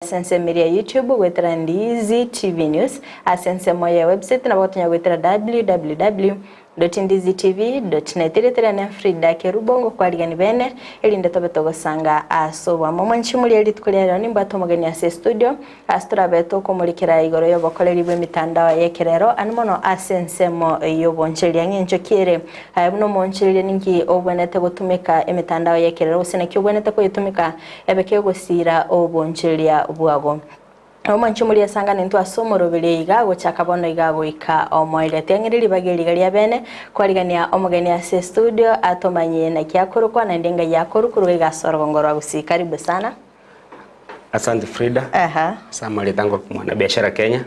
Ase ensemo eria ya YouTube goetera Ndizi TV News, ase ensemo ya website nabo gotonya goetera www.ndizitv.net. Erieta riane Frida Kerubo ngokwarigani bene erinde tobe togosanga ase oboamo. Omwanchi moria rituko ria rero nimbwate omogeni ase estudio ase torabe tokomorikera igoro y'obokoreri bw'emitandao y'ekerero ande mono ase ensemo y'obonchereria ng'encho ki ere aye buna omonchereria ninki obwenerete gotumeka emetandao y'ekerero gose naki obwenerete koyetumeka Ebe kegosiira obonchereria bwago. Omwanche omoria asangane intwe ase omoroberi iga gochaka bono iga goika omoerio. Tiang'ire ribaga eri iga ria bene kwarigania omogeni ase estudio atomanyie naki akorokwa naende ngai akorwa korwa iga ase orogongo rwa Gusii. Karibu sana. Asante Frida. Aha. Ase amarieta ngorokwa Mwanabiashara Kenya.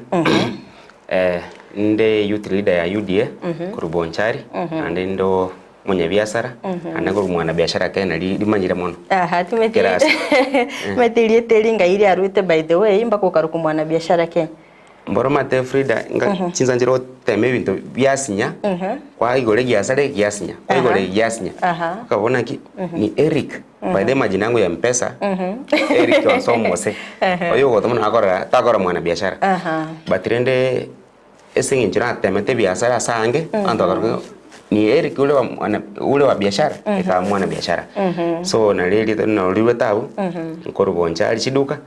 Eh, ninde youth leader ya UDA korwa Bonchari naende ninde Omonyabiasara, naende nkorwa mwanabiashara Kenya nari rimanyire mono. Aha, timeti Kerasi. timeti erieta eri ngai riarwete by the way mpaka okarokwa mwanabiashara Kenya. Mboro omanyete Frida, nga chinsa nchire gotema ebinto biasinya, kwaigora egiasara eke giasinya, kwaigora eke giasinya. Aha. Okabona naki, ni Eric, by the way majina yangu ya mpesa, Eric Onsomo ose. Oyo ogotoma nakorora takora mwanabiashara. Aha. But rende Ase eng'encho natemete ebiasara ase aange, abanto bakaroka ni Eric ore wa mwana ore wa biashara, ekaba mwana biashara. So nario erieta narirwete abwo, nkorwa Bonchari chiduka,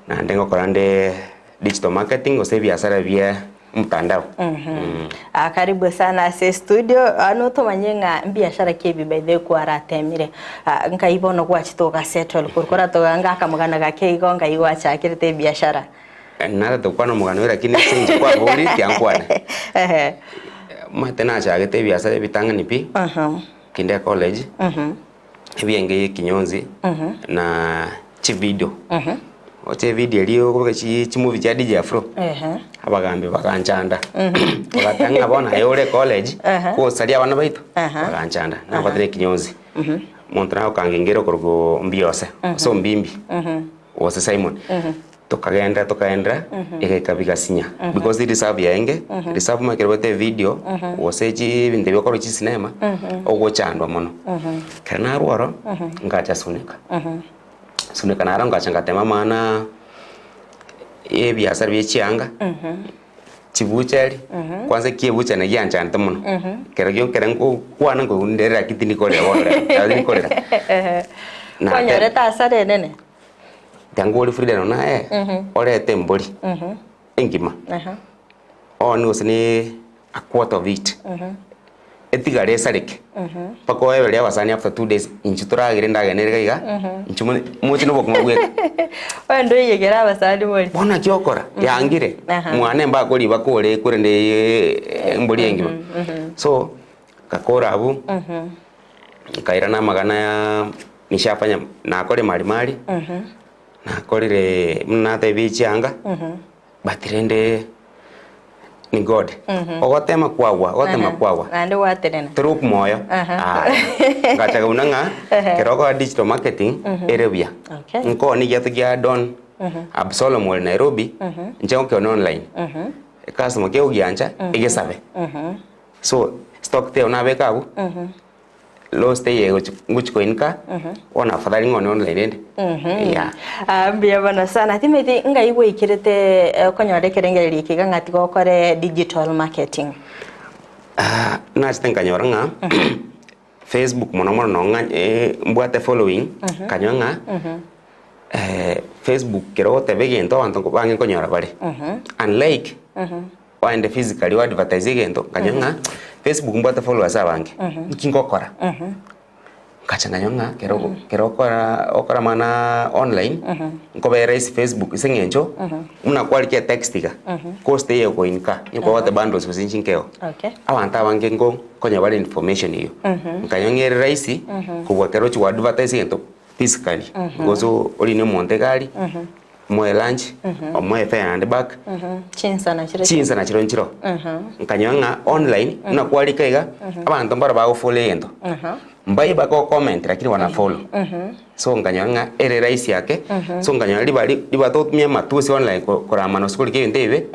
naende ngokora nde digital marketing gose ebiasara bia omotandao. Ah, karibu sana ase studio Ah, notomanye ng'a mbiashara ki ebi by the way kwaratemire Ah, nkai bono gwachete ogasettle korwa koratoga ngakamogana gake igo nkai gwachakirete ebiashara Narete gokwana omogano oyo lakini ase inche kwaboria tiankwana. Ehe. Omanyete nachagete ebiasara ebitang'ani pi, Aha. kinde college, ebienge ya ekinyonzi na chividio. Oche evidio eria okobeka chi chimovie chia DJ Afro, Ehe. abagambi baganchanda. Bagateba ng'a bono aye ore college, Ehe. kosaria abana baito, Aha. baganchanda. Nabatera ekinyonzi. Omonto nagokangengera okorokwa Mbiose, gose Ombimbi, gose Simon. Tokagenderera tokagenderera, egaika bigasinya because reserve yaenge, reserve omanye ekero obwate evideo, gose chi ebinto ebi okorora chisinema, ogochandwa mono. Ekero narwa oro, ngacha Suneka, Suneka naro ngacha ngatema amang'ana ya ebiasara bia echianga, chibuchari, kwanza ekebucha naria gianchandete mono, ekero gio ekero ngokwana nkoigwa lakini tindikorera bono rero, tindikorera. Nate- Kwanyorete hasara enene? Tiga Frida nonya naye orete embori engima one gose ne a quarter of it etigare esareke mpaka oebererie abasani after 2 days inche toragere endagera nere iga iga inche moche na obokima bweka. Ogende oiyekere abasani bori. Bono naki okora yangire mwane mbakori bakore korende embori engima so ngakora abwo nkairana amagana ya nishafanya nakore marimari, nakorire buna natebia chianga, but rende ni God. Ogotema kwagwa, ogotema kwagwa. Naende gwatenena. Tori omoyo, aye. Ngachaka buna ng'a, ekero okora digital marketing, ere buya. Okay. Nkoonia egiato kia Don Absolom ore Nairobi, inche ngokeonia online. Ecustomer kegogiancha, egesabe. So, stock teiyo nabeka abwo, loss teiyo egochi ngochi koinika, bono afadhali ng'one online rende, yeah. Ah, mbuya mono sana timeti ngai gwaikerete eh, okonyora ekerengererio eke iga ng'a tiga okore digital marketing Ah, nachete nkanyora ng'a Facebook mono mono noo ng'a mbwate following, nkanyora ng'a Facebook kero ogoteba egento abanto bange nkonyora bare, unlike Oende physically o advertise egento, nkanyora ng'a Facebook mbwate followers abange, nki ngokora? Nkacha nkanyora ng'a kero kero okora okora amang'ana online, nkobera rahisi Facebook ase eng'encho, buna kwarika etext iga, cost eye okoinka, onye kobwate bundles gose nchinkeo, Okay. abanto abange nko nkonya bare information eywo. Nkanyora ng'a ere rahisi, kobua kero ochi go advertise egento physically, because orine omonto egari. Omoe lunch, omoe fare naende back, Chinsa nachire chinsa nachirobio nchiroo. Nkanyora ng'a online, buna kwarika iga, abanto mbaro bagofollow egento, mbaye bago comment lakini wana follow. So nkanyora ng'a ere rahisi ake, so nkanyora riba ri riba togotumia amatusi online ko koramana gose korika ebinto ebibe.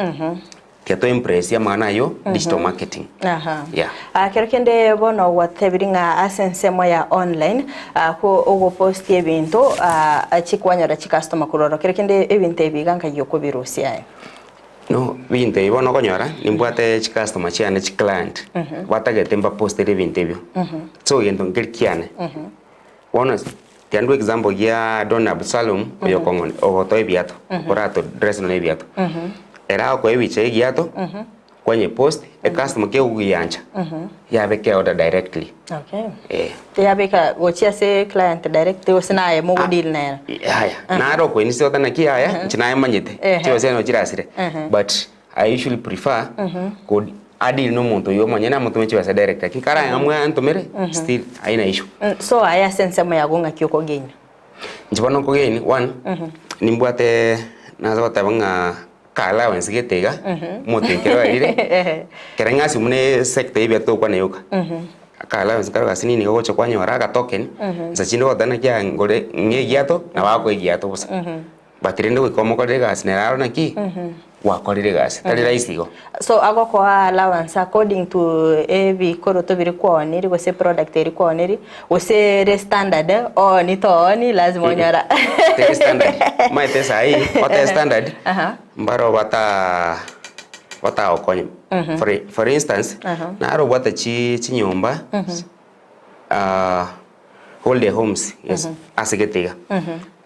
Tiga to embrace amang'ana ayio digital marketing. Aha. Yeah. Ah, kero kende bono gwatebirie ng'a ase ensemo ya online ah, ko ogopostia ebinto ah, chikwanyora chicustomer korwa ororo. Kero kende ebinto ebi iga nkai okobirusia aye? No, binto ebi bono okonyora nimbwate chicustomer chiane chiclient batagete mbapostere ebinto ebio. So egento nkeri kiane. Bono tiga ndue example gia Don Absalom oyo okong'oni ogotoa ebiato okorato dress nonya ebiato. Ere agokoa ebicha ya egiato kwanye post ecustomer kegogiancha yabe ke order directly. Okay. Eh. Yabeka gochia ase client direct gose naye mogo deal nere. Yaya, naro okoinisia ota naki yaya, inche naye manyete, chibesa chiane chirasire, but I usually prefer ko adeal na omonto oywo omonyene amotome chibesa direct lakini kare aye antomere still haina issue. So aye ase ensemo yago ng'aki okogain? Inche bono nkogain, one, nimbwate nase goteba ng'a ka allowance gete iga, omotienyi kero oerire, kere ng'asi buna esector ya ebiato togokwana yoka, aka allowance kare gase nini gogocha kwanyora agatoken, nsa chinde ogoteba naki aye ngore ng'e egiato, nabo agokoa egiato bosa. But rende goika omokorere egasi nere arore naki gwakorire egasi, tari rahisi igo. So agokoa allowance according to ebikoroto biria kwaoniri gose product eria kwaoniri gose ere standard ooni tooni lazima onyora. Teri standard, omanyete saii ote standard mbaro bata batagokonya. For instance, naro obwate chi chinyomba Holiday homes yes ase gete iga.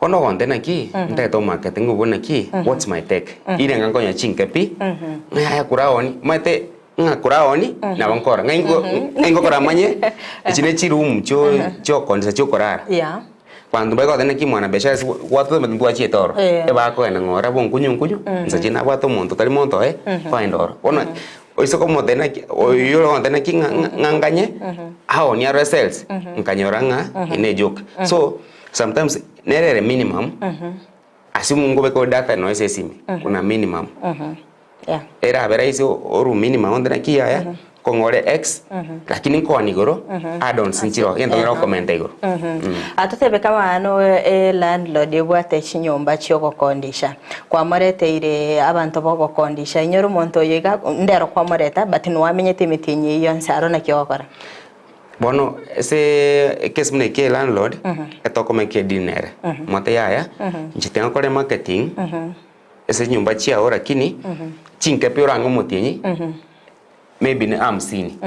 Bono ogonte naki ntagete omarket ng'obue naki what's my take ire ng'a nkonya chinke pi ng'a yaya kuraoni omanyete ng'a kuraoni nabo nkora ng'a ingo ng'a ingokora manye echi ne chiroom chio chiokondisa chiokorara. Yeah. Banto mbare goteba naki mwana biashara ase gwatotebete ntwachiete oro ebakogenda ng'a ora bonkunyu nkunyu inse chinde nabwate omonto tari monto oye kwagenda oro. Bono oise komotebia naki oywo ore gontebia naki ng'a ng'a nganye aonie arore sales nkanyora ng'a eye ne ejoke. So sometimes nere ere minimum ase ngobeka ore data nonya ase esimi kuna minimum. Yeah. Erabe rahisi orwe minimum onte naki yaya kong'ore X lakini nkoni igoro add-ons nchiroo egento nkere gokomenta igoro. Atotebe kama no e landlord ebwate chinyomba chiogokondisha kwamoreteire abanto bogokondisha inyore omonto oyo iga ndero kwamoreta but nwamenyete emetienyi eyio yonsi aro naki ogokora. Bono ase ekesi buna eke landlord etokomeka edeal nere mote yaya inche tiga nkore marketing ase chinyomba chiao lakini chinke pi orange omotienyi maybe ne hamsini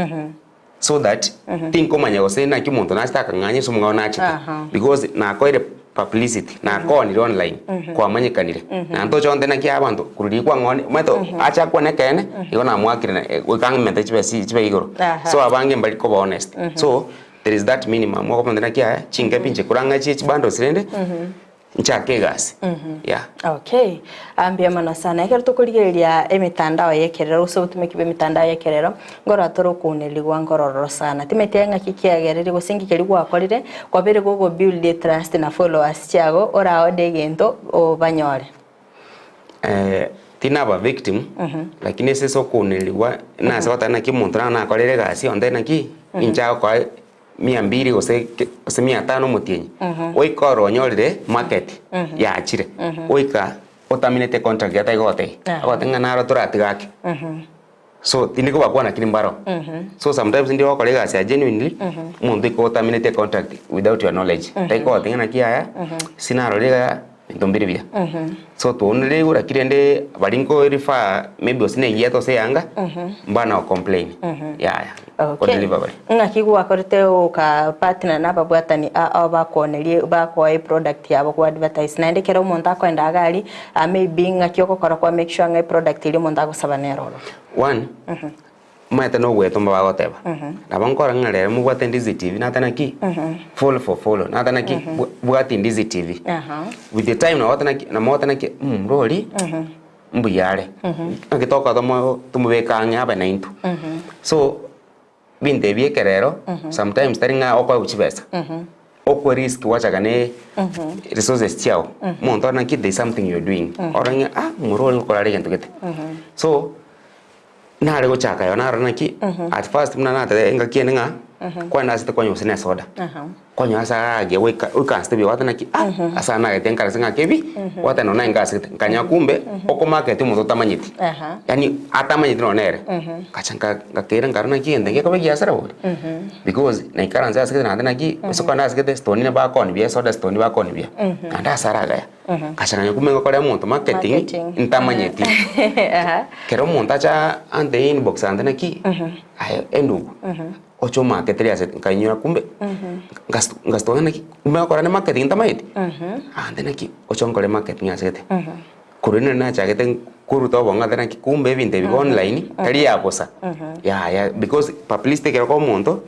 so that tinkomanya gose naki omonto nachete akang'anya ase omong'ao nachete because nakoeire publicity nakoonire online kwamanyekanire naende tocha gontebia naki abanto korwa riria kwang'onia omanyete ache akwane ekeene igo namoakire na goika ang'mente chibesa chibe igoro so abange mbari koba honest so there is that minimum okomanya naki yaya chinke pi inche korang'e chibundles rende. Nchake egasi yeah. Okay, mbuya mono sana. Ekero tokorigereria emitandao y'ekerero gose obotumeki bw'emitandao y'ekerero, nkorora tore okounerigwa nkorororo sana. Timanyeti aye ng'aki kiagerire gose nki keria gwakorire, kwabeire gogo build etrust na followers chiago, ora order egento obanyore. Tinaba victim, lakini ase ase okounerigwa nase goteba naki omonto naro nakorire egasi onde naki, inche agokoa mia mbili gose gose mia tano omotienyi, goika oro onyorire market yachire, goika otaminete contract atari gogotebia, agotebia ng'a naro toratiga ake. So tindi kobakwana lakini mbaro. So sometimes ndi ogokora egasi ya genuinely, omonto goika otaminete contract without your knowledge, tari kogotebia ng'a naki yaya, sinarorire iga ebinto mbire buya. So twaunire igoro lakini rende baria nko refer maybe gose na egiato gose eyanga, mbana go complain yaya. Okay. Kodeliver bare. Ng'aki gwakorete oka partner na ababwatani ao bakoonerie bakoa eproduct yabo go advertise naende ekero omonto akoenda iga aria ah maybe ng'aki ogokora kwa make sure ng'a eproduct eria omonto agosaba nere ororo. One, omanyete na ogwetomba bagoteba, nabo nkora ng'a rero mobwate Ndizi TV nateba naki, follow for follow, nateba naki, bwati Ndizi TV. With the time nabo ogoteba naki, nabo ogoteba naki omomura oria. Mbuya are, naki tokoba tomo tomobeke ang'e abe naintwe. So, binto ebi ekerero, sometimes tari ng'a okoegwa chibesa, okwe risk gwachaka ne resources chiago, omonto orore naki there is something you are doing, orore ng'a ah omoro oria ngokora are egento gete. So, nare gochaka igo narora naki, at first buna nateba engaki ende ng'a. Kwagenda ase kwanywa gose na esoda, kwanywa ase aria goika oikansete buya gwateba naki ah ase aya nagete nkarase ng'ake ebi, gwateba nonye naye ngasegete, nkanyora kumbe okomarket omonto otamanyeti, yaani atamanyeti nonye nere, ngacha nka ngakeira nkarora naki egento eke gekoba egiasara bori, because naikaransa ase gete naende naki, ase kwane asegete stoni nabo bakoonia buya esoda stoni bakooni buya, naende ase are agaya. Ngachakanya kumbe ngokora omonto marketing Marketing. ntamanyeti. Aha. Kero omonto acha ante inbox ante naki, aye endugu, oche omarketere ase nkainyora kumbe, ngas- ngastoka naki kumbe ngokora ne marketing ntamanyeti, ante naki oche onkore marketing asete. Korwa rende nachagete koruta obong'u ante naki kumbe ebinto ebi bia online, tari ya bosa, yaya because publicity ekero kwa omonto.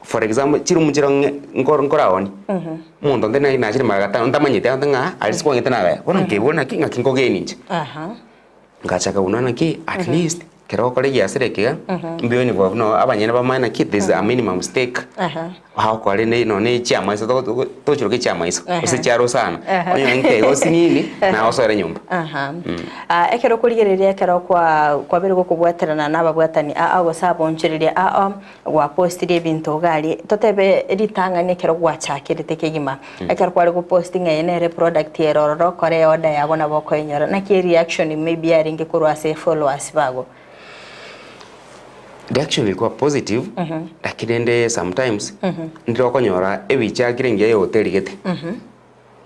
For example, chiroom chire ng'e nkoro nkoraoni, omonto onde nari nachire mara gatano ntamanyeti agote ng'a aria ase kwang'ete nagaya, bono nkaigwa naki ng'aki nkogeni inche. Ngachaka buna naki at least ekero ogokora egiasara eke iga, mbuya onye buna abanyene bamanye naki there is a minimum stake, bagokora rende nonye chiamaiso togo togo tochiroka echiamaiso, gose chiarosana, onye nkeigo osinini, naye osoere nyomba. Aha. Ah, ekero okorigereria ekero kwa kwabeire gokobwaterana na ababwatani aa gose abonchoreria aa Gwapostirie ebinto iga aria, totebe ritang'ani ekero gwachakerete kegima, ekero kware goposti ng'a eye nere product ere ororo okore eorder yago nabo okoenyora, naki ereaction maybe yarenge korwa ase followers bago? Reaction ilikuwa positive, lakini rende sometimes, ndire okonyora ebichakire engiya ya hoteli gete,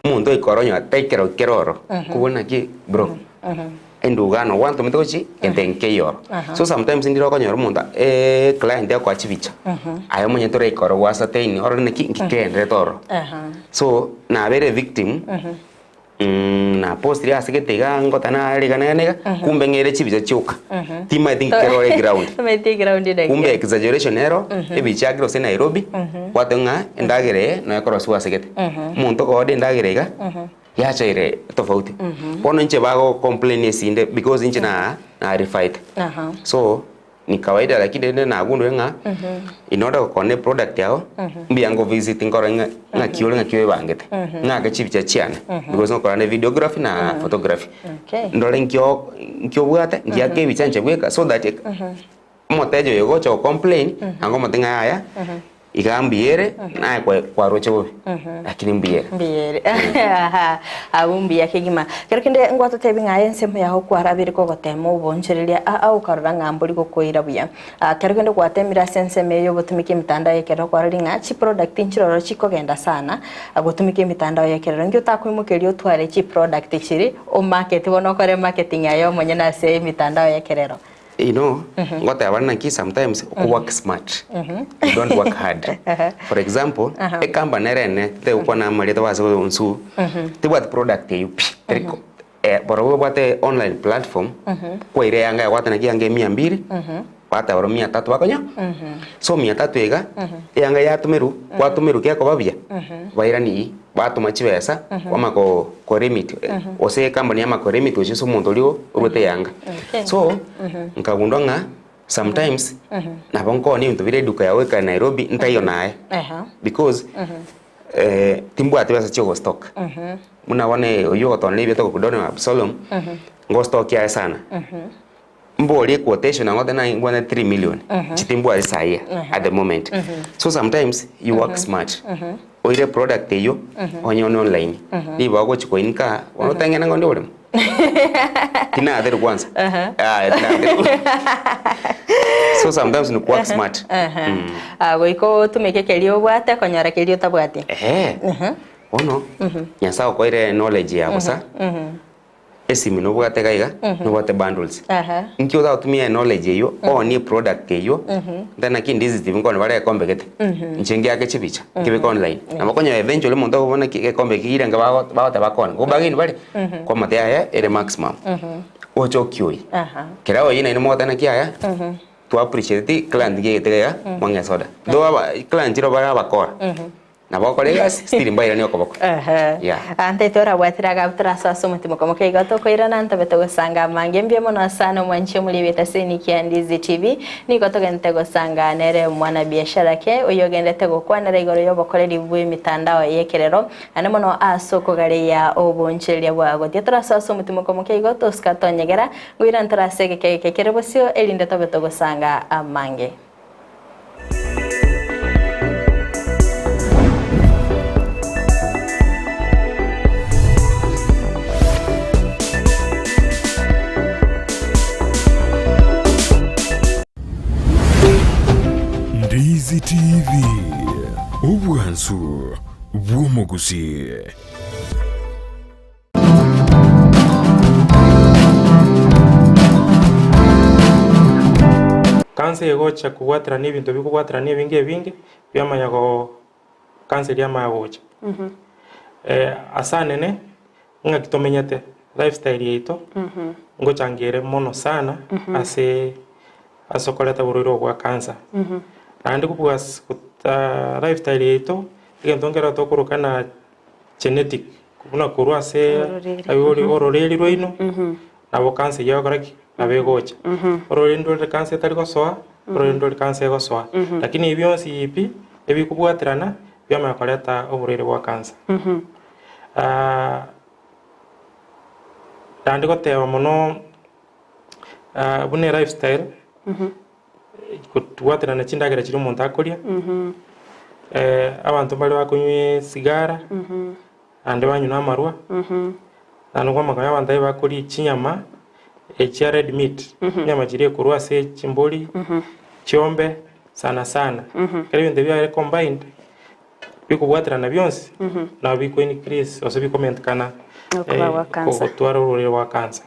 omonto oika oro onye taikera kera oro, kobua naki bro, enduga ano gwantomete gochi gento nkeiyo oro. So sometimes ndire okonyora omonto client agokoa chibicha, aye omonyene toraika oro gwa ascertain orore naki nki kegendererete ororo. So nabeire victim, na postire ase gete igaa ngoteba nare iga na iga, kumbe ng'ere chibicha chioka, timanyeti nki kere ore eground. Tomanyeti eground naki. Kumbe exaggeration ero, ebicha akire gose Nairobi, gwateba ng'a endagera eye noyo ekorosiwa ase gete. Omonto okoorder endagera iga, yachaire tofauti. Bono inche bago complain esinde because inche na narifaete. So ni kawaida lakini rende nagundure ng'a in order gokona eproduct yago, mbuya ngo visit nkorore ng'a ng'aki ore ng'aki oebangete, ng'ake chibicha chiane, because ngokora ne videography na photography. Okay. Ndore nkio nki obwate, ngiake ebicha inche bweka so that omoteja oyo ogocha go complain, naende omote ng'a yaya, iga mbuya ere, naye kwa kwaroche bobe, lakini mbuya ere. Mbuya ere. Aha, abwo mbuya kegima. Kero kende ngwatotebi ng'a aye ensemo yago kwarabire kogotema obonchoreria aa okarora ng'a mbori gokoira buya. Ah, kero kende gwatemire ase ensemo eye ogotumeka emitandao y'ekerero kwarorire ng'a chiproduct nchiroro chikogenda sana gotumeka emitandao y'ekerero. Inki otakoimokeria otware chiproduct chiria omarket bono okore marketing aye omonyene ase emitandao y'ekerero? You know, ngoteba naki sometimes oko work smart, you don't work hard. For example, ecompany ere ene, tegokwana amarieta ase onsu, tebwati product eywo pi, teri ko barobwo babwate online platform, kwaire eyanga yagwate naki eyanga emia mbiri, gwateba barobwo mia tatu bakonya, so mia tatu iga, eyanga yatomerwa, gwatomerwa gekoba buya, bairani batoma chibesa, kwama ko koremit gose ecompany yama koremit gochia ase omonto oria orwete eyanga. So, nkagundua ng'a sometimes nabo nkooni ebinto bire eduka yago goika Nairobi ntaiyo naye because timbwati besa chia ogostock. Buna bono oywo ogotoonera ebinto korwa Doni Absolom, ngostock aye sana. Mborie quotation nabo ngote naye ngwane 3 million chitimbwati sahi at the moment. So sometimes you work smart. Oire product eywo onyone online nigo ogochi koinka bono oteng'ene ng'a onde oremo. Tinaterwa kwanza. Yaya tinaterwa. So sometimes ni work smart. Ah, goika otumeke keria obwate konyora keria otabwati. Ehe. Bono Nyasaye okoeire knowledge ya bosa. Esimi nobwate iga iga, nobwate bundles. Inki otagotumia knowledge eywo, oonie product eywo, nte naki ndizi tibi nkone bare egekombe gete, inche ngeake chibicha, nkebeke online. Nabo okonyora eventually omonto akobua naki egekombe eke kiire nka bago bagoteba akone, go bargain bare, kwamotebia yaya ere maximum, oche okioyie. Kera oyoyie naende mogoteba naki yaya, twa appreciate client kiaigete iga iga, mwang'e esoda. Though aba client chire bare abakora. Nabo okore egasi, still mbairanie okoboko. Ehe. Yeah. Ante torabwatire agabu torasoa ase omotima okomoka igo tokoirana ntobe togosanga amange mbuya mono sana omwanchi omori ebeta ase Nikia Ndizi TV nigo togenderete gosanga nere omwana biashara ke oyo ogenderete gokwanera igoro y'obokoreri bw'emitandao y'ekerero naende mono ase okogareia obonchereria bwa gotia torasoa ase omotima okomoka igo tosika tonyegera ngoirana torase egeke egeke kere bosio erinde tobe togosanga amange. Omwansu bw'omogusii. Kansa egocha kobwaterana ebinto bikobwaterana ebinge ebinge, biamanya go kansa eria yamanya gocha. Ase anene, ng'aki tomenyete, lifestyle yaito, ngochanga ere mono sana ase ase okoreta oborwaire obo bwa kansa. Naende kobua ase lifestyle yaito, egento nkere tokoroka na genetic, buna korwa ase abaibori ororeri rwaino, nabo kansa eyio egokora ki? Nabo egocha. Ororeri ndorire kansa etari gosoa, ororeri ndorire kansa egosoa. Lakini ebi bionsi pi, ebikobwaterana, biamanya koreta oborwaire bwa kansa. Naende goteba mono buna elifestyle, kobwaterana chindagera chiria omonto akoria, abanto mbare bakonywa esigara, naende banywa na amarwa, naende kwamanya abanto aye bakoria chinyama echia red meat, chinyama chiria ekorwa ase chimbori, chiombe sana sana. Ekero ebinto ebi biare combined, bikobwaterana bionsi, nabo biko increase gose bikomentekana Okoba gwa cancer. gotwara ororere rwa cancer.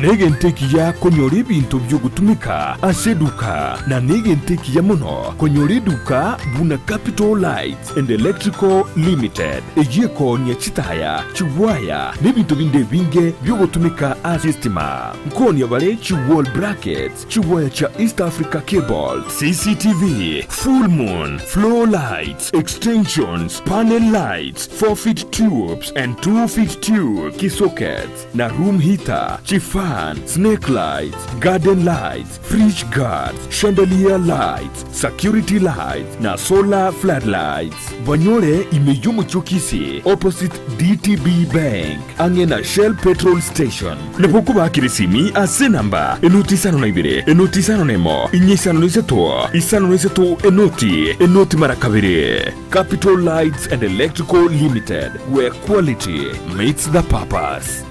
Negento ekiya konyora ebinto bi'ogotumeka ase eduka, na negento ekiya mono konyora eduka buna Capital Lights and Electrical Limited, eyio ekoonia chitaya, chiwaya, na ebinto binde ebinge bi'ogotumeka ase estima. Nkoonia bare chi wall brackets, Chiwaya chia East Africa Cable, CCTV, Full Moon, Floor Lights, Extensions, Panel Lights, 4 feet tubes and 2 feet tubes, Kisockets, na Room Heater, Chifan, Snake Lights, Garden Lights, Fridge Guards, Chandelier Lights, Security Lights, na Solar Floodlights. Banyore ime y'omochie o Kisii, opposite DTB Bank, ang'e na Shell Petrol Station. Nabo okobakera esimi ase enamba, enoti isano na ibere, enoti isano na emo, inye isano na isato, isano na isato, enoti, enoti mara kabere. Capital Lights and Electrical Limited, where quality meets the purpose.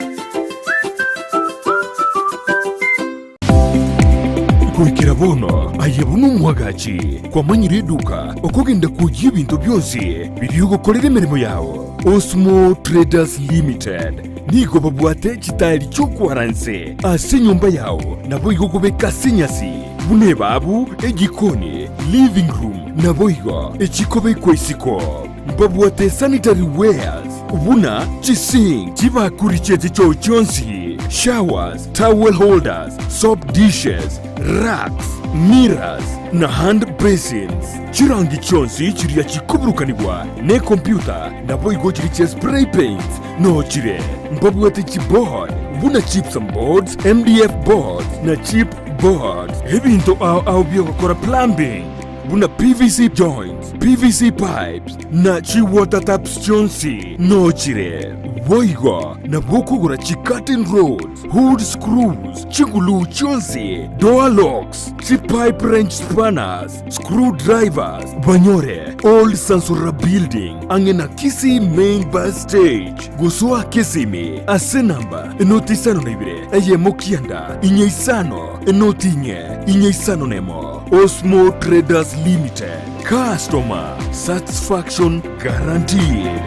Goikera bono aye buna omwagachi kwamanyire eduka okogenda kwoyia ebinto bionsi biria ogokorera emeremo yao. Osmo Traders Limited nigo babwate chitaeri chi'okwara nse ase enyomba yao naboigo kobeka ase enyasi buna ebabu, ejikoni, living room naboigo echikobekwa isiko. Mbabwate sanitary wares buna chisink, chibakuri chie chichoo chionsi, showers, towel holders, soap dishes, racks, mirrors, na hand basins. Chirangi chionsi chiria chikoburukanigwa nekompyuta naboigo chiria chia spray paints noo chire. Mbabwate chiboard buna gypsum boards, MDF boards na chip boards. Ebinto ao ao biogokora plumbing buna PVC joints, PVC pipes na chi water taps chionsi noo chire. Boigo nabo okogora chi curtain rods, hood screws, chiguluu chionsi, door locks, chi pipe wrench spanners, screw drivers, banyore Old Sansora Building ang'e na Kisii Main Bus Stage. Gosoa Kisimi ase namba enoti isano na ibere eyemo kianda inye isano enoti inye inye isano nemo. Osmo Traders Limited, Customer Satisfaction Guaranteed.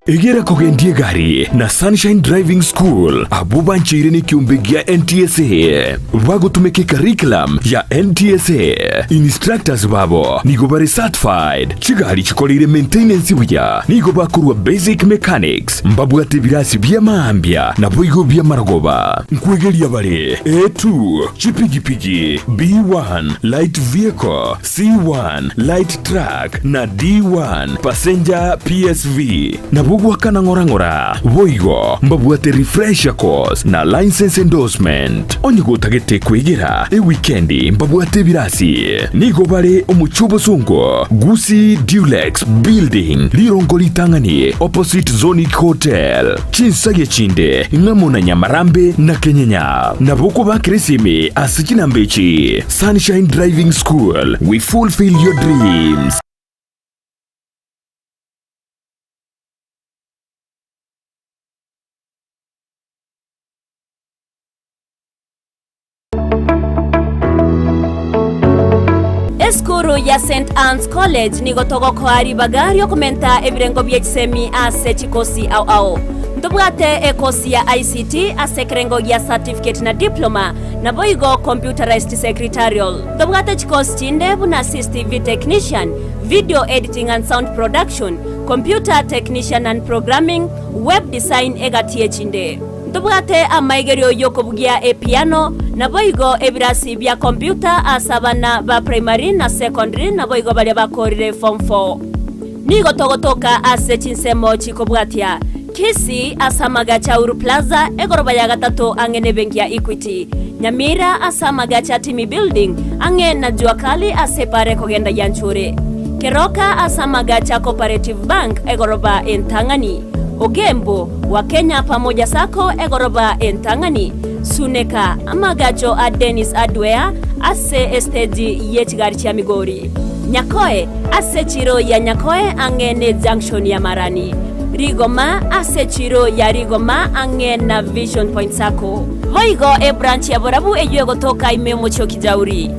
Egera kogendia egari na Sunshine Driving School abwo bancheire nekiombe gia NTSA bagotumeka ecurriculum ya NTSA. Instructors babo nigo bare certified, chigari chikoreire maintenance buya, nigo bakorwa basic mechanics, mbabwate ebirasi bi'amaambia naboigo bi'amarogoba. Nkwegeria bare A2, chipigipigi, B1, light vehicle, C1, light truck, na D1, passenger PSV. Nabo goakana ng'ora ng'ora. Boigo mbabwate refresher course na licence endorsement. Onye gotagete kwegera ewikendi mbabwate ebirasi. Nigo bare omochie obosongo, Gusii Dulux Building, rirongo ritang'ani opposite Zonic Hotel. Chinsagia chinde ng'amo na Nyamarambe na Kenyenya. Nabo okobakera esimi ase chinamba echi, Sunshine Driving School, we fulfill your dreams. Esukuru ya St Anne's College nigo togokoa ribaga riokomenta ebirengo bie chisemi ase chikosi ao ao. Ntobwate ekosi ya ICT ase ekerengo gia certificate na diploma, naboigo computerized secretarial. Ntobwate chikosi chinde buna CCTV technician, video editing and sound production, computer technician and programming, web design egati echinde. Ntobwate amaigerio y'okobugia epiano, naboigo ebirasi bia computer ase abana ba primary na secondary naboigo baria bakorire form four. Nigo togotoka ase chinsemo chikobwatia, Kisii ase amagacho a Uhuru Plaza, egoroba ya gatato ang'e nebenki ya Equity, Nyamira ase amagacho a Timi Building ang'e na Jua Kali ase epara ekogenda Gianchure, Keroka ase amagacho a Cooperative Bank egoroba entang'ani, Ogembo, wa Kenya Pamoja Sacco egoroba entang'ani, Suneka, amagacho a Dennis Hardware ase esteji ye chigari chia Migori, Nyakoe, ase echiro ya Nyakoe ang'e ne junction ya Marani, Rigoma, ase echiro ya Rigoma ang'e na Vision Point Sacco. Boigo ebranch ya Borabu eyio egotoka ime omochie o Kijauri.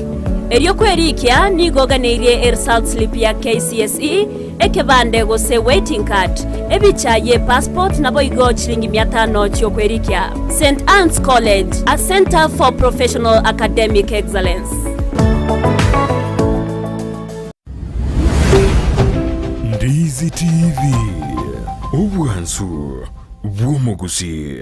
Erio kwerikia nigo oganeirie eresult slip ya KCSE, ekebande gose waiting card, ebicha ye passport naboigo chilingi mia tano chiokwerikia. St Anne's College, a centre for professional academic excellence. Ndizi TV, obwansu bw'omogusii.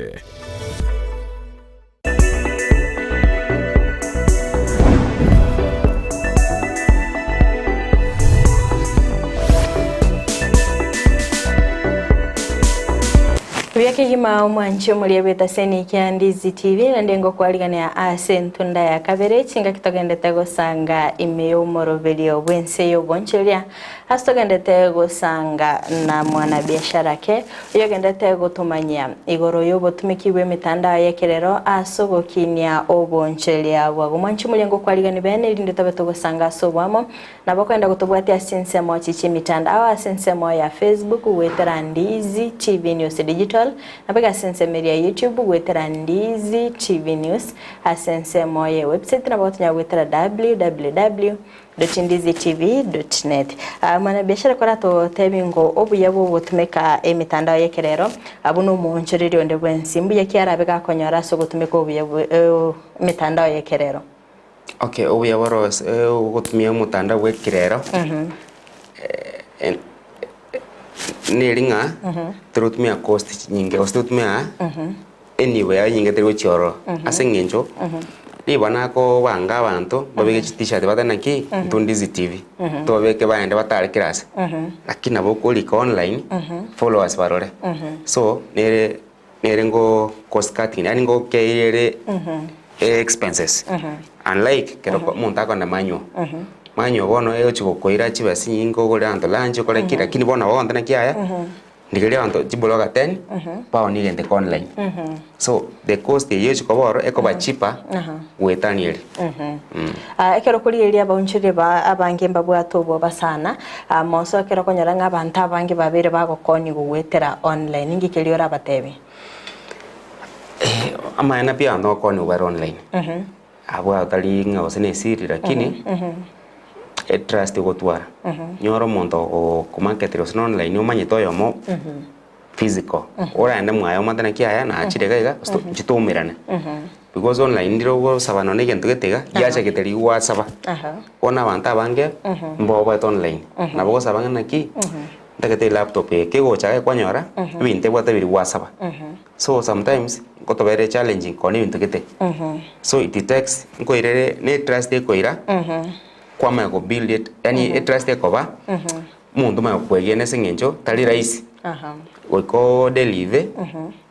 Buya kegima omwanchi omoria bw'etaseni kia Ndizi TV naende ngokwarigania ase entunda ya kabere chingaki togendete gosanga ime y'omoroberio bw'ense y'obonchoria ase togendete gosanga na mwanabiashara ke Oyogendete gotomanyia igoro y'obotumiki bw'emetandao y'ekerero ase ogokinia obonchoreria bwago. Mwanche omoria ngokwarigani bene erinde tobe togosanga ase oboamo. Nabo okoenda gotobwatia ase chinsemo echi chi'emitandao ase ensemo ya Facebook goetera Ndizi TV News Digital, naboigo ase ensemo eria ya YouTube goetera Ndizi TV News, ase ensemo ye website nabo gotonyara goetera www. Ndizitv.net. Mwanabiashara koratotebi ngo obuya bw'ogotumeka emitandao y'ekerero abwo nomoonchoreria onde bwensi mbuya ki arabe gakonyora ase ogotumeka obuya bwe emitandao y'ekerero? Okay, obuya boro ase ogotumia omotandao bwa ekerero, neri ng'a torotumia cost chinyinge gose totumia enibo yaye enyinge teri gochia ororo ase eng'encho riba nakobanga abanto babeke chi t-shirt batebe naki intwe Ndizi TV tobabeke baende batare kera ase lakini nabo okorika online followers barore so nere nere ngo cost cutting yaani ngokeire ere expenses unlike kero omonto akogenda manual manual bono egochi gokoira chibesa chinyinge ogorere abanto lunch okore ki lakini bono nabo ogontana kiaya. Ndigeria abanto chibloga 10 baonie egento eke online. So the cost eyio egochia koba ororo ekoba cheaper goetania eria. Ah, ekero okorigereria abaonchoreria ba abange mbabwate obwoba sana, ah, moso ekero okonyora ng'a abanto abange babeire bagokonyigwa goetera online, ninki keria orabatebie? Amaene pi abanto bagokonyigwa bare online, abwo atari ng'a gose na esiri lakini etrust ogotwara, nyora omonto ogokomarketeria gose na online omanyete oyomo physical, oraende mwaye omanyete naki aya nachire iga iga gose inche toumerane. Because online ndire ogosaba nonye egento gete iga, giachagete riria gwasaba. Bono abanto abange mbaoboete online, nabo ogosaba ng'a naki, ntagete elaptop eye, kegocha iga kwanyora, ebinto ebwate biria gwasaba. So sometimes nkotobera echallenging kona ebinto gete. So it takes nkoirere ne etrust ekoira kwamanya ko build it yaani etrust ekoba omonto omanye gokwegena ase eng'encho tari rahisi goika odelive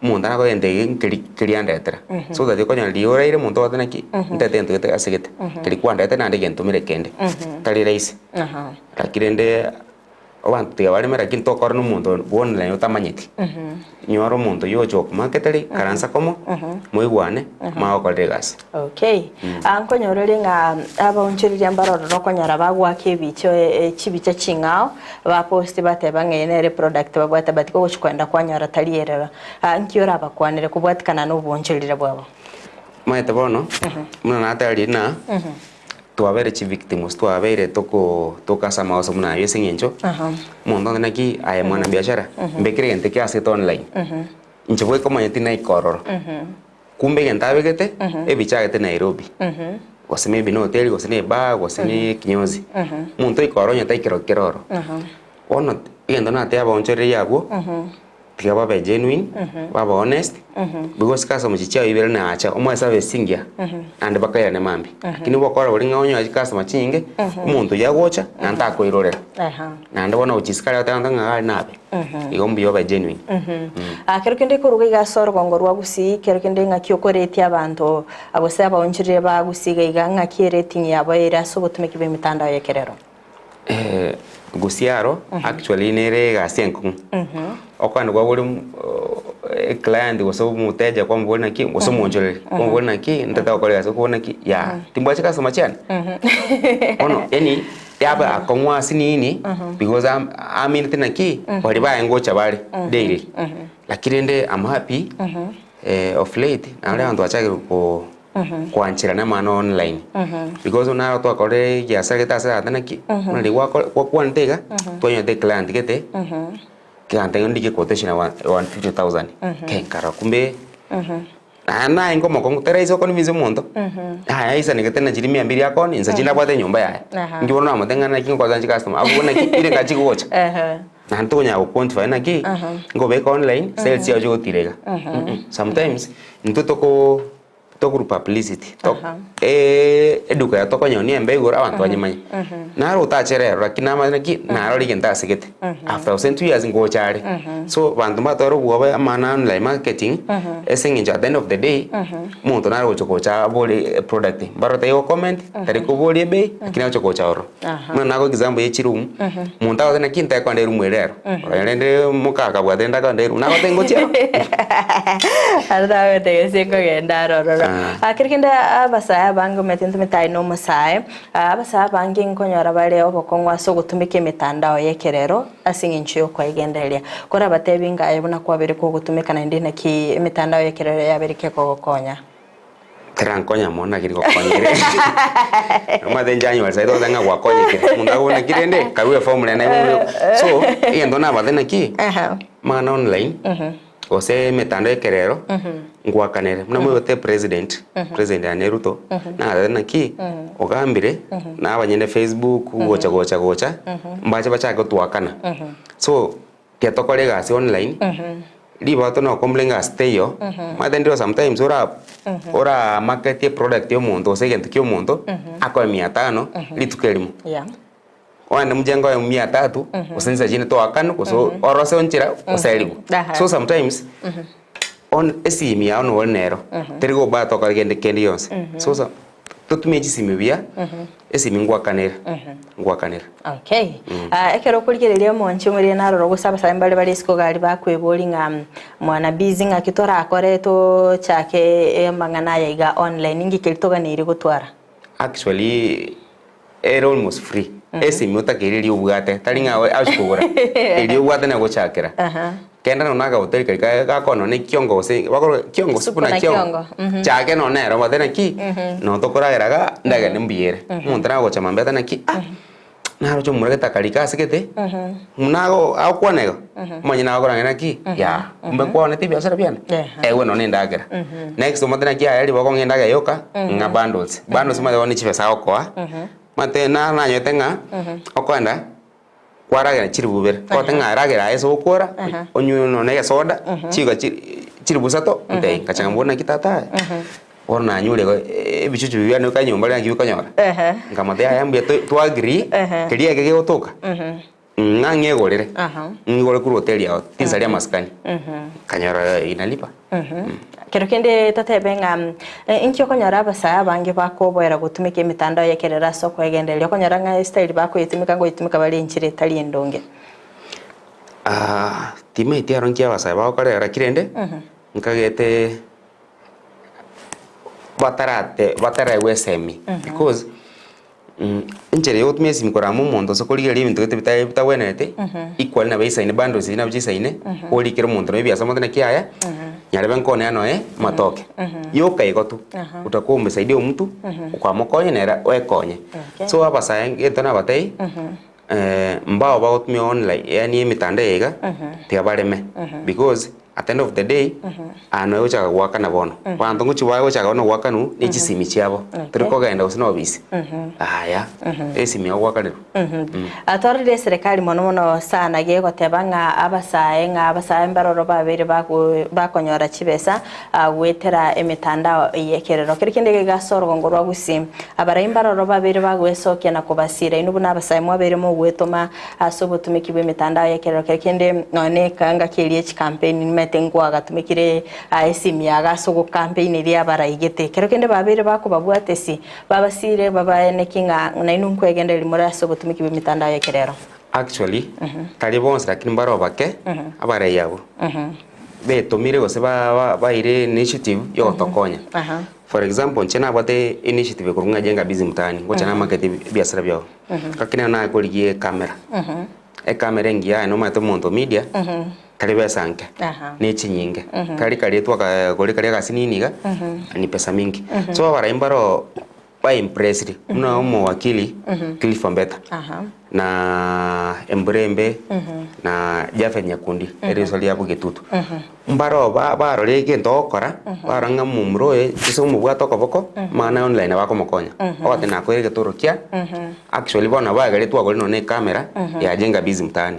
omonto nakoe egento eke nkeri keria andetera. So that okonyora riria oraire omonto ogote naki ntete egento gete ase gete keria kwandetera naende gentomere kende tari rahisi. Lakini rende Abanto tiga bareme lakini tokora na omonto bwa online otamanyeti. Nyora omonto oyio ogocha gokomarketeri, ikaransa komo, moigwane, mogokorera egasi. Okay. Ah, nkonyora ore ng'a abaonchoreria mbare ororo okonyora bagoaka ebicha chibicha ching'ao, baposti bateba ng'a eye nere product babwate but kogochi koenda kwanyora tari erero. Ah, nki orabakwanere kobwatikana na obonchoreria bwabo? Omanyete bono, buna nateba riria na. Twabeire chivictims, twabeire toko tokase amagoso buna ayio ase eng'encho, omonto onde naki aye mwanabiashara, mbekere egento eke asete online, inche bweka omanyeti naika ororo, kumbe egento abegete, ebicha agete Nairobi, gose maybe na hoteli, gose na ebar, gose na ekinyozi, omonto oika ororo onye taikero kere ororo. Bono egento nateba abaonchoreria abwo, Tiga babe genuine, babe honest, because customer chichia oibere nacha omoe service engiya naende bakairane mambia. Lakini bokora boria ng'a onyore chicustomer chinyinge, omonto oyio agocha naende takoirorera. Naende bono gochia isiko aria goteba ng'a iga are nabe, igo mbuya obe genuine. Ah, kero kende koruga iga ase orogongo rwa Gusii, kero kende ng'aki okoretia abanto gose abaonchoreria ba Gusii iga iga, ng'aki erating yabo ere ase obotumeki bw'emitandao y'ekerero? Gusii aro actually nere egasi enkong'u, okogenda kwabori eclient gose omoteja kwamobori naki gose omoonchoreri kwamobori naki ntete gokora egasi okobori naki yaa timbwati chikasoma chiane bono yaani yaba akong'u ase nini because am aminete naki baria baye ngocha bare daily lakini rende am happy of late naende abanto bachakire ko. Koancherana amang'ana online because naro twakorire ebiasara gete ase tata naki buna riria gwakora gwakwanete iga twanyorete eclient gete kegantebia ndike quotation ya 150,000 kei nkarora kumbe naende naye omokong'u teraisa okonvince omonto yaya aisanegete na chiria mia mbiri akoonia inse chinde abwate enyomba yaye inki bono namotebia ng'a naki nkosa chicustomers abwo naki ire ng'a chigocha. Naende tokonyara go quantify naki, nkobeka online, sales chiago chigotira iga. Sometimes, intwe toko tokuru publicity, tok eduka yaye tokonyonia embe igoro abanto banyemanye. Naro otachere ero lakini namanye naki, narore egento asegete, after gose 2 years ngocha are. So abanto mbatware obwoba amang'ana online marketing, ase eng'encho at the end of the day, omonto nare gocha gocha abore eproduct, mbarore tari go comment, tari koboria ebei, lakini agocha gocha ororo. Buna nagoa example ye chiroom, omonto agote naki ntekonda eroom ere ero, oyo rende moka akabwate rende akonda eroom, nagote ngochia aro. Aro nagotebia ase nkogenda aro ororo. Ah. Ah, kero kende abasae abange omanyete ntomete aye na omosae, ah, abasae abange nkonyora bare obokong'u ase ogotumeka emetandao ya ekerero ase eng'encho ya okoegendereria. Korabatebi ng'a aye buna kwabeire kogotumeka naende naki emetandao ya ekerero yabeire kekogokonya. Terankonya mono naki rigokonyire. Omanyete inche anyore saidi ogoteba ng'a gwakonyekire, omonto akobuna naki rende karue eform rende naye so, egento nabate naki, amang'ana online, gose emetandao ya ekerero, ngwakanere. Buna moigwete president, president Daniel Ruto, nagateba naki, ogambire, na abanyene Facebook, gocha gocha gocha, mbache bachake gotwakana. So, Ekero tokora egasi online, ribaga tore na gocomplain ng'a ase teiyo, omanyete ndire sometimes ora ora market eproduct ya omonto gose egento kia omonto, akoe mia tano, rituko erimo. Ogende mjengo oye mia tatu, gose chinsa chinde toakanwe gose orose onchera oserigwe. So sometimes, on esimi yago nore nero, teri gobaa tokore kende kende gionsi. So so totumie chisimi buya, esimi ngwakanera, ngwakanera. Okay. Ah, ekero okorigereria omonche omorire naroro gose abasae mbare bare isiko iga aria bakweboria ng'a mwana busy ng'aki torakore tochake amang'ana aya iga online inki keria toganeirie gotwara? Actually ere almost free, esimi otakeire eria obwate tari ng'a achi kogora, eria obwate naye ogochakera. Kende nonya na akahoteli karia kaye gakona nonya ekiongo gose bakoroka kiongo gose Supu buna na kiongo, kiongo, mhm. chake nonya nere obote naki, noo tokoragera igaa, endagera ende mbuya ere. Omonto nagocha mambia ate naki ah, naroche omomura gete akarika ase gete, buna ago agokwana igo, omanye nagokorang'e naki, yaa, kumbe nkwaonete ebiasara biane, ewe nonya na endagera. Next omote naki yaya ribaga ong'e endagera yoka, ng'a bundles, bundles omanyete bono ne chibesa agokoa, omanyete na nanyete ng'a, okoenda. Kwaragera chiribu ibere, ogote ng'a ragera aye ase ogokora, onywe nonya na egesoda, chiga chi chiribu isato, ontebie ngacha nkamobora naki tata aye, bono nanyure igo ebichuchu biria biane bika nyomba naki bikonyora, nkamotebia yaya mbuya to twagree, keria eke gegotoka, ng'a ng'egorere, ng'igore korwa hoteli yao, tinsaria amasikani, nkanyora inalipa. Kero kende totebe ng'a inki okonyora abasae abange bakoboera gotumeka emetandao y'ekerero ase okoegendereria, okonyora ng'a estyle bakoyetumeka ngoyetumeka bare enchera etari endonge. Timaeti aro nki abasae bagokora lakini rende, nkagete batarate bataraegwa esemi because. Enchera ya gotumia esimi korama omonto ase korigereria ebinto gete bitari bitabwenereti, equally nabo eisaine bundles echi nabo chisaine, orikere omonto na ebiasara omote naki yaya, nyarebe nkone ano eh amatoke. Yoka igo tu, utakuwa umesaidia omtu, kwamokonya nere oekonye. So abasae egento nabatebie, mbao bagotumia online yaani emitandao eye iga, tiga bareme because at the end of the day, aya noyo ogochaka goakana bono. Abanto ngochia bagochaka bono goakanwa ne chisimi chiabo, tori kogenda gose na obisi, yaya, esimi ogoakanerwa. Atorire eserekari mono mono sana gegoteba ng'a abasae ng'a abasae mbaroro babeire bago bakonyora chibesa goetera emetandao y'ekerero. Kero kende iga ase orogongo rwa Gusii, abarai mbaroro babeire bagoesokia na kobasira inwe buna abasae mwabeire mogwetoma ase obotumeki bw'emetandao y'ekerero. Kero kende nonya ne engaki eria ye chikampeni nimanyete nkwagatumekire esimi yago ase ogokampeineria abarai gete. Kero kende babeire bakobabwata esi, babasire babaeneki ng'a nainwe nkwegendereria more ase obotumeki bw'emetandao y'ekerero. Actually, tari bonsi lakini mbaro bake abarai abwo betomire gose baire initiative yogotokonya. For example, inche nabwate initiative ekorwa ng'a jenga busy mtaani, ngocha namakete ebiasara biago. Lakini nabo nakorigia ecamera, ecamera engiya aye nomanyete omonto media, tari besa nke, ne chinyinge. Kari karia twakagora karia agasinini iga, ni pesa mingi. So abarai mbaro ba impressed buna omowakili Cliff Ombeta na embura embe na Japhet Nyakundi eriso ria Bogetutu. Mbaro ba barora egento ogokora barora ng'a omomura oyo gose omobwate okoboko amang'ana online nabo akomokonya. Ogoteba nakoire egetoro kia actually bono nabo bagerire twagorire nonye na ecamera ya Jenga Biz Mtaani.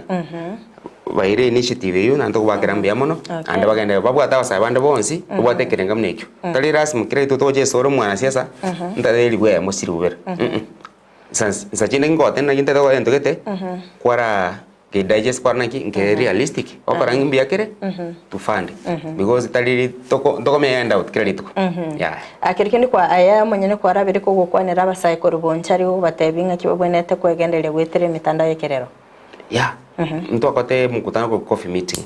Baire initiative eyio naende tokobakera mbuya mono, naende bagende babwate abasae bande bonsi, babwate ekerenga buna ekio. Tari lasima kera rituko togocha esoro omwanasiasa, ntabe elifu eyemo chiri bibere Nsa chinde ngotenena naki ntagete gokora egento gete, kwara gedigest kwara naki nke realistic, ogokora ng'a mbuya kere, to fund because tari rituko ntokomenya handout kera rituko, yaya. Keri kende kwa aya omonyene kwarabire kogokwanera abasae korwa bonchari ogobatebia ng'aki babwenerete kwegendereria goetera emetandao y'ekerero. Yeah, ntwakorete mkutano korwa coffee meeting.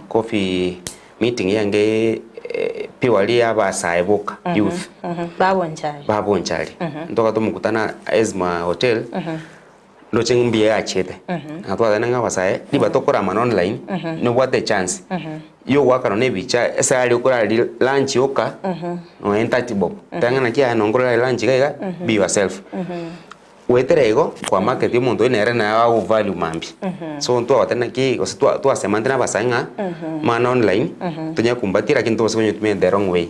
Coffee meeting yange purely ya abasae boka, youth. Babonchari. Babonchari. Ntwakorete omokutano Esma Hotel, ndoche mbuya yachete. Na twatebana ng'a abasae, riba tokoramana online, nobwate echance yogoakanwa na ebicha ase aria okorari lunch yoka, nonya thirty bob. Teba ng'a naki aye nonye nkorara lunch iga iga, be yourself. Goetera igo, kwamarket omonto oyio nere naye agovalue mambia. So ntwabwate naki gose twa twasemante na abasae ng'a amang'ana online, tonya kumbatia lakini tobasa konyetumia in the wrong way.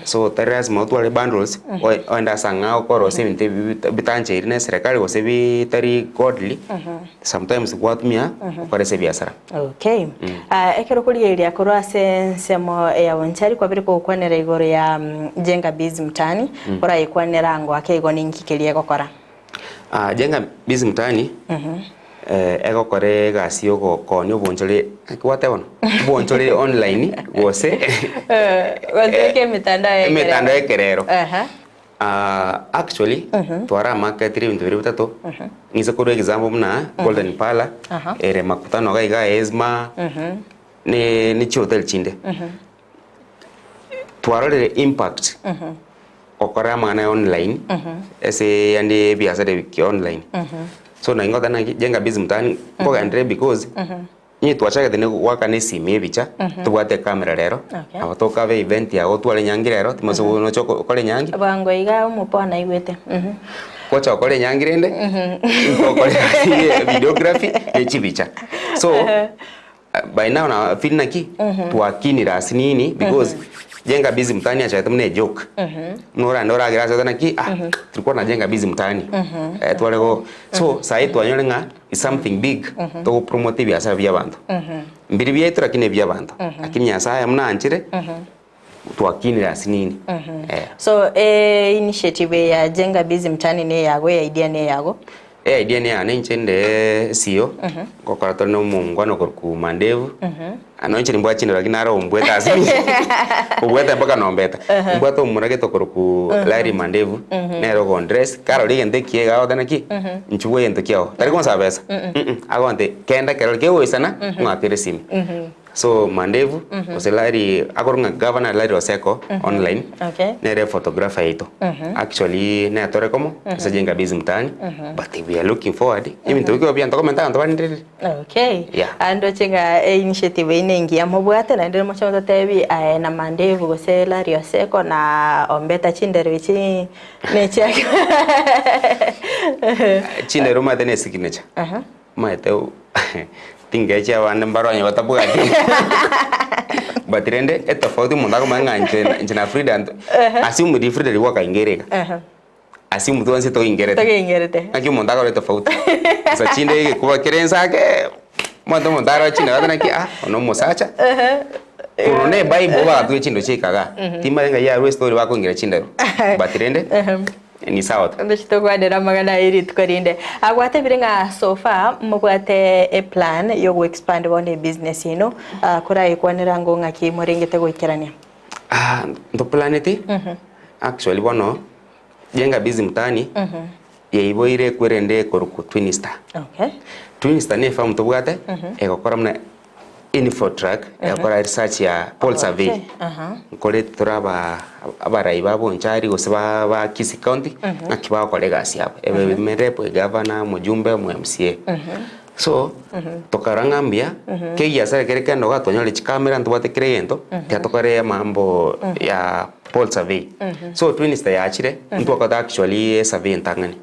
So tari lazima otware bundles, oe oende ase ang'ao okorosia ebinto ebi bita bitancheiri na eserekari gose bitari godly, sometimes gwatumia okore ase ebiasara. Okay. Ekero okorigereria korwa ase ensemo ya Bonchari kwabire kogokwanera igoro ya Jenga Biz Mtaani, orayekwanere ango ake igo ninki keria egokora? Jenga Biz Mtaani egokora egasi ya ogokonya obonchore naki gwateba bono? Obonchore online gose Gotueka emitandao ya ekerero. Emetandao ya ekerero. Actually twaramaketire ebinto biria bitato, ng'ise korwa example buna Golden Parlour, ere Makutano iga iga Esma, ne ne chihoteli chinde. Twarorire impact gokora amang'ana ya online ase yaani ebiasara ebi kia online. So naki ngoteba naki Jenga Biz Mtaani nkogenderere because. Inye twachagete ne goakana esimi ebicha, tobwate ecamera rero, nabo tokaba event yago otware enyangi rero, timanyeti gose noche okore enyangi. Bwango iga omopo naigwete. Gocha gokora enyangi rende, ntokore videography ne chibicha. So, by now na feel naki, twakinire ase nini because Jenga Biz Mtaani yachagete buna ejoke. Buna orande oragere ase naki, ah, tulikuwa tunajenga biz mtaani. Tware go, so sahi twanyore ng'a. Is something big togo promote ebiasara bia abanto mbiri biaito lakini ebia abanto lakini nyasaye buna anchire twakinire ase nini eh. So initiative eye ya Jenga Biz Mtaani ne eyago, e idea ne eyago? E idea ne eyane inche inde CEO ngokora tore na omongwana okorokwa Mandevu nonya inche nimbwate chindoro lakini naro ombwete ase obwete mpaka nombeta mbwate omomura gete okorokwa Larry Mandevu nere ogondress karora egento ekiya iga agoteba naki inchuo egento kiago tari konsaba besa agontebia kenda kerore kegoisana ng'akere esimi. So Mandevu gose Larry akorwa ng'a Governor Larry Oseko online Okay. nere photographer yaito. Actually netore komo ase Jenga Biz Mtaani but we are looking forward ebinto bikobia bianto komenta abanto banderere. Okay. Yeah. Ah, ndoche ng'a e initiative eye nengiya mobwate naende moche mototebi aye na Mandevu gose Larry Oseko na Ombeta chindero echi nechiake. Chindero omanyete ne signature. Omanyete tingechi abande mbare onye batabwati but rende etofauti omonto akomanya ng'a inche inche na Frida nto assume riria Frida riria gwakaingeire iga, assume twensi toingerete. Toingerete. Naki omonto akore etofauti, gose chinde egekuba kere inse ake, omanyete omonto aroche chinde agote naki ah oyo na omosacha, korwa na ebible bagatwa chinto chiaikaga, timanyeti ng'ai yarwa estory bakoingera chindero, but rende. Ni sawa tu. Ndoche tokwanera amang'ana aye rituko rinde. Ah, gwatebire ng'a so far mobwate eplan yogo expand bono ebusiness yaino, ah, korayekwanera ango ng'aki morengete goikerania? Ah, ntoplaneti actually bono Jenga Biz Mtaani yaiboire ekwerende ekorokwa Twin Star. Okay. Twin Star ne efamu tobwate egokora buna Infotrak egokora research ya poll survey. Okay, aha. Nkore tore aba abarai ba Bonchari gose ba ba Kisii County ng'aki bagokora egasi yabo, ebe merep, egavana, omojumbe, omo MCA. So, tokarora ng'a mbuya, kegiasara kere kende iga twanyore chikamera ntobwate kera egento, tiga tokore amambo ya poll survey. So Twinster yachire, ntwakota actually esurvey entang'ani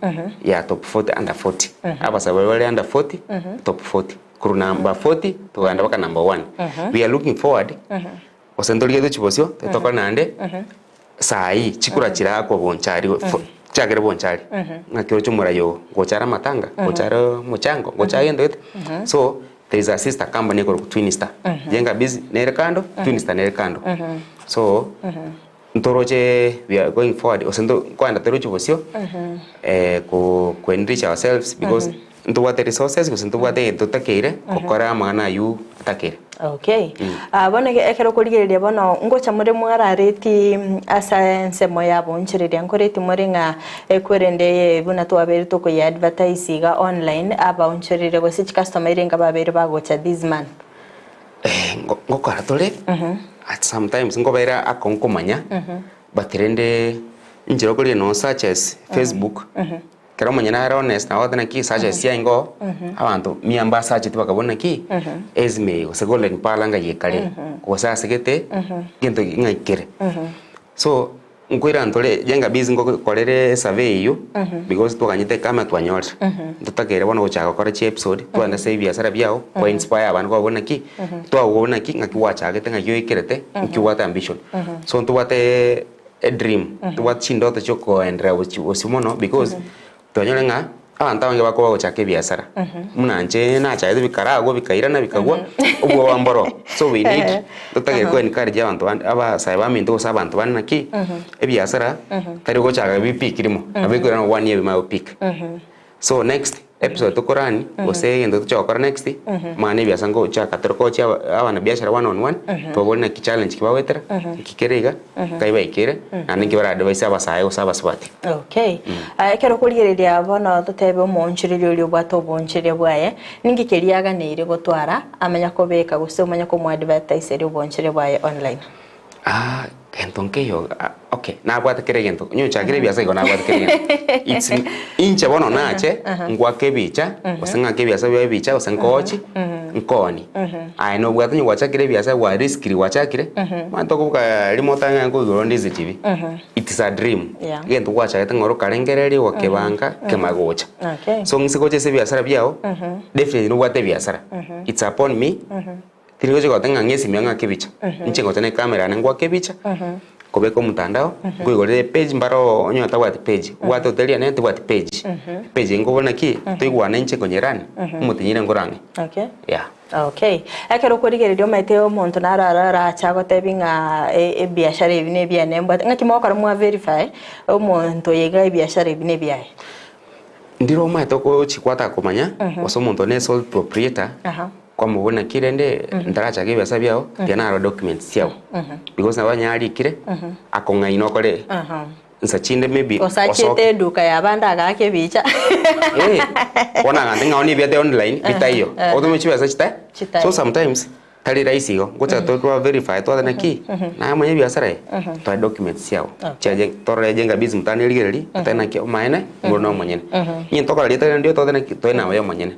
ya top 40 under 40. Abasae baria bare under 40, top 40. Korwa number 40 tokogenda mpaka number 1. We are looking forward, gose ntorigetie chibosio, tokore naende saa hii chikura chirakwa bonchari chiakere bonchari ng'aki oroche omorai ogo ngocha are amatanga ngocha are omochango ngocha are gento gete so there is a sister company ekorokwa twin star jenga biz nere kando twin star nere kando so ntoroche we are going forward gose nto nkoenda toroche bosio ko ko enrich ourselves because ntobwate resources gose ntobwate egento totakeire gokora amang'ana aywo atakeire. Okay. Ah, bono eke- ekero okorigereria bono ngocha more mwarareti ase ensemo ya bonchereria nkoreti more ng'a ekwerende eye buna twabeire tokoyia advertise iga online abaonchoreria gose chicustomer ere enga babeire bagocha this month. Ngo- ngokora tore at sometimes nkobaira ako nkomanya but rende inchera okoria no searches Facebook Ekero omonyene are honest nabo agoteba naki searches chiaye oo, abanto mia mbasacheti bakabuna naki, Esme gose Golden Pearl ng'ai ekare, gose ase gete, gento ng'ai kere. So, nkoirana tore Jenga Biz ngokorere esurvey eywo, because twaganyete ekame twanyorire. Ntotakeire bono gochaka gokora chiepisode, twagenda ase ebiasara biago, kwa inspire abande kwababora naki, twababora naki ng'aki gwachagete ng'aki oikerete, nki obwate ambition. So ntobwate edream, tobwate chindoto chia okoenderea gochi bosio mono because twanyore ng'a abanto abange bakoba gochaka ebiasara, buna inche nachagete bikaragwa bikairana bikagwa, obwoba mboro. So we need totagete ko encourage abanto bande abasae baminto gose abanto bande naki, ebiasara tari gochaka bipiki rimo, nabo ekoirana one year bimanye gopika. So next episode tokorani gose egento toche gokora next mang'ana ebiasa ngochaka tore kochia aba abanabiashara one on one tobabori naki challenge ki bagoetera nki kere iga nkai baikeire naende nki bara advise abasae gose abasubati. Okay. Ah, ekero okorigereria bono totebe omoonchoreria oria obwate oboonchoreria bwaye, ninki keria aganeire gotwara amanya kobeka gose omanye komoadvertiseria oboonchoreria bwaye online? Ah, gento nkeiyo ah, okay, nabwate kera egento, onye ochakire ebiasara igo nabwate kera egento. It's inche bono nache, ngwake ebicha, gose ng'ake ebiasara bia ebicha, gose nkochi, nkooni. Aye nobwate onye gwachakire ebiasara gwa riskiri gwachakire, omanyete okoboka rimo otang'e nkoigoro onde ase TV, it is a dream. Yeah. Egento gwachagete ng'a ore okarengereria, ogakebanga, kemanye gocha. Okay. So ng'ise gocha ase ebiasara biago, definitely nobwate ebiasara, it's upon me. Tindi gocha goteba ng'a ng'esimia ng'ake ebicha, inche ngocha na ecamera yane ngoake ebicha, kobeka omotandao, nkoigorere epage mbare oo onye otabwati page, obwate hoteli yane tebwati page, epage eye nkobona ki, toigwane inche nkonyerani, omotinyire nkorang'e, Okay. yeah. Okay. Ekero okorigereria omanyete omonto naro arache agotebi ng'a ebiashara ebi na ebiane mbwate, ng'aki mogokora mwa verify omonto oyo iga ebiashara ebi na ebiaye? Ndire omanyete okochikwata komanya, gose omonto one sole proprietor. Kwamobuna ki rende ntarachake ebiasara biao, tiga narore documents chiao. Because nabo onye arikire, akong'aina okore nsa chinde maybe Osachete osoke. eduka ya abande agaaka ebicha. Eh, bono agante ng'a one ebiate online bitaiyo. Otome chibesa chita. Chitaiyo. So sometimes. Tari rahisi igo, ngocha twa verify twateba naki, naye omanye ebiasara eye, twae documents chiago, chiaye torore jenga biz mtaani erigereria, otebe naki omaene, mboro na omonyene. Onye tokora rieta rinde tote naki toe naye omonyene.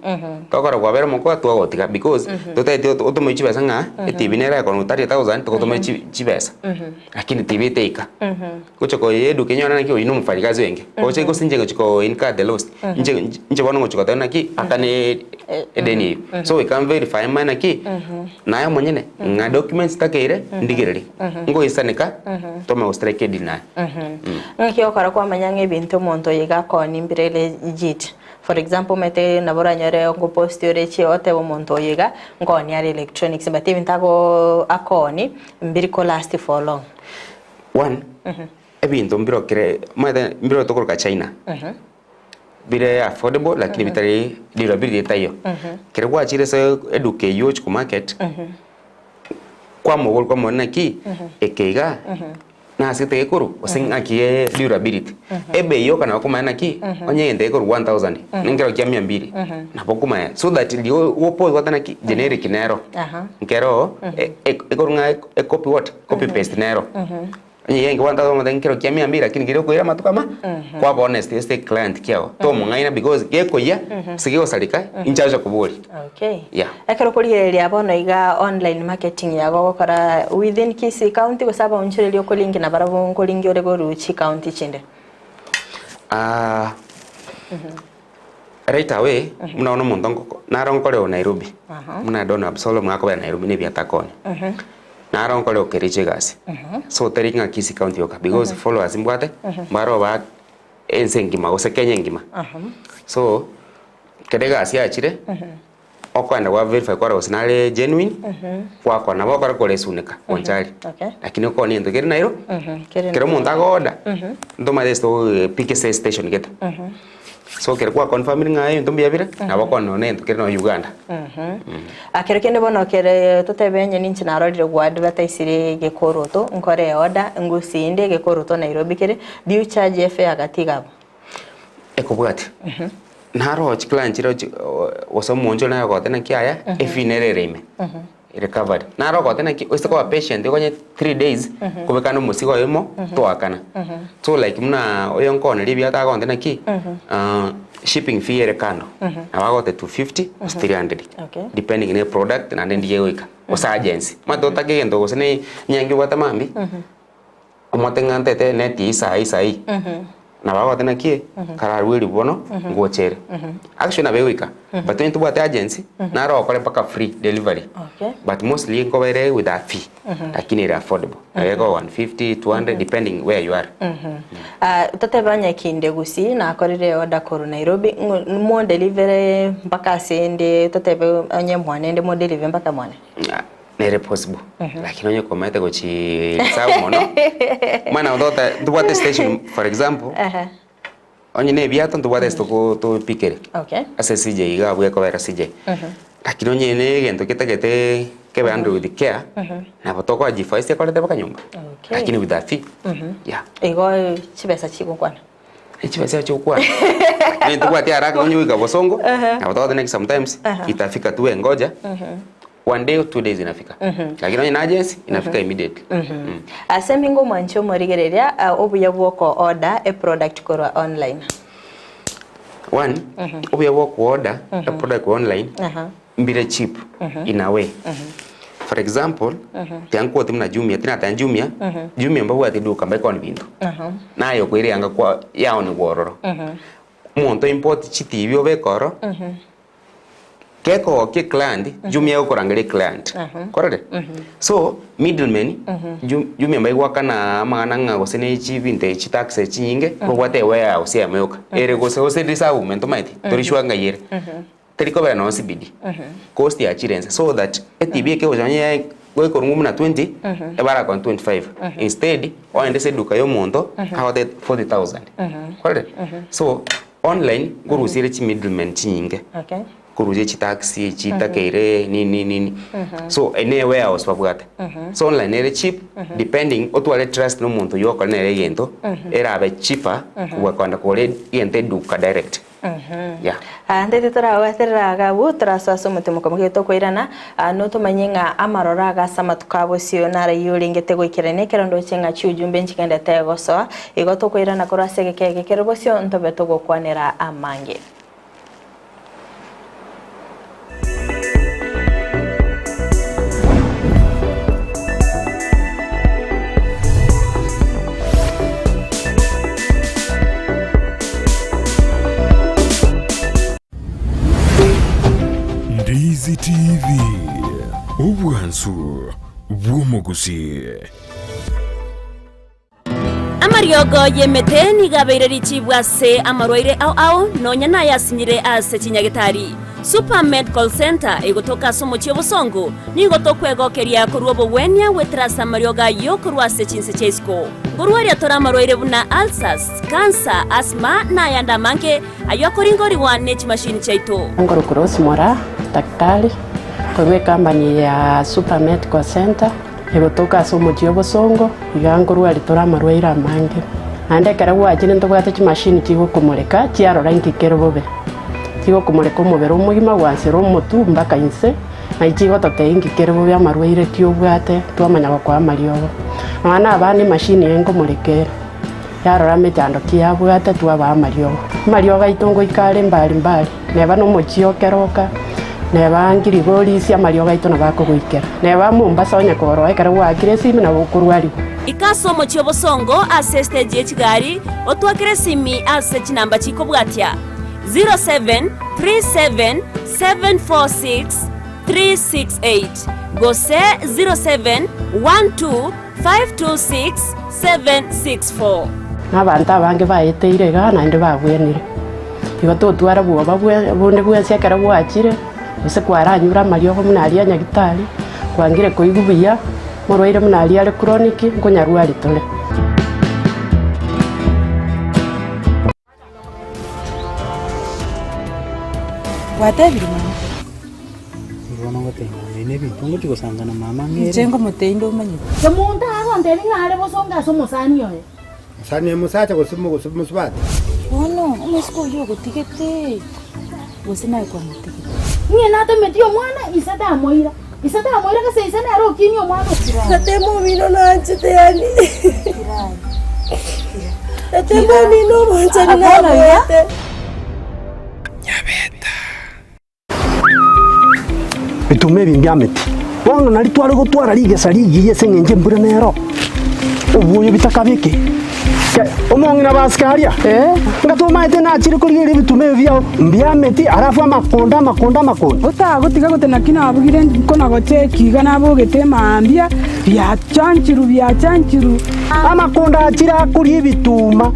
Tokora kwabera omokoa twagotiga because, totaeti otomoi chibesa ng'a etv nere ekonu 30,000 togotomera chibesa, lakini tv teika. Gocha koyia eduka enyore naki oyio na omofanyikazi oenge, oche gose inche ngochia ko incur the loss, inche inche bono ngochia goteba naki akane edeni eyio. So goika nverify manye naki, naye omonyene ng'a documents takeire ndigererie, ngoisaneka tome go strike edeal naye. Ng'aki ogokora kwamanya ng'a ebinto omonto oyo iga akooni mbire legit? For example omanyete nabo oranyore ngoposti ore echi otebe omonto oyo iga nkooni are electronics but ebinto ago akooni mbiri ko last for long. One, ebinto mbiro kere omanyete mbiro tokoroka China, bire affordable lakini bitari durability etaiyo. Kere gwachire ase eduka eywo ochia komarket, kwamobori kwamobori naki, eke iga nase tegekorwa gose ng'aki durability. Ebei yoka nabo okomanya naki, onye egento gekorwa 1000, nenkero kia mia mbili, nabo okomanya so that riria ogopost naki generic nero, nkero ekorwa ng'a ecopy what? Copy paste nero. Onye genge gwantaka komotebia nkero kia mia mbili lakini keria okoira amatuko ama kwaba honest ase eclient kiago tomong'aina because gekoyia gose gegosareka inche agocha koboria. Okay. Yeah. Ekero okorigereria bono iga online marketing yago ogokora within Kisii county gose abaonchoreria okoringi nabarabwo nkoringi ore korwa chicounty chinde? Ah, right away buna bono omonto nkoko naro nkoreo Nairobi buna Don Absolom akobera Nairobi na ebiato akonya. Naro nkore o Kericho egasi so teri ng'a Kisii county yoka because followers mbwate mbaro ba ense engima gose Kenya engima. So kera egasi yachire okoenda gwa verify kwarora gose nare genuine gwakora nabo okore koresuneka gonchari lakini okoonia egento kere Nairo kero omonto ago order ntomanyete ase togopika ase estation gete. So ekero gwa confirmire ng'a ebinto mbuya bire, nabo okonyora nonya egento kere nonya Uganda. Ekero kende bono kere totebe onye ninche narorire gwa advertisire egekoroto, nkore eorder, ngusie inde egekoroto Nairobi kere, do you charge efare gati iga abwo? Ekobwatia, naro chiclient chire gose omonche ore naye ogote naki yaya, efee nere ere ime. Recovery. Naro ogote naki oise koba patient okonye 3 days kobekana omosigo oyomo toakana. So like buna oyo nkooneria ebiato agonte naki shipping fee ere kando nabo agote 250 gose 300 Okay. depending ne product naende ndiye egoika gose agency. Omanyete otake egento gose ne enyangi obwate mambia. Omote ng'a ntete neti isai isai, nabo agote naki kararue ribono ngochere. Actually nabo egoika, but onye tobwate agency, naro okore mpaka free delivery. Okay. But mostly nkoba ere with a fee, lakini ere affordable. Nabo ekoba 150, 200 depending where you are. Ah, totebe onye kinde gusii nakorire order korwa Nairobi, ng'o modelivere mpaka ase inde totebe onye mwane inde modelive mpaka mwane? Nere possible lakini onye komanyete gochi reserve mono mwana otota ntobwate station for example Ehe. onye na ebiato ntobwate ase toko tobikere Okay. ase CJ iga abwo ekobera CJ lakini onye na egento getagete kebe under with care nabo tokoa G-Voice ekorete mpaka nyomba Okay. lakini with a fee yeah. Igo chibesa chigokwana. Chibesa chigokwana lakini ntobwati haraka onye goika bosongo nabo togoteba naki sometimes itafika tu we ngoja One day or 2 days inafika. Lakini onye na agency inafika immediately. Ase emingo omwanche omorigereria obuya bw'oko order e product korwa online. One, obuya bwa oku order a product korwa online mbire cheap in a way. For example, tiga nkote buna Jumia, tinateba Jumia, Jumia mbabwate eduka mbekoni binto. Naye okoira eyanga kwa yaonigwa ororo. Omonto import chitibi obeke oro. Kekogokia eclient, Jumia egokorangeria eclient. Korore? So, middlemen, Ju- Jumia mbaigwakana amang'ana ng'a gose ne chibinto echi chitax echi chinyinge, obwate ewarehouse eyemo yoka. Ere gose gose reservement omanyete, tori sure ng'ai ere. Teri kobera nonye CBD. Cost yachire inse so that etv ekegocha nonye goikorwa buna 20, ebarakone 25. Instead, oende ase eduka ya omonto, agote 40,000. Korore? So, Online nkorusia ere chimiddlemen chinyinge Okay. korusia chitaxi chitakeire nini nini so ene warehouse babwate so online ere cheap depending otware trust na omonto oywo okore nere egento erabe cheaper kobua kogenda kogora egento eduka direct. Yeah. Ah, ntete toragoeterera iga abwo, torasoa ase omotemoko moke tokoirana, ah, notomanye ng'a amaroro aga ase amatuko a bosio narayio orengete goikerania ekero ndoche ng'a chiujumbe nchigendete gosoa. Igo tokoirana korwa ase egeka eke kere bosio ntobe togokwanera amange. Ndizi TV, obwansu bw'omogusii. Amariogo y'emete nigo abeire richibu ase amarwaire ao ao, nonya nayasinyire ase chinyagetari. Super Medical Centre egotoka ase omochie obosongo, nigo tokwegokeria korwa obogwenia goetera ase amariogo ayio korwa ase chinse chia isiko. Nkorwaria tore amarwaire buna ulcers, cancer, asthma na ayande amange ayio akoringorigwa ne chimashini chiaito. Nkorokwa Rose Moraa, daktari, korwa ecompany ya Super Medical Centre. Egotoka ase omochie obosongo, iga nkorwaria tore amarwaire amange. Naende ekero gwachire ntobwate chimashini chigokomoreka chiarora inki kere bobe. Chigokomoreka omobere omogima gwansera omotwe mpaka inse, naye chigototebia inki kere bobe amarwaire ki obwate twamanya gokoa amariogo. Nonya na abana emashini eye nkomoreka ere, yarora emechando ki yabwate twabaa amariogo. Amariogo aito ngoika are mbari mbari. Neba nomochie o keroka, neba ngirigorisia amariogo aito nabo akogoikera, neba Mombasa onye koroa ekero gwaakire esimi nabo okorwarigwa. Ika ase omochie obosongo ase estage ye chigari, otwakere esimi ase chinamba chikobwatia, 0737746368 gose 0712526764. Na abanto abange baeteire igaa naende babwenire. Igo totwara bwoba bonde bwensi ekero gwachire, gose kwaranyure amariogo buna aria a nyagitari, kwangire koigwa buya, morwaire buna aria are chronic, nkonyarwari tore. Gwatebire mama? Bono ngotebia mama ine ebinto ngochia gosanga na mama ng'ere. Inche ngomotebia inde omanyete. Omonto agontebia ng'a are bosongo ase omosani oye. Mosani omosacha gose mosubati. Bono omoiseke oyio ogotigete, gose naye kwamotigete? Ng'ina atometi omwana, ise tamoira. Ise tamoira gose ise nere okinia omwana o. Tata omino nanchete yaani Tata omino obwanchani nabwate. Bituma ebi mbiameti. Bono nario tware gotwara rigesa rigiya ase engencho embura nero obwoyo bitakabeke. Omong'ina basike aria, nga tomaete nachire korigereria ebituma ebi biao mbiameti alafu amakonda amakonda amakonda. Otagotiga gote naki nabugire nkona gocheki iga nabogete mambia, biachanchiru biachanchiru. Amakonda achire akoria ebituma.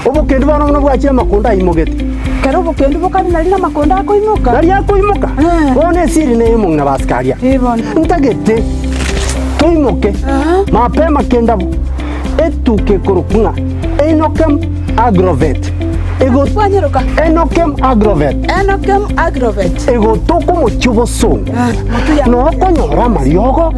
Obokendu bono buna bwachire amakonda aimogete. Kera obokendu bokare nari namakonda akoimoka. Nari akoimoka. Bono esiri neye omong'ina basike aria. Ntagete toimoke mapema kendabu etuka ekorokwa ng'a Enokem Agrovet. Ego Enokem Agrovet. Enokem Agrovet. Egotoka omochie obosongo. Noo okonyora amariogo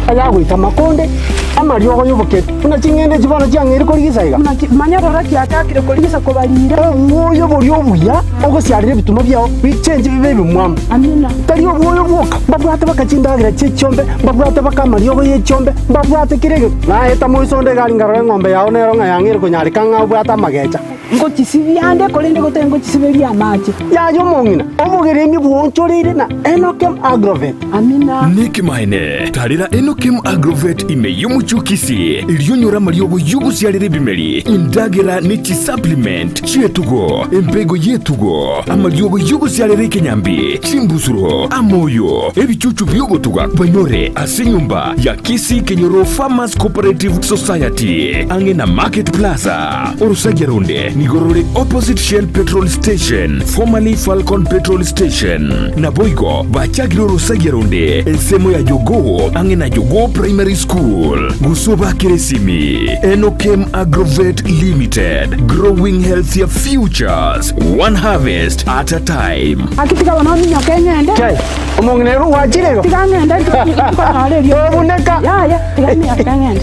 ayagoita amakonde, amariogo y'obokendu. Buna ching'ende echi bono chiang'eire korigisa iga. Buna manya rora chiachakire korigisa kobarire. Obwoyo boria obuya ogosiarera ebituma biao bichenche bibe ebimwamu. Amina. Tari obwoyo bwoka, mbabwate baka chindagera chi'echiombe, mbabwate baka amariogo y'echiombe, mbabwate kera egento. Naeta moiso onde egari nkarora eng'ombe yao nero ng'a yang'eire konyareka ng'a obwate amagecha. Ngochisibia ande, korende gotari ngochisiberia amache. Yaya omong'ina, obogeremi bwoonchoreire na Enokem Agrovet. Amina. Nekemanene, tarera Enokem Agrovet ime y'omochie o Kisii, erio onyore amariogo y'ogosiarera ebimeri, endagera ne chisupplement chi'etugo, embego y'etugo, amariogo y'ogosiarera ekenyambi, chimbusuro, amoyo, ebichuchu bi'ogotuga banyore ase enyomba ya Kisii Kenyoro Farmers Cooperative Society, ang'e na Market Plaza. Orosagia ronde nigo rore opposite Shell Petrol Station, formerly Falcon Petrol Station. Naboigo bachakire orosagia ronde ensemo ya Jogoo ang'e na Jogoo Primary School. Gose obakere esimi Enokem Agrovet Limited, growing healthier futures, one harvest at a time. Gaki tiga bono ominyoke ng'ende. Kai, omong'ina ere gwachire igo? Tiga ng'ende nkonyora eriogi. Tobuneka. Yaya, tiga minyoke ng'ende.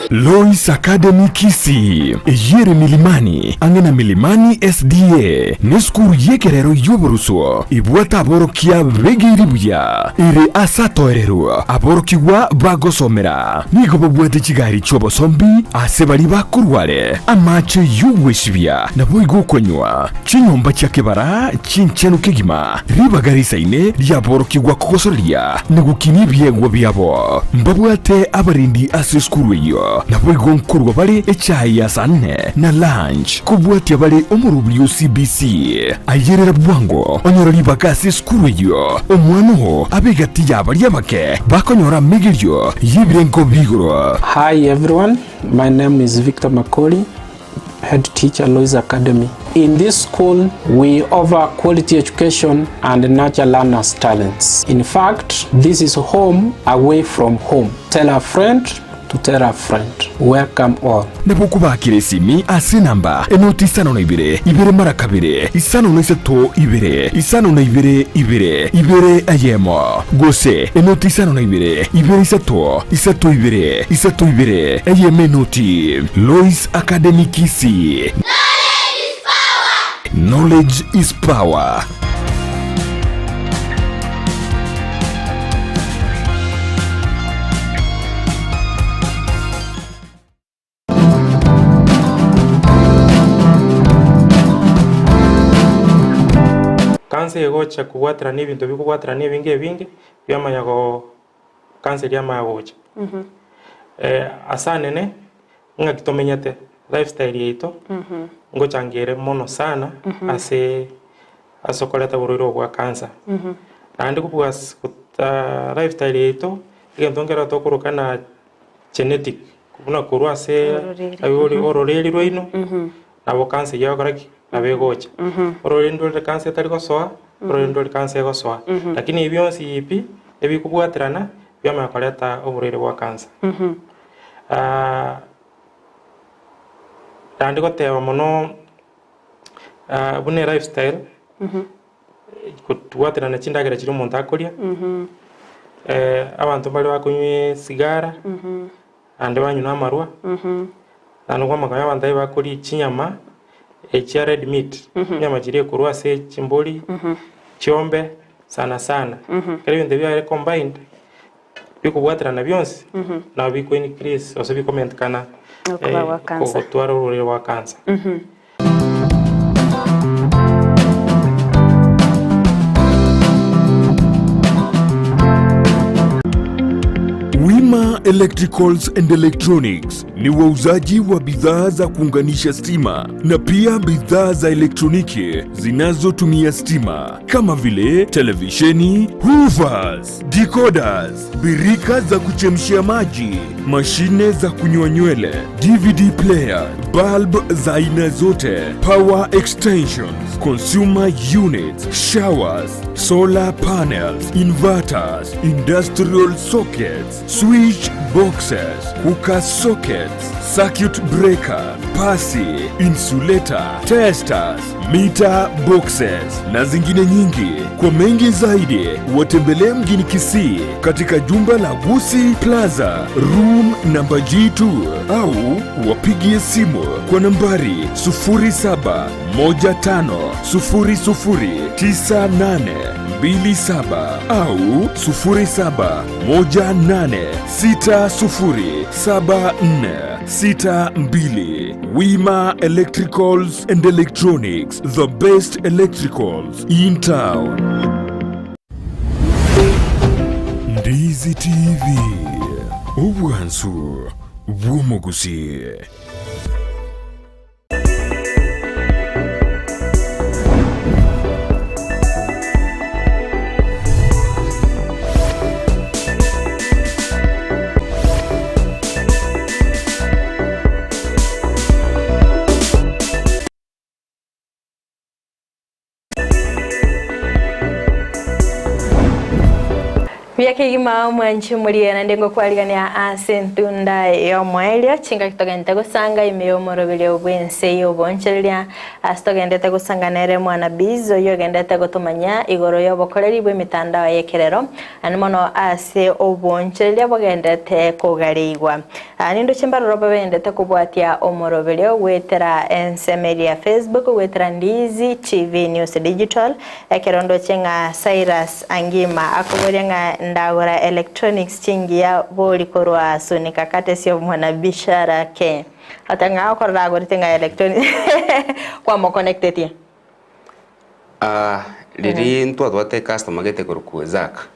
Lois Academy Kisii, eyio ere Milimani, ang'e na Milimani SDA, nesukuru y'ekerero y'oboruso ebwate aborokia begeiri buya, ere ase atoererwe aborokigwa bagosomera. Nigo babwate chigari chi'obosombi ase baria bakorwa are, amache y'ogwesibia naboigo okonywa, chinyomba chia kebara chinchenu kegima, ribaga risaine riaborokigwa kogosoreria na gokinia ebiegwa biabo. Mbabwate abarendi ase esukuru eyio, naboigo nkorua bare echae ya saa nne na lunch, kobwatia bare omorobiri o CBC. Ayerera bwango onyore ribaga ase esukuru eyio, omwana oo abe egati ya baria abake bakonyora amegerio y'ebirengo bi'igoro. Hi everyone, my name is Victor Makori, head teacher Lois Academy. In this school, we offer quality education and nurture learners' talents. In fact, this is home away from home. Tell a friend to tell a friend. Welcome all. Nabo okobakera esimi ase enamba enoti isano na ibere, ibere mara kabere, isano na isato ibere, isano na ibere ibere, ibere eyemo, gose enoti isano na ibere, ibere isato, isato ibere, isato ibere, eyemo enoti. Lois Academy Kisii. Knowledge is power. Kansa egocha kobwaterana ebinto bikobwaterana ebinge ebinge, biamanya go kansa eria yamanya gocha. Ase anene, ng'aki tomenyete, lifestyle yaito, ngochanga ere mono sana ase ase okoreta oborwaire obo bwa kansa. Naende kobua ase lifestyle yaito, egento nkere tokoroka na genetic, buna korwa ase abaibori ororeri rwaino, nabo kansa eyio egokora ki? Nabo egocha. Ororeri ndorire kansa etari gosoa, ororeri ndorire kansa egosoa. Lakini ebi bionsi pi, ebikobwaterana, biamanya koreta oborwaire bwa kansa. Naende goteba mono buna elifestyle, kobwaterana chindagera chiria omonto akoria, abanto mbare bakonywa esigara, naende banywa na amarwa, naende kwamanya abanto aye bakoria chinyama echia red meat, chinyama chiria ekorwa ase chimbori, chiombe sana sana. Ekero ebinto ebi biare combined, bikobwaterana bionsi, nabo biko increase gose bikomentekana Okoba gwa cancer. gotwara ororere rwa cancer. Wima Electricals and Electronics ni wauzaji wa bidhaa za kuunganisha stima na pia bidhaa za elektroniki zinazotumia stima kama vile televisheni, hoovers, decoders, birika za kuchemshia maji, mashine za kunyoa nywele, DVD player, bulb za aina zote, power extensions, consumer units, showers, solar panels, inverters, industrial sockets, switch boxes, cooker sockets, circuit breaker, pasi, insulator, testers, meter boxes na zingine nyingi. Kwa mengi zaidi, watembelee mjini Kisii katika jumba la Gusii Plaza, room namba G2 au wapigie simu kwa nambari 0715009827 au 0718607462. Wima Electricals and Electronics, the best electricals in town. Ndizi TV, obwansu bw'omogusi. Buya kegima omwanchi omoria naende ngokwarigania ase entunda y'omoerio, chingaki togendete gosanga ime y'omoroberio bw'ense y'obonchereria, ase togendete gosanga nere mwana Biz, oyio ogendete gotomanya igoro y'obokoreri bw'emetandao y'ekerero, naende mono ase obonchereria bogendete kogareigwa. Nindoche mbaroro bagendete kobwatia omoroberio goetera ensemo eria ya Facebook, goetera Ndizi TV News Digital, Ekero ndoche ng'a Cyrus Angima akoboria ng'a ndagora electronics chingiya bori korwa Sunika courtesy of Mwanabishara K. Ate ng'a okorora agorete ng'a electronics kwamoconnectetie. Ah, riria ntwatwate ecustomer gete korokwa Zack,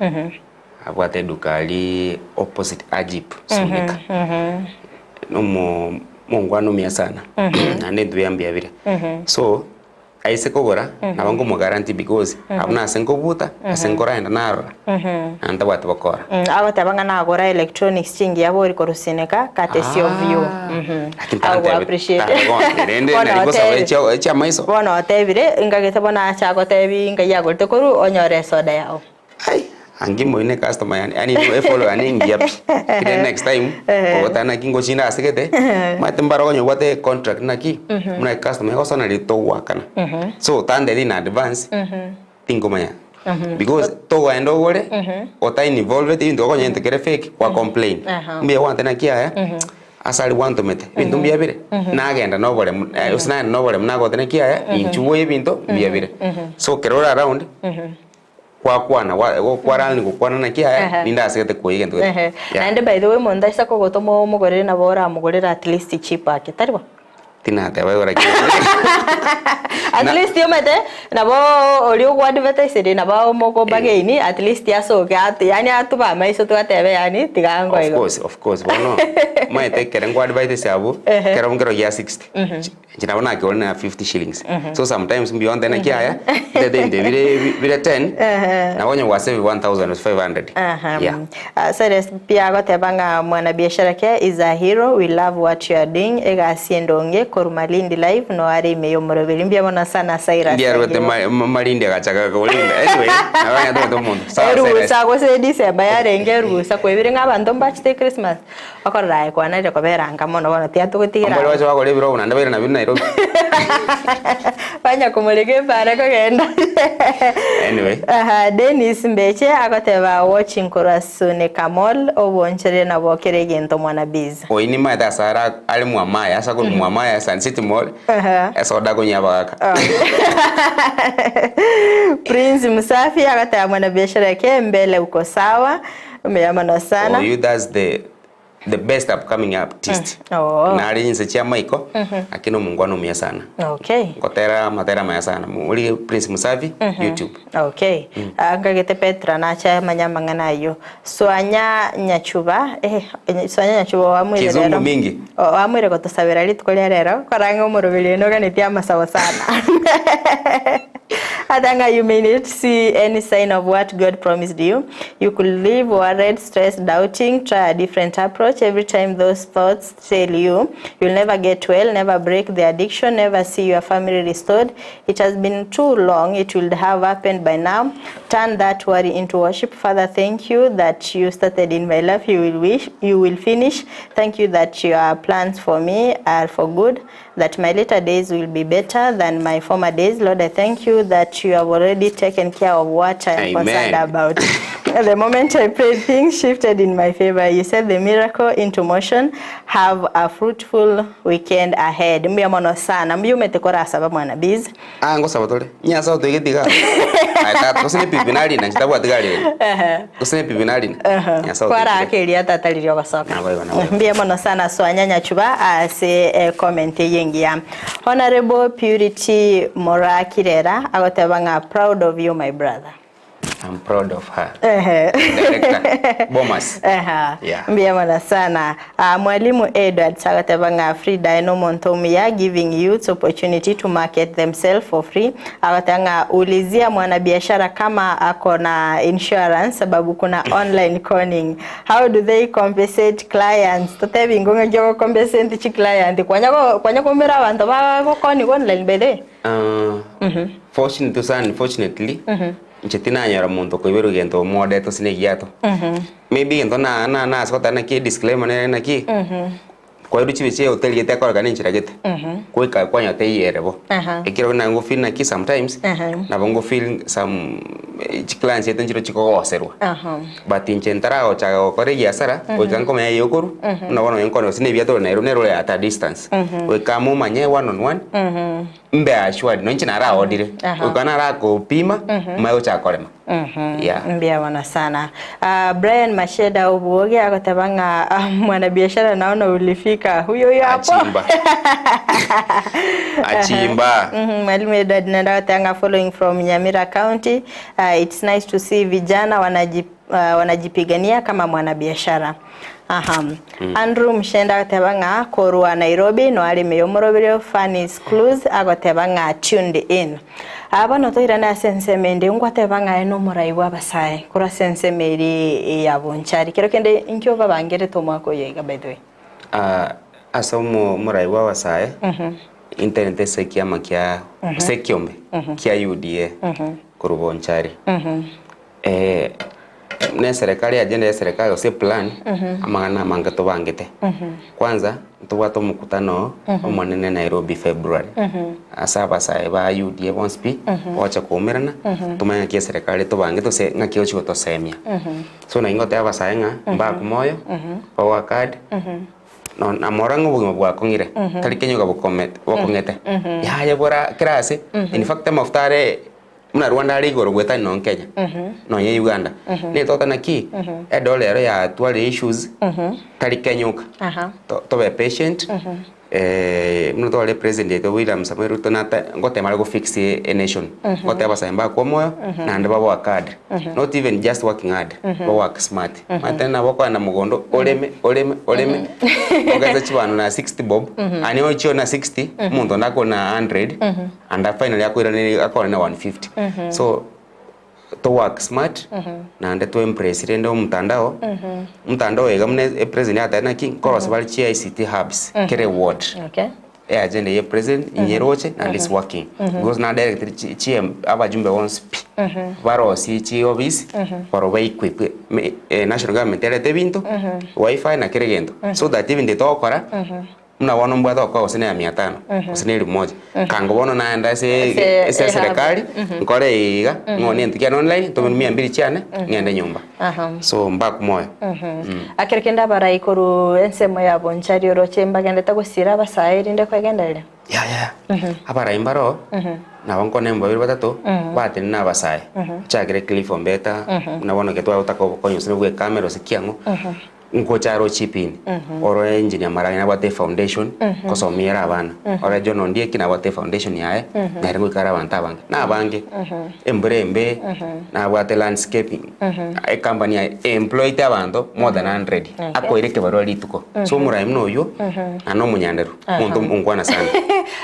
abwate eduka aria opposite Agip Sunika. Nomo mongwana omuya sana, naende intwe mbuya bire. So, Aise kogora, nabo nkomogaranti because abwo nase nkobuta, ase nkoraenda narora, na ntabwati bokora. Agoteba ng'a nagora electronics chingiya bori korusineka courtesy of you. Lakini I will tantebe- appreciate. tantebe bono, rende Bono nari gosaba otebire. echia- echiamaiso. Bono otebire, ngagete bono ache agotebi ngai agorete korwa onyore esoda yao. Ai, ange moi ne customer yane, yaani efollow yane engiya pi. Kere next time, ogoteba naki ngochinda ase gete, omanyete mbare okonya obwate econtract naki, buna ecustomer egosana riria togoakana. So tantebia in advance, tinkomanya. Because togoenda ogore, ota involveti ebinto okonya egento kere fake, gwa complain. Mbuya gwantebia naki yaya, ase aria gwantomete, ebinto mbuya bire, nagenda na oboremu, gose nagenda na oboremu nagotebia naki yaya, inchuo boyie ebinto mbuya bire. So ekero ore around. Gwakwana, gwa kwarani gokwana naki aya, Ehe. ninde asegete koyia egento gete. Ehe. Yeah. Naende by the way omonto aise kogotoma omogorere nabo oramogorere at least cheap ake, tari bo? Tinateba igo lakini. At Na- least omanyete nabo oria ogoadvertisire nabo omogobargain at least asoke atu yaani atube amaiso twatebe yaani tiga Of ango igo. course, of course, bono omanyete ekere nkoadvertise abwo, Ehe. ekero nkero gia 60, Inche nabo nakeore na 50 shillings. So sometimes mbuya onte naki aya, ndete ebinto ebi bire bire 10, nabo onye gwasave 1500. Aha. Yeah. Uh, Cyrus pia agoteba ng'a mwanabiashara ke is a hero we love what you are doing egasi endonge korwa Malindi live no are ime y'omoroberi mbuya mono sana Cyrus Ndiarwete Angima. ma- ma- Malindi agachaka korinda. Anyway, nabo onye omonto. Sawa Cyrus. Erusa gose December yarenge erusa kwebire ng'a abanto mbachete Christmas Okorora aye kwanarire kobera anga mono bono tiyatogotigera Ombori amo. bache bagore ebirogo naende baire nabio Nairobi. Banya komoreka ebara kogenda. Anyway. Aha, Dennis Mbeche agoteba watching korwa Sunika Mall oboncherere nabo kera egento mwana biz. Oyio nimaete ase are are Mwamaya ase akorwa Mwamaya Sun City Mall Aha. esoda akonywa abagaka. Prince Msafi agoteba mwana biashara yake mbele uko sawa. Mbuya mono sana. Oyu that's the the best upcoming artist. Oo. Nare inse chia maiko lakini omongwana omuya sana. Okay. Ngotera amatera amaya sana. Ori Prince Musafi YouTube. Okay. Ah, nkagete Petra nacha amanye amang'ana ayio. Swanya Nyachuba, eh, Swanya Nyachuba oamwire Kizungu rero. mingi. O- Oamwire gotosabera rituko ria rero, korang'e omoroberi oino oganetie amasabo sana. Ata ng'a you may not see any sign of what God promised you. You could live worried, stressed, doubting, try a different approach. Every time those thoughts tell you you'll never get well, never break the addiction, never see your family restored. It has been too long, it would have happened by now. Turn that worry into worship. Father, thank you that you started in my life. You will wish, you will finish. Thank you that your plans for me are for good. that my later days will be better than my former days. Lord, I thank you that you have already taken care of what I am concerned about. The moment I prayed, things shifted in my favor. You set the miracle into motion. Have a fruitful weekend ahead. Mbuya mono sana. Mbuya omete korasaba mwana biz. Ah, ngosaba tore. Nyasae otoige tiga. Aye tata, gose ne pipi narina, inche tabwati gari ere. Gose ne pipi narina. Nyasae otoige. Kwarakeria tata riria ogosoka. Naboigo, naboigo. Mbuya mono sana Swanya Nyachuba ase eh, comment eye engiya. Honorable Purity Moraa Kirera agoteba ng'a proud of you my brother. I'm proud of her. Ehe. Director. Bomas. Eha. Yeah. Mbuya mono sana. Ah, Mwalimu Edward agateba ng'a Frida aye nomonto omuya giving youths opportunity to market themselves for free. Agateba ng'a ulizia mwanabiashara kama ako na insurance sababu kuna online conning. How do they compensate clients? Totebi ingo ng'aki ogocompensate chiclient kwanya go kwanya koumera abanto bagokonigwa online by the way. Uh, fortunately, unfortunately, Inche tinanyora monto okoiberwa egento omodete gose na egiato. Maybe egento na na nase goteba naki edisclaimer nere naki, kwairwe chibe chia ehoteli gete ekorekana enchera gete, goika kwanyora teiyo ere bo. Ekero buna ngo feel naki sometimes, nabo ngo feel some chiclients chiaito nchire chikogoserwa. But inche ntaragochaka gokora ebiasara, goika nkomanya eye okorwa, buna bono onye nkoonia gose na ebiato ore Nairobi nere ore at a distance. Goika momanye one on one. Mbe assured nonye inche naraorire, goika narakopima, manye gochaka korema. Yeah. Mbuya mono sana. Ah, Brian Masheda Obuoge agoteba ng'a ah, mwanabiashara naona ulifika huyo huyo hapo. Achimba. Achimba. Mwalimu Edward naende agoteba ng'a following from Nyamira County, ah, it's nice to see vijana wanaji, ah, wanajipigania kama mwanabiashara. Aha. Andrew Mshenda agoteba ng'a korwa Nairobi noare ime y'omoroberio Fanny's Clues agoteba ng'a tuned in. Aa bono toirane ase ensemo ende ngwateba ng'a aye nomorai bw'abasae korwa ase ensemo eria ya Bonchari. Kero kende inki obabangerete omwaka oyo iga by the way? Ah, ase omo omorai bw'abasae, internet ase ekiama kia ase ekiombe kia UDA korwa Bonchari. Buna eserekari agenda ya eserekari gose eplan, amang'ana amange tobangete. Kwanza, ntobwate omokutano omonene Nairobi February, ase abasae ba UDA bonsi pi, gocha koumerana, tomanye ng'aki eserekari etobangete gose ng'aki egochi gotosemia. So naki ngotebia abasae ng'a, mbakwe moyo, bagoa card, no namorora ng'a obogima bwakong'ire, tari kenyoka bokome bokong'ete, yaya bora kera ase, in fact amafuta are. Buna Rwanda are igoro goetania nonye Kenya, nonye Uganda. Netota naki, edola ero yatwarire issues, tari Kenya oka. To- Tobe patient, buna twarorire president yaito William Samoei Ruto nata ngotema are go fix e nation. Ngoteba abasae mbakwe omoyo, naende ba work hard. Not even just working hard, ba work smart. Omanyete nabo okogenda mogondo oreme oreme oreme, ogese chibando na 60 bob, aye ochie na 60, omonto onde akore na 100, And finally akoiraneria akore na 150 so to work smart naende to embrace rende omotandao, omotandao iga buna e president atebete naki nkorosia bare chi ICT hubs kera eward. Okay. E agenda ya president inyeroche naende is working because na directed chi chi abajumbe bonsi pi barosie chiofisi barobwo ba equip me national government erete ebinto, wifi na kera egento so that ebinto ebi togokora. Buna bono mbwate okoa gose neya mia tano, gose ne elifu moja, kango bono naende ase Ase ase ehub. eserekari, nkore iga, ng'one into kiane online, ntome mia mbiri chiane, ng'ende nyomba. Aha. So mbakwe moyo. Akero kende abarai korwa ensemo ya Bonchari oroche mbagendete gosira abasae erinde kwegendereria. Yaya, abarai mbaro, nabo nkone mbabere batato, batenene abasae, nchakere Cliff Ombeta, buna bono ekero twagotaka obokonyi gose bwa ecamera gose kiang'o. Ngocha aro chip in, oro engineer Maraga nabwate efoundation, kosomia ere abana, ore John Ondieki nabwate efoundation yaye, nere goika are abanto abange, na abange, embura embe, nabwate landscaping, ecompany yaye eemployete abanto more than 100, akoira ekebarua rituko. So omorai buna oywo, naende omonyanderu, omonto onkwana sana.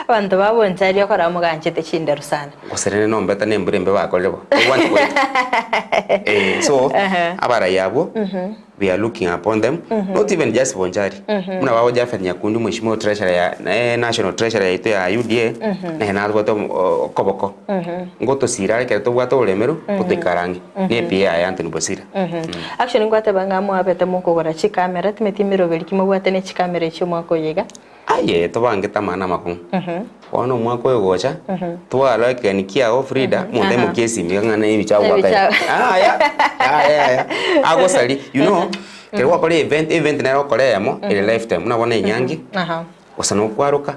Abanto ba Bonchari okora moganchete chinderu sana. Gose rende nombeta na embura embe bakorire bo, obwanche goeta. Eh, so abarai abwo. We are looking upon them, not even just Bonchari, buna babo Japheth Nyakundi mweshimiwa treasurer ya eh, national treasurer yaito ya UDA, naye natobwate omo- o- okoboko ngotosira are ekero tobwate oboremeru, gotoikara ang'e na EPA yaye Anthony Bosire. Actually ngwateba ng'a mwabete mokogora chikamera timeti emeroberi ki mobwate ne chikamera echio omwaka oyo iga. Aye tobangete amang'ana amakong'u. Bono omwaka oyo gocha, twarora ekegeni kiago Frida, omonto aimokie esimi iga ng'a ne ebicha agwaka iga. Ebicha. Yaya, yaya yaya, agosaria. You know, ekero gwakora event, event nere okora eyemo, ere lifetime, buna bono enyangi, gose na okwaroka,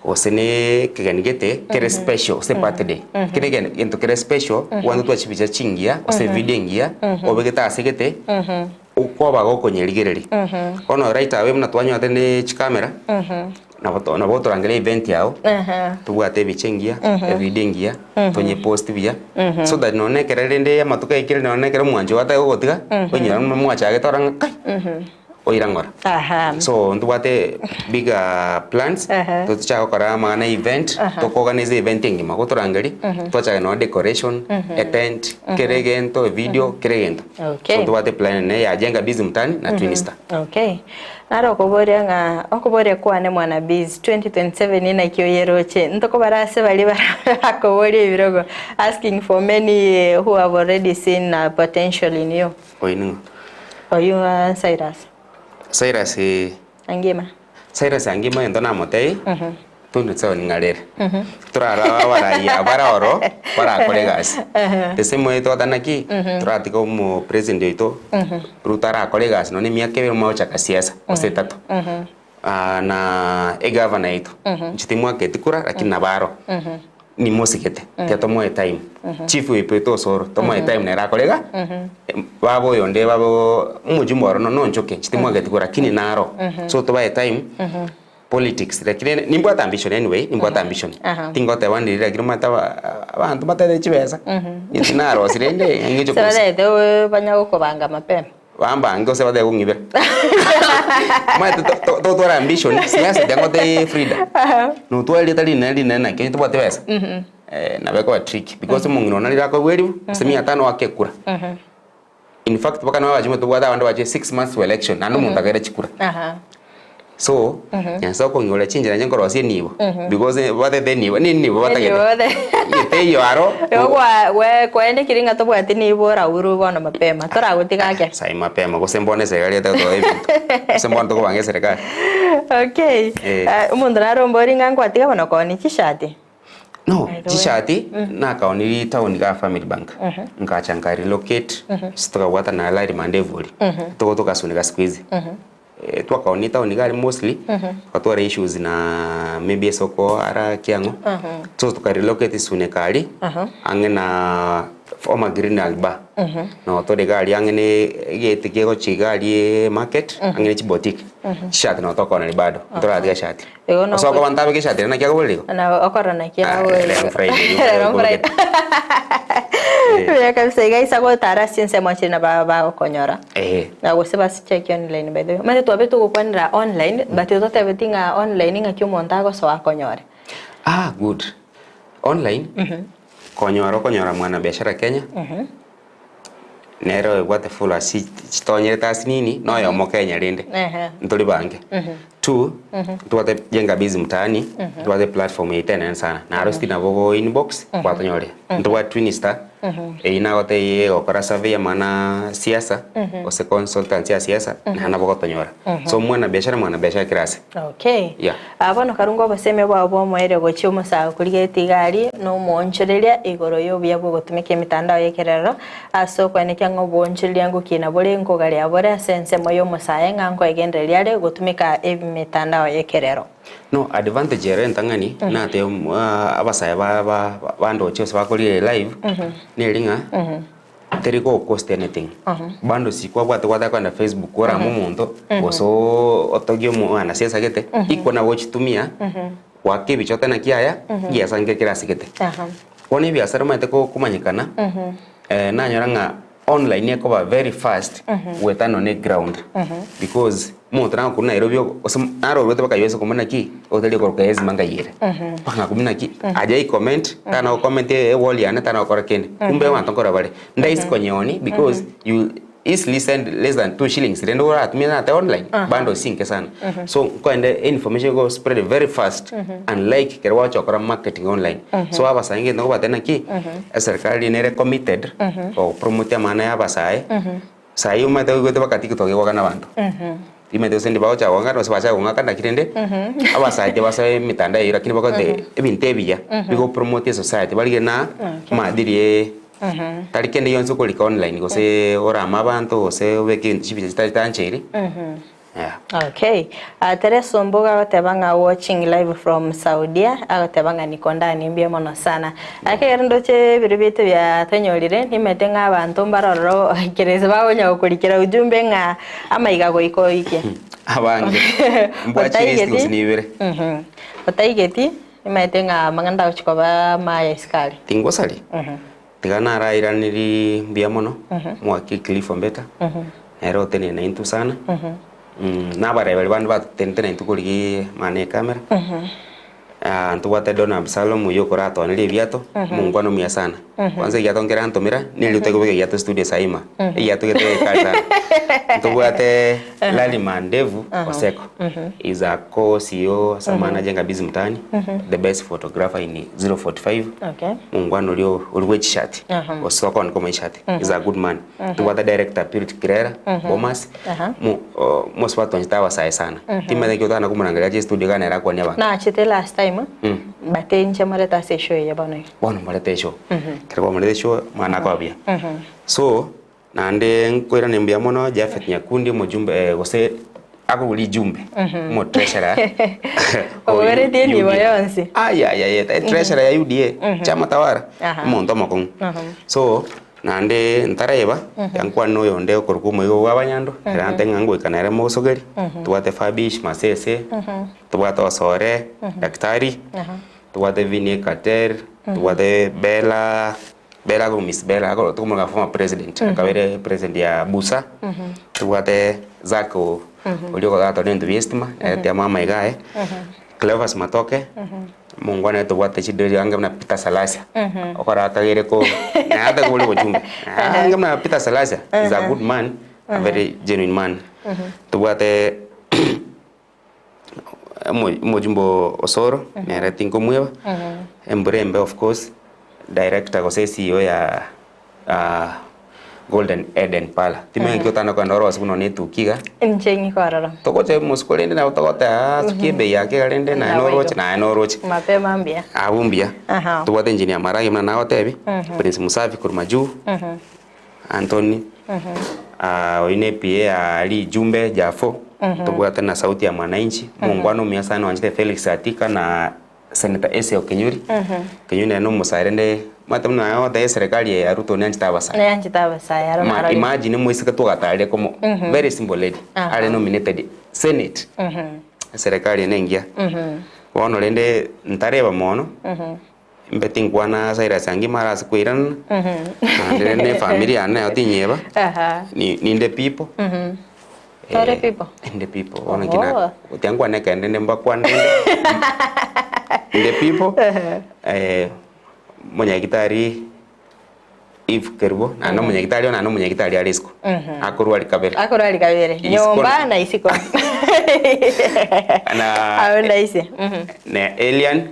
gose na ekegeni gete, kere special, gose birthday. Kere egeni egento kere special, obwate otware chibicha chingiya, gose evideo engiya, obegete ase gete. Okoba gokonyerigereria. Bono right away buna twanyorete ne chikamera, nabo to nabo otorangeria event yao, tobwate ebicha engiya, evideo engiya, tonyepost buya, so that nonye na ekero rende amatuko aikire nonye na ekero omwanchi ogo atari gogotiga, oinyore buna mwachagete orore ng'a kai. Oira ng'ora. Aha. So ntobwate bigger plans, Ehe. tochake gokora amang'ana ya event, Aha. toko organize event engima, gotorangeria, twachaka nonya decoration, etent, kera egento, evideo, kera egento. Okay. So ntobwate plan ene ya Jenga Biz Mtaani na Twin Star. Okay. Naro okoboria ng'a okoboria kwane mwana Biz 2027 naki oyeroche? Ntokobara ase baria barakoboria ebirogo asking for many who have already seen potential in you. Oyo ning'o? Oyio ng'a Cyrus. Cyrus Angima. Cyrus Angima egento namotebie, 2027 ng'arere. Torarore abarai aba bare oro, barakore egasi. The same way twateba naki, toratiga omo president oito, Ruto arakore egasi nonye na emiaka ebere omanye gochaka siasa, gose etato. Na egavana yaito, inche timwaketi kura lakini nabo aro. Nimosigete, tiga tomoe time. Chief oito Osoro, tomoe time nere akore iga, baba oyonde baba omojumbe oro nonchoke, inche timwageti kura lakini naro. So tobae time, politics lakini nimbwate ambition anyway, nimbwate ambition. Tingoteba ndiri lakini omanyete abanto mbatete chibesa, inche narosie rende ng'eche Ase batagete banya gokobanga mapema. Bambange gose batebe kong'ibera. Omanyete to- to- totware ambition, siasa tiangotebie Frida, notware erieta rinene rinene naki onye tobwati besa, nabo ekoba tricky because omong'ina one narire akoegwa eribu, gose mia tano oake ekura. In fact mpaka nabo abachumbe tobwate abande bachire six months to election naende omonto akaira chikura. So, Nyasae okong'igoria chinchera inche nkorosia enibo, because batete enibo, nenibo batagete. Enibo Teiyo aro. Igo kwa gwe kwaenekire ng'a tobwati nibo oraurwe bono mapema, toragotiga ake. Sai mapema, gose mbone eserikari etagete gotoa ebinto, gose mbono tokobanga eserikari. Okay, Eh. omonto nare ombori ng'a nkwatiga bono koonia chishati? No, By the way. chishati nakaonirie town iga Family Bank, nkacha nka relocate, ase tokabwatana na Larry Mandevuri, togo tokasunika siku hizi. Twakaonia etown iga aria mostly, twatwara issues na maybe ase okoara kiang'o, so toka relocate Suneka aria, ang'e na former Green Bar, nabo tore iga aria ang'e na egate kegochia iga aria market, ang'e na chiboutique, chishati nabo tokooneri bado, ntoratiga shati. Igo Ase okoba ntabeke eshati ere naki akoborera igo? Na okorora naki Ah, agoiga. rero Friday, Rero okobeka. Friday. Buya kabisa iga isa gotara ase ensemo chiri nabo bagokonyora. Eh. Na gose basicheki online by the way. Omanyete twabe togokwanera online but totebeti ng'a online ng'aki omonto agosoa akonyore. Ah good. Online, konyora okonyora mwanabiashara Kenya, nere oebwate followers chitonyerete ase nini, na oyomo Kenya rende, ntori bange. Two, ntobwate Jenga Biz Mtaani, ntobwate platform yaito enene sana, naro still nabo ogo inbox gwatonyorire. Ntobwate Twin Star, eyio nagotebia egokora survey amang'ana siasa, gose consultancy ya siasa, naende nabo ogotonyora. So mwanabiashara mwanabiashara kera ase. Okay. Yeah. Aa bono karunga obosemi bwao bw'omoerio gochia omosago korigeretie iga aria, na omoonchoreria igoro y'obuya bw'ogotumeka emitandao y'ekerero, ase okwenekia ng'a oboonchoreria ngokina bore nkogaria bore ase ensemo y'omosae ng'a nkoegendereria are gotumeka emetandao y'ekerero. No advantage ere entang'ani nate abasae ba ba bandoche gose bakorigereria live, neri ng'a teri go cost anything. Bando si kwabwate gwataka kogenda Facebook orame omonto gose otogie omwana siasa gete, iko nabo ochitumia goaka ebicha ote naki yaya, egiasa nkere kere ase gete. Bono ebiasara omanyete komanyekana, nanyora ng'a online ekoba very fast goetana nonye na eground because omonto nagokorwa Nairobi gose naro orwete mpaka USA okomanya naki otari koroka ezima ngai ere. Mpaka ngakumia naki aye ai comment tana go comment ewall yane tana gokora kende kumbe abanto nkorora bare. Ndaisi konyeoni because you easily send less than 2 shillings rende oratumie nate online bundles chinke sana. So nkoende information ego spread very fast unlike ekero gwacha gokora marketing online. So abasae ngento nkobatebia naki eserikari nere committed go promote amang'ana ya abasae. Saii omanyete oigwete mpaka TikTok egwakana abanto. Timanyeti gose ndi bagocha gong'akana gose bachaka gong'akana naki rende, abasae tibasoa emitandao eyio lakini bakote ebinto ebiya bigo promote esociety barige na maadili ye tari kende gionsi okorika online gose orame abanto gose obeke ebinto chibicha chitari tancheiri. Yeah. Okay. Teresa Ombogo agoteba ng'a watching live from Saudia, agoteba ng'a niko ndani mbuya mono sana. Ekero ndoche ebiro biaito bia tonyorire, nimanyete ng'a abanto mbare ororo kerese bagonya gokorikera ujumbe ng'a amaiga goika oike. Abange. Mbwachire Otaigeti, gose nibere. Otaigeti, nimanyete ng'a amang'ana tagochi koba amaya isiko aria. Tingosari. Tiga narairaniri mbuya mono, omwaki Cliff Ombeta, nere otenene naintwe sana. Na abareberi bande batotenete naintwe korigia amang'ana y'ekamera. Ntobwate Don Absalom oyio okoratoneria ebiato, omongwana omuya sana. Kwanza egiato nkere antomera, nerio tokobeka egiato studio saima. Egiato gete gekare sana. Ntobwate Larry Mandevu Oseko. Is a co-CEO Samana Jenga Biz Mtaani, the best photographer in 045. Okay. Mongwana oria ori bwe chishati. Gose okoni koma eshati. Is a good man. Tobwate director Purity Kirera, Bomas. Mosubati onchete abasae sana. Timanyete ekio otana komorangeria ache estudio iga nere akwanie abanto. Nachete last time but inche morete ase eshow eye bono iga. Bono morete eshow. Ekero kwamorete eshow omwana akoba buya. So naende nkoirania mbuya mono Japhet Nyakundi omojumbe gose akorwa rijumbe omo treasurer o Obogoretie enibo UDA. yonsi. Ayayaya treasurer ya UDA chama tawala omonto omokong'u. So Naende ntaraiba, yankwana oyonde okorokwa omoigo bw'abanyando, ere antebia ng'a ngoika nere mogosogeri, tobwate Fabish Masese, tobwate Osore, daktari, tobwate Vinnie Carter, tobwate Bella, Bella akorokwa Miss Bella akoro tokomoroka former president, akabeire president ya Busa, tobwate Zack oria ogotoa ebinto bia estima, ere tiamo amaiga aye. Cleophas Matoke, omongwana oye tobwate chidiri ange buna Peter Salasya, okora akagere ko naye atakobori obochumbe, ange buna Peter Salasya is a good man, a very genuine man. Tobwate omo- omojumbe Osoro, nere tinkomweba, embura embe of course, director gose CEO ya Golden Eden Parlour. Timanyeti otana kogenda orose buna one etuki iga. Inche ng'ike ororo. Togocha mosiko rende nabo togoteba aa sukia ebei yake iga rende naye noroche naye noroche. Mapema mbuya. Abwo mbuya. Aha. Tobwate engineer Maragi buna nagotebia, Prince Musafi korwa majuu, Anthony, oyio ne PA ya Lijumbe Jafo, tobwate na Sauti ya Mwananchi, omongwana omuya sana oanchete Felix Atika na Senator Esau Kinyuri, Kinyuri nere nomosae rende omanyete buna naye ogoteba eserekari eye ya Ruto neanchete abasae. Neanchete abasae aro Ma narorire. imagine omoiseke twagatarire komo very simple lady are nominated senate eserekari eye nengiya. Bono rende ntareba mono mbe tinkwana Cyrus Angima arase koirana naende rende ne efamiri yane nayo tinyeba ni ninde people. Tore people. Inde people. Bono inki na gotiga nkwane ekende inde mbakwane rende. Inde people. Eh, omonyagitari Eve Kerubo, naende omonyagitari oyo naende omonyagitari are isiko. Akorwari kabere. Akorwari kabere. Isiko Nyomba na isiko. Na Abe ndaisi. na Elian,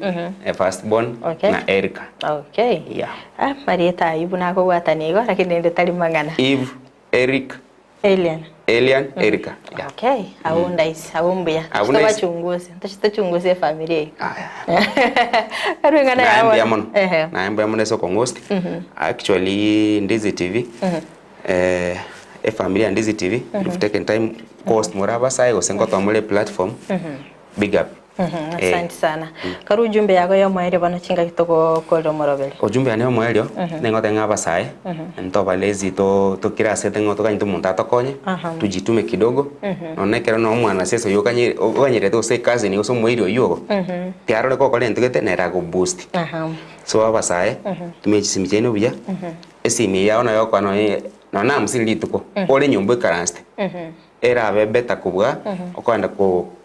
first born, Okay. na Erica. Okay. Yeah. Ah, marieta ayio buna akobwatania igo lakini rende tari mang'ana. Eve, Eric, Elian. Elian, Erica. Yeah. Okay, abwo ndaisi, abwo mbuya. Abwo ndaisi. Tobachunguze, tochunguze efamiri eye. Karue ng'ana Naye yao mbuya bono. mono. Ehe. Naye mbuya mono ase okong'osti. Actually Ndizi TV, eh, efamiri ya Ndizi TV, you've taken time kohost more abasae gose ngotoa more platform. Big up. Eh. Asante sana. Karue ujumbe yago ya omoerio bono chingaki togokorera omoroberi. Ujumbe yane ya omoerio, ningoteba ng'a abasae, ntoba lazy to tokire asete ng'a tokanyete omonto atokonye, tujitume kidogo, nonya ekero nonya omwanasiasa oyio okanye okanyerete gose ecousin gose omoiri oyio ogo, tiarore gokora egento gete nere agoboost. So abasae, tumia chisimi chiaino buya, esimi eyio yao nayo okoa nonye nonya na hamsini rituko, ore nyomba oikaransete. Erabe better kobua okoenda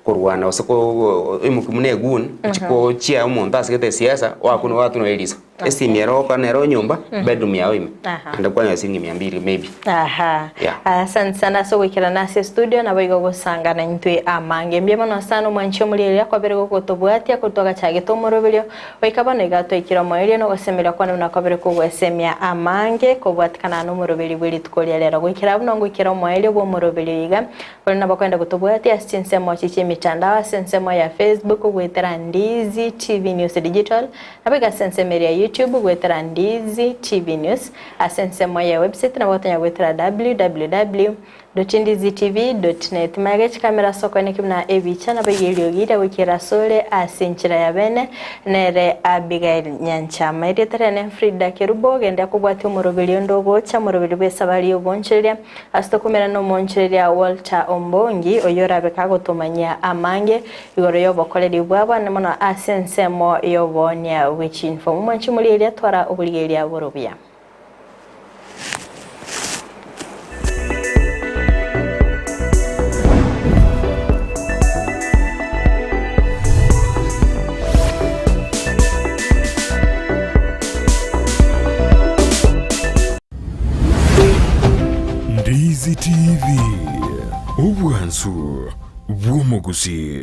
korwana gose oimokia buna egun ochie kochia omonto asegete esiasa oakune oatunwa eriso. Esimi ero ogokora nero nyomba bedroom yao ime naende kwanyora shilingi mia mbili maybe. Aha. Yeah. Asante sana ase ogoikerana ase estudio nabo igo ogosangana intwe amange. Mbuya mono sana omwanchi omorieria kwabere gogotobwatia korwa twagachagete omoroberio Goika bono iga twaikire omoerio nogosemeria kwane buna kwabere kogwesemia amange kobwatikana nomoroberi bwe rituko ria rero. Goikera abwo nongoikera omoerio bw'omoroberi iga, baria nabakwenda gotobwatia ase chinsemo echi chi'emitandao ase ensemo ya Facebook goetera Ndizi TV News Digital, nabo iga ase ensemo eria ya YouTube goetera Ndizi TV News, ase ensemo ya website nabo gotonya goetera www. Ndizitv.net Magega chikamera ase okoeneki buna ebicha nabo iga eriogi riria goikera asore ase enchera ya bene nere Abigail Nyanchama. Erieta riane Frida Kerubo gende akobwatia omoroberi onde ogocha omoroberi bw'esabari y'obonchoreria ase tokomerana nomonchoreria Walter Ombongi oyio orabe kagotomanyia amange igoro y'obokoreri bwabo ande mono ase ensemo y'oboonia bwe chinfomu. Mwanche morigereria twara oborigereria bore obuya. Omwansu bw'Omogusii.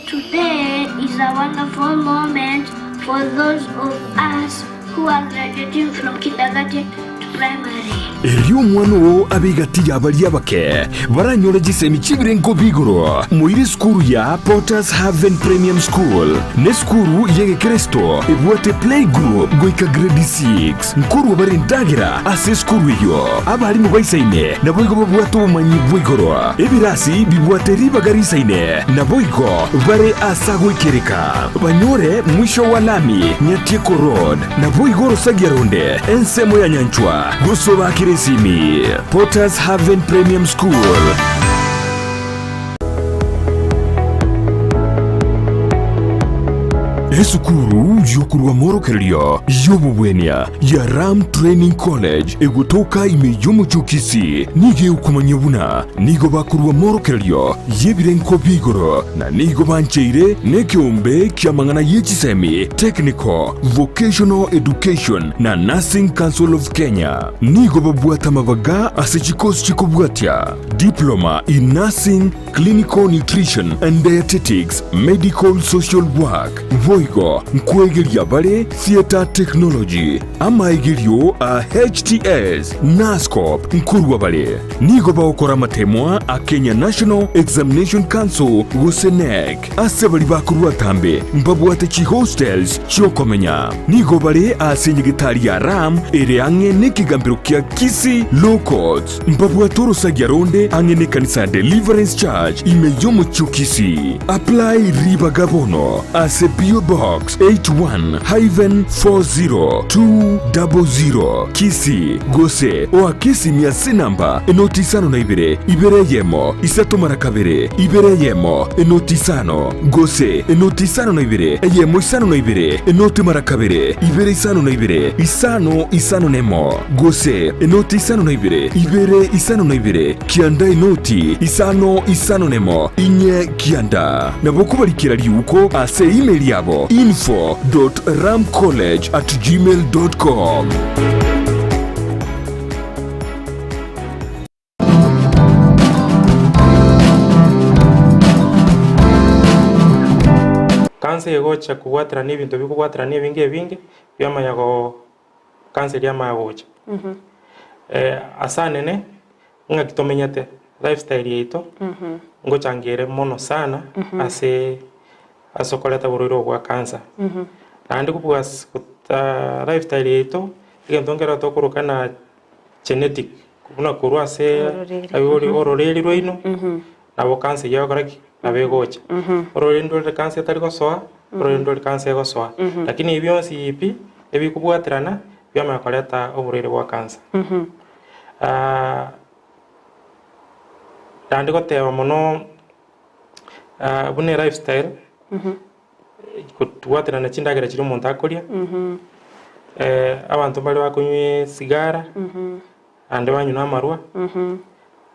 Today is a wonderful moment for those of us who are graduating from kindergarten to primary. Erio omwana oo abe egati y'abaria abake baranyore chisemi chi'ebirengo bi'igoro. Moire esukuru ya Potter's Haven Premium School nesukuru y'egekeresito ebwate playgroup goika grade 6. Nkorwa bare endagera ase esukuru eyio. Abarimu baisaine naboigo babwate obomanyi bwa igoro. Ebirasi bibwate ribaga risaine naboigo bare ase agoikereka. Banyore mwisho wa lami Nyatieko Road naboigo orosagia ronde ensemo ya Nyanchwa gose obakere esimi. Potters Haven Premium School. Esukuru y'okorwa amorokererio y'obobwenia ya Ram Training College egotoka ime y'omochie o Kisii nigo egokomanyia buna nigo bakorwa amorokererio y'ebirengo bia igoro na nigo bancheire nekeombe ki'amang'ana ye chisemi, Technical, Vocational Education na Nursing Council of Kenya. Nigo babwate amabaga ase chikosi chikobwatia, Diploma in Nursing, Clinical Nutrition and Dietetics, Medical Social Work, boigo nkwegeria bare Theatre Technology, amaegerio a HTS, Nursecorp nkorwa bare. Nigo bagokora amatemwa a Kenya National Examination Council gose KNEC. Ase baria bakorwa atambe mbabwate chihostels chi'okomenya. Nigo bare ase enyegetari ya Ram ere ang'e nekegambero kia Kisii Law Courts. Mbabwate orosagia ronde ang'e nekanisa ya Deliverance Church ime y'omochie o Kisii. Apply ribaga bono ase P.O. Box 81-40200 Kisii gose oake esimi ase enamba enoti isano na ibere, ibere eyemo, isato mara kabere, ibere eyemo, enoti isano, gose enoti isano na ibere, eyemo isano na ibere, enoti mara kabere, ibere isano na ibere, isano isano nemo, gose enoti isano na ibere, ibere isano na ibere, kianda enoti isano isano nemo, inye kianda. Nabo okobarikera riuko ase email yabo info dot ramcollege at gmail dot com. Kansa egocha kobwaterana ebinto bikobwaterana ebinge ebinge, biamanya go kansa eria yamanya gocha. Ase anene, ng'aki tomenyete, lifestyle yaito, ngochangia ere mono sana ase ase okoreta oborwaire obo bwa kansa. Naende kobua ase lifestyle yaito, egento nkere tokoroka na genetic, buna korwa ase abaibori ororeri rwaino, nabo kansa eyio egokora ki? Nabo egocha. Ororeri ndorire kansa etari gosoa, ororeri ndorire kansa egosoa. Lakini ebi bionsi pi, ebikobwaterana, biamanya koreta oborwaire bwa kansa. Naende goteba mono buna elifestyle, kobwaterana chindagera chiria omonto akoria, abanto mbare bakonywa esigara, naende banywa na amarwa,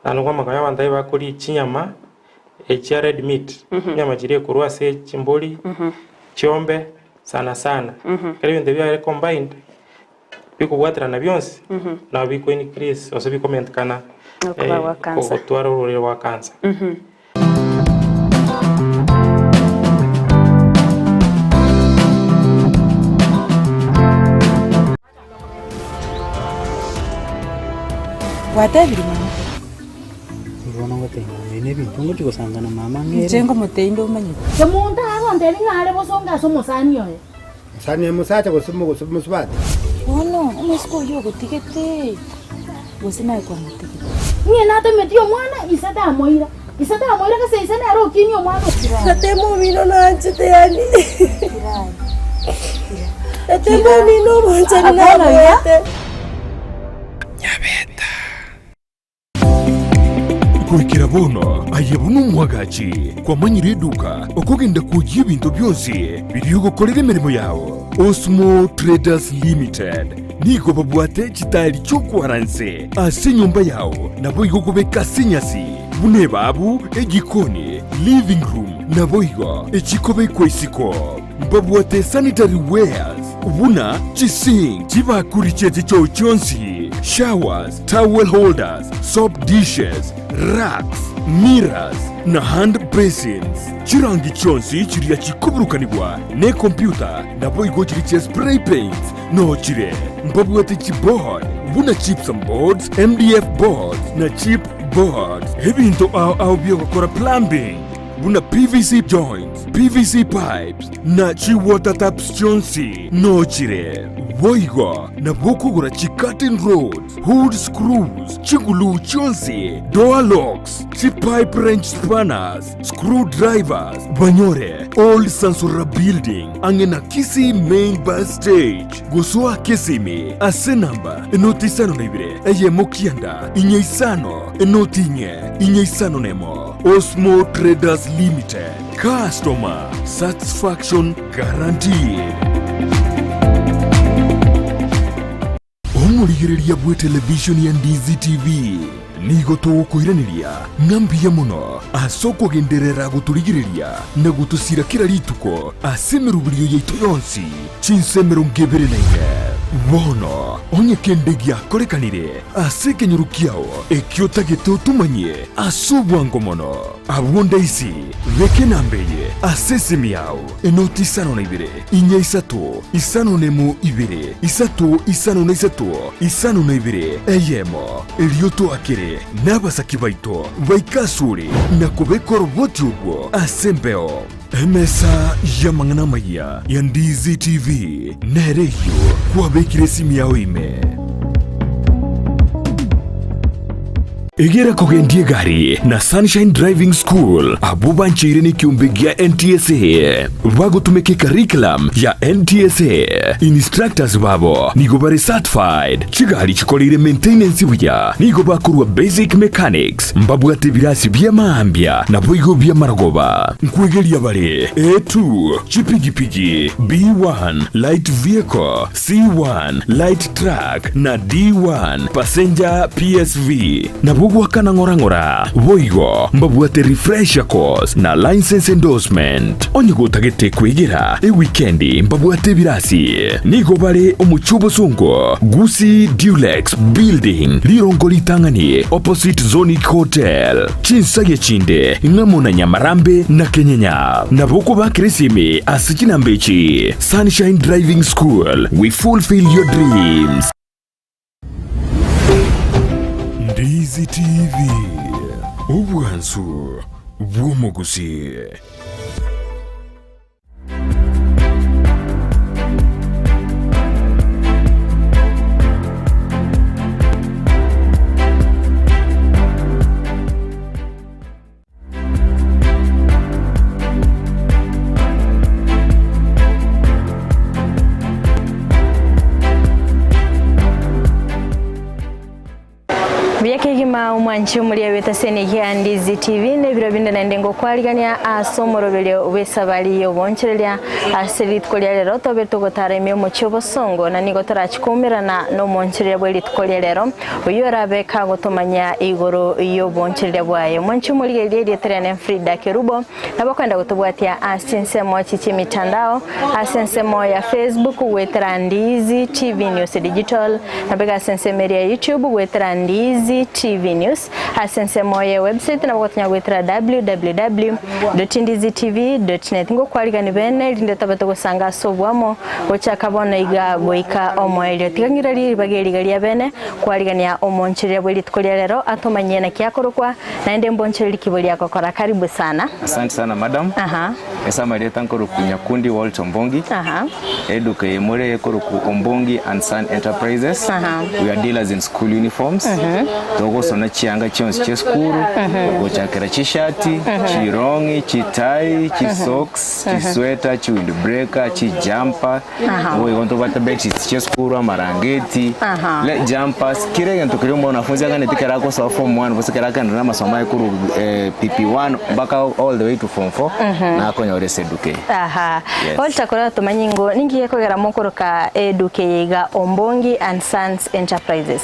naende kwamanya abanto aye bakoria chinyama echia red meat, chinyama chiria ekorwa ase chimbori, chiombe sana sana. Ekero ebinto ebi biare combined, bikobwaterana bionsi, nabo biko increase gose bikomentekana Okoba gwa cancer. gotwara ororere rwa cancer. Gwatebire mama? Bono ngotebia mama ine ebinto ngochia gosanga na mama ng'ere. Inche ngomotebia inde omanyete. Kemonto agontebia ng'a are bosongo ase omosani oye. Mosani omosacha gose gose mosubati. Bono omoiseke oyio ogotigete, gose naye kwamotigete? Ng'ina natometi omwana, ise tamoira, ise tamoira gose ise nere okinia omwana o. Tata omino nanchete yaani Tata omino obwanchani nabwate. Goikera bono aye buna omwagachi kwamanyire eduka okogenda kwoyia ebinto bionsi biria ogokorera emeremo yao. Osmo Traders Limited nigo babwate chitaeri chi'okwaranse ase enyomba yao naboigo okobeka ase enyasi buna ebabu, ejikoni, living room naboigo echikobekwa isiko. Mbabwate sanitary wares buna chisink, chibakuri chie chichoo chionsi. Showers, towel holders, soap dishes, racks, mirrors, na hand basins. Chirangi chionsi chiria chikoburukanigwa nekompyuta naboigo chiria chia spray paints noo chire. Mbabwate chiboard buna gypsum boards, MDF boards na chip boards. Ebinto ao ao biogokora plumbing buna PVC joints, PVC pipes na chi water taps chionsi noo chire. Boigo nabo okogora chi curtain rods, hood screws, chiguluu chionsi, door locks, chi pipe wrench spanners, screw drivers, banyore Old Sansora Building ang'e na Kisii Main Bus Stage. Gosoa Kisimi ase namba enoti isano na ibere eyemo kianda inye isano enoti inye inye isano nemo. Osmo Traders Limited, customer satisfaction guaranteed. Omorigereria bw'etelevishoni ya Ndizi TV, nigo togokoiraneria ng'a mbuya mono ase okogenderera gotorigereria na gotosira kera rituko ase emeroberio yaito yonsi chinsa 24. Bono onye kende giakorekanire ase ekenyoro kiao ekio otagete otomanyie ase obwango mono, abwo ndaisi beka enamba eye ase esimi yao, enoti isano na ibere, Inya isato, isano nemo ibere, isato isano na isato, isano na ibere, eyemo. Erio toakere nabasaki baito baike asore na kobeka oroboti orwo ase embeo. Emesa y'amang'ana amayia ya Ndizi TV nere eyio kwabekire esimi yao ime. Egera kogendia egari na Sunshine Driving School abwo bancheire nekiombe gia NTSA bagotumeka ecurriculum ya NTSA. Instructors babo nigo bare certified, chigari chikoreire maintenance buya, nigo bakorwa basic mechanics, mbabwate ebirasi bia maambia naboigo bi'amarogoba. Nkwegeria bare A2, chipigipigi, B1, light vehicle, C1, light truck, na D1, passenger PSV. Nabwo goakana ng'ora ng'ora. Boigo mbabwate refresher course na licence endorsement. Onye gotagete kwegera ewikendi mbabwate ebirasi. Nigo bare omochie obosongo, Gusii Dulux Building, rirongo ritang'ani opposite Zonic Hotel. Chinsagia chinde ng'amo na Nyamarambe na Kenyenya. Nabo okobakera esimi ase chinamba echi, Sunshine Driving School, we fulfill your dreams. Ndizi TV, obwansu bw'omogusii. Buya kegima omwanchi omoria bw'etaseni ya Ndizi TV na ebiro binde naende ngokwarigania ase omoroberio bw'esabari y'obonchereria ase rituko ria rero tobe togotara ime omochie obosongo na nigo torachi koumerana nomonchereria bwe rituko ria rero oyio orabe kagotomanya igoro y'obonchereria bwaye. Omwanchi omorigereria erieta riane Frida Kerubo nabo okoenda gotobwatia ase ensemo echi chi'emitandao ase ensemo ya Facebook goetera Ndizi TV News Digital nabo iga ase ensemo eria ya YouTube goetera Ndizi TV News ase ensemo ye website nabo ogotonya goetera www.ndizitv.net ngokwarigani bene erinde tobe togosanga ase oboamo gochaka bono iga goika omoerio. Tiga ng'irarie ribaga eri iga ria bene kwarigania omonchereria bwe rituko ria rero atomanyie naki akorokwa naende mbonchererie ki boria agokora. Karibu sana. Asante sana madam. Aha. Ase amarieta nkorokwa Nyakundi Walter Ombongi. Aha. Eduka eye more ekorokwa Ombongi and Son Enterprises. Aha. We are dealers in school uniforms. Togosona chianga chionsi chia esukuru gochakera chishati, chirong'i, chitai, chisocks, chisweta, chiwindbreaker, chijumper. Aha. Boigo ntobwate bedsheets chia esukuru, amarangeti, Aha. le jumpers, kera egento keria omwanafunzi aganeti kera agosoa form one gose kera akaenderera na amasomo aye korwa eh, PP1 mpaka all the way to form 4 nakonyora ase eduka eye. Aha. Yes. Walter korora tomanyi ngo ninki gekogera mokoroka eduka eye iga Ombongi and Sons Enterprises.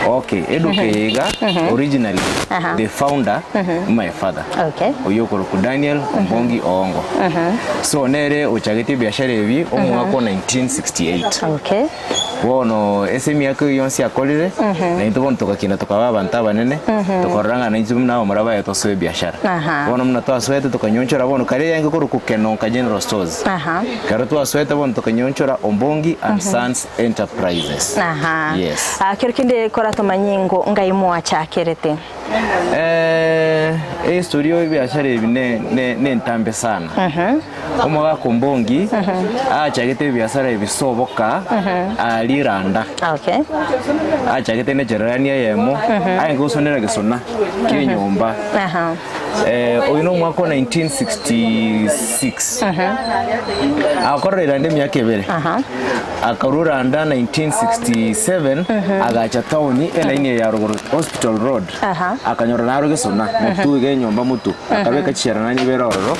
Okay, eduka eye iga originally Aha. the founder my father. Okay. Oyio okorokwa Daniel Ombongi Oongo. So nere ochagetie ebiashara ebi omwaka o 1968. Okay. Bono ase emiaka eyio yonsi akorire, Mhm. na intwe bono togakina tokaba abanto abanene, Mhm. tokorora ng'a naintwe buna abamura baye tosoe ebiashara. Aha. Bono buna twasoete tokanyonchora bono kare yarenge korokwa Kenonka General Stores. Aha. Ekero twasoete bono tokanyonchora Ombongi and Mhm. Sons Enterprises. Aha. Yes. Ah, kero kende koratomanye ngo ngai mwachakerete. Eh, ehistory ya ebiashara ebi ne, ne, nentambe sana. Omogaka Ombongi achagete ebiasara ebi soboka aria Randa. Okay. Achagete ne chererani eyemo aye gosonera gesona kia enyomba. Aha. Eh, oyo no omwaka o 1966. Agakorera Iranda emiaka ebere. Akarwa Randa 1967 agacha taoni elaini eye ya rogoro Hospital Road. Akanyora naro gesona motu iga enyomba motu akabeka chisharanani ibere ororo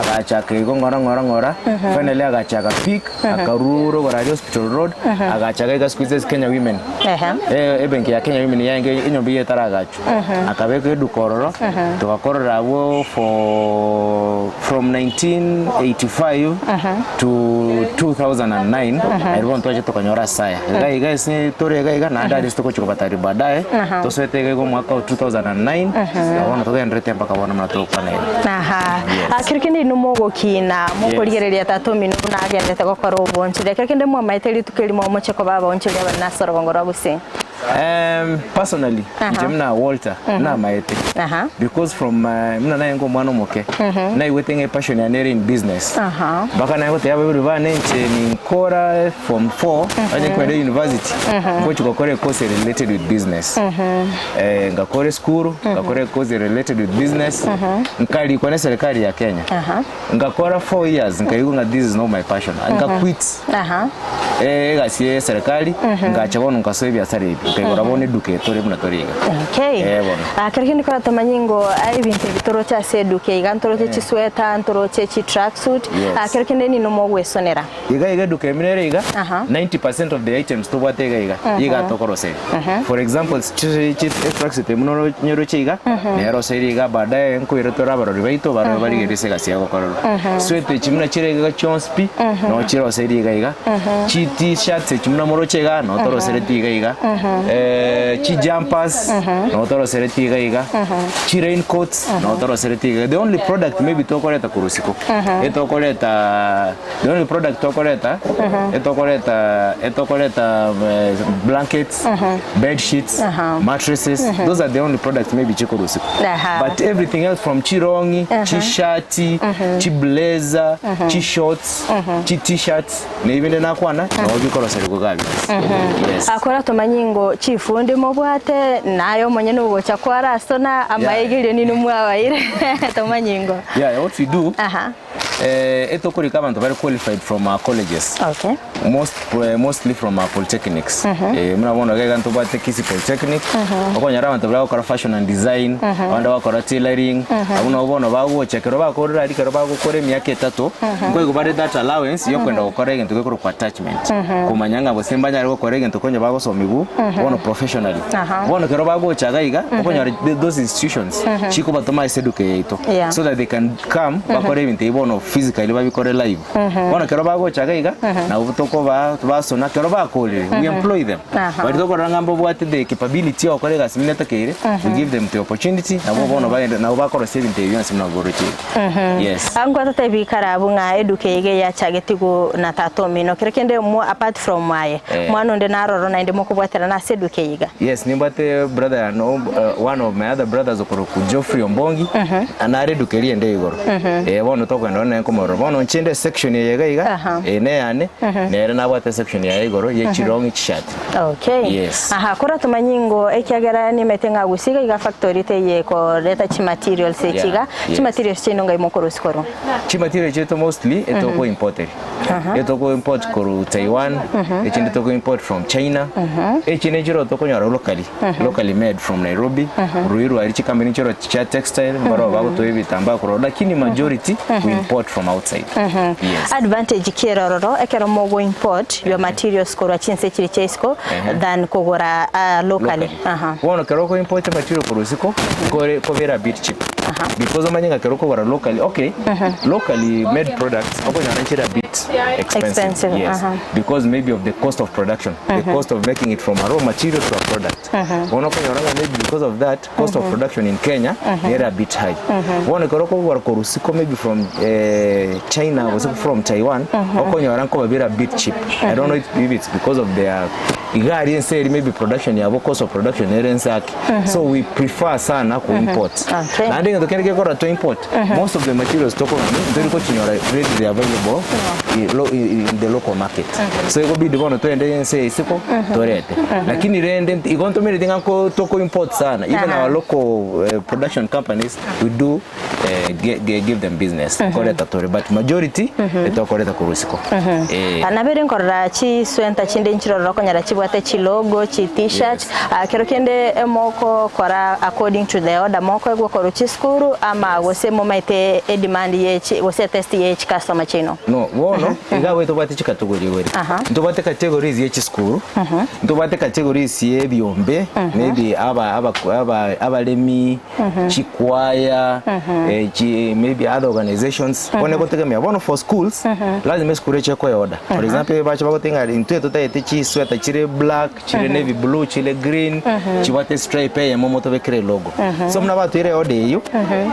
agachaka igo ng'ora ng'ora ng'ora finally agachaka peak akarwa rogoro aria Hospital Road agachaka iga siku hizi ase Kenya Women Eh, ebenki ya Kenya Women yaenge enyomba eyio etaragachwa akabeka eduka ororo togakorera abwo for from 1985 to 2009 eri bono twacha tokanyora ase aya iga iga ase tore iga iga naende aria ase togochia kobatari baadaye tosoete iga iga omwaka o 2009 na bono togenderete mpaka bono buna togokwana iga. Aha. Yes. Ah, kero kende inwe mogokina mokorigereria tata omino buna agendete gokora obonchoria kero kende mwamaete rituko erimo moche koba abaonchoria abanene ase orogongo rwa Gusii. Um, personally Aha. inche buna Walter Mhm. namaete Aha. because from uh, buna naye omwana omoke Mhm. naigwete ng'a epassion yane ere in business Aha. mpaka naye gotebia abaibori bane inche ninkora form 4 onye nkwenda university Mhm. ngochi gokora ecourse related with business Mhm. eh, ngakora esukuru ngakora ecourse related with business Mhm. nkarikwa ne serikali ya Kenya Aha. ngakora 4 years nkaigwa ng'a this is not my passion nka quit Aha. Eh, egasi ya eserekari ngacha bono nkasoa ebiasara ebi nkaigora bono eduka eye tore buna tore iga Okay. Eh, bono. Ah, kero kende kora tomanye ngo ah, ebinto ebi toroche ase eduka iga ntoroche chisweta ntoroche chi tracksuit Yes. Ah, kero kende nino mogwesonera Iga iga eduka emi nere iga Aha. 90% of the items tobwate iga iga iga tokoroseria for example chi chi tracksuit emi noro nyeroche iga neroseiri iga baadaye nkoira tore abarori baito barore barigereria ase egasi egokorerwa sweta echi buna chire iga chionsi pi no chiroseiri iga iga chi t-shirts echi buna moroche iga no torosereti iga iga eh, chi jumpers no torosereti iga iga chi raincoats no torosereti iga iga the only product maybe tokoreta korwa isiko etokoreta The only product tokoreta etokoreta etokoreta eh, blankets bed sheets mattresses those are the only products maybe chikorusiku Aha. but everything else from chirongi chishati chiblazer chishorts chi-t-shirts nebinde nakwana nabo bikoroserigwa iga bionsi yes Akora tomanyi ngo chifundi mobwate naye omonyene ogocha kwarasona amaegerio ninu mwabaire tomanyi ngo yeah what we do Aha. Eh, etokorika abanto bare qualified from our colleges Okay. most, eh, mostly from our polytechnics eh, muna bono iga iga ntobwate Kisii Polytechnic okonyora abanto baria bagokora fashion and design abande bagokora tailoring abwo nabo bono bagocha ekero bakorire aria ekero bagokora emiaka etato nkoigwa bare that allowance yokwenda gokora egento gekorokwa attachment komanya ng'a gose mbanyare gokora egento konya bagosomiwu bono professionally Aha. bono ekero bagocha iga iga okonyora those institutions chikobatoma ase eduka yaito Yeah. so that they can come bakore ebinto ebi bono physically babikore live bono ekero bagocha iga iga nabo tokobaa basona ekero bakorire we employ them Aha. bari tokorora ng'a mbabwate the capability ya gokora egasi buna etakeire we give them the opportunity nabo bono bagende nabo bakorosia ebinto ebi bionsi buna boroche yes Angwa totebi karabu ng'a eduka eye iga yachageti go na tata omino kero kende mo apart from aye Eh. mwana onde naroro naende mokobwaterana ase eduka eye iga. Yes, nimbwate brother no, uh, one of my other brothers okoroku Geoffrey Ombongi nare eduka eria ende igoro eh bono tokogenda nere nkomorora bono inche inde section eye iga iga Aha. eh neyane nere nabwate section yaye igoro ye chirong'i chishati Okay. Yes. Aha, kora tomanyi ngo ekiagera nimete ng'a gose iga iga factory teiye koreta chimaterials echi Yeah, iga, yes. chimaterials chiaino ngai mokorosia korwa? Chimaterial chiaito mostly etoko importeri etoko import korwa Taiwan echinde toko import from China echinde nchiro tokonyora locally locally made from Nairobi Ruiru aria chicompany nchiro chia textile mbaro bagotoa ebitambaa korwa lakini majority we import from outside yes Advantage ki ere ororo ekero mogo import your materials korwa chinse chiri chia isiko than kogora locally? Locally. Bono ekero oko import material korwa isiko kore kobera a bit cheap. Because omanye ng'a kero okogora locally, okay, locally made products okonyora nchire a bit expensive. Expensive, Yes. aha. Because maybe of the cost of production, the cost of making it from a raw material to a product. Bono okonyora ng'a maybe because of that cost of production in Kenya nere a bit high. Bono ekero okogora korwa isiko maybe from eh, China gose from Taiwan, okonyora nkoba bire a bit cheap. I don't know if, if it's because of their iga aria ense eri maybe production yabo cost of production nere ense ake. So we prefer sana ku import. Okay. Naende egento kende gekora to import, most of the materials tokogania ntori kochinyora readily available i- lo- i- in the local market. So ekobidi bono twende ense ya isiko torete. Lakini rende igo ntomereti ng'a nko toko import sana. Even Aha. our local eh, production companies we do eh, gi- gi- give them business. Koreta tore but majority etokoreta korwa isiko. Eh. Nabere nkorora chiswenta chinde nchirorora okonyora chibwate chilogo, chi t-shirt, ah, kero kende mokokora according to the order mokoegwa korwa chisukuru ama gose momaete edemand ye chi gose etest ye chicustomer chiaino. No, bono iga abwo tobwate chicategory ibere. Aha. Ntobwate categories ye chisukuru, ntobwate categories ye ebiombe, maybe aba aba aba abaremi, chikwaya, eh, chi maybe other organizations. Bono egotegemea bono for schools, lazima esukuru eche ekoe order. For example, bache bagoteba ng'a intwe totagete chisweater chire black, chire navy blue, chire green, chibwate stripe eyemo motobekere elogo. So buna batoire order eywo,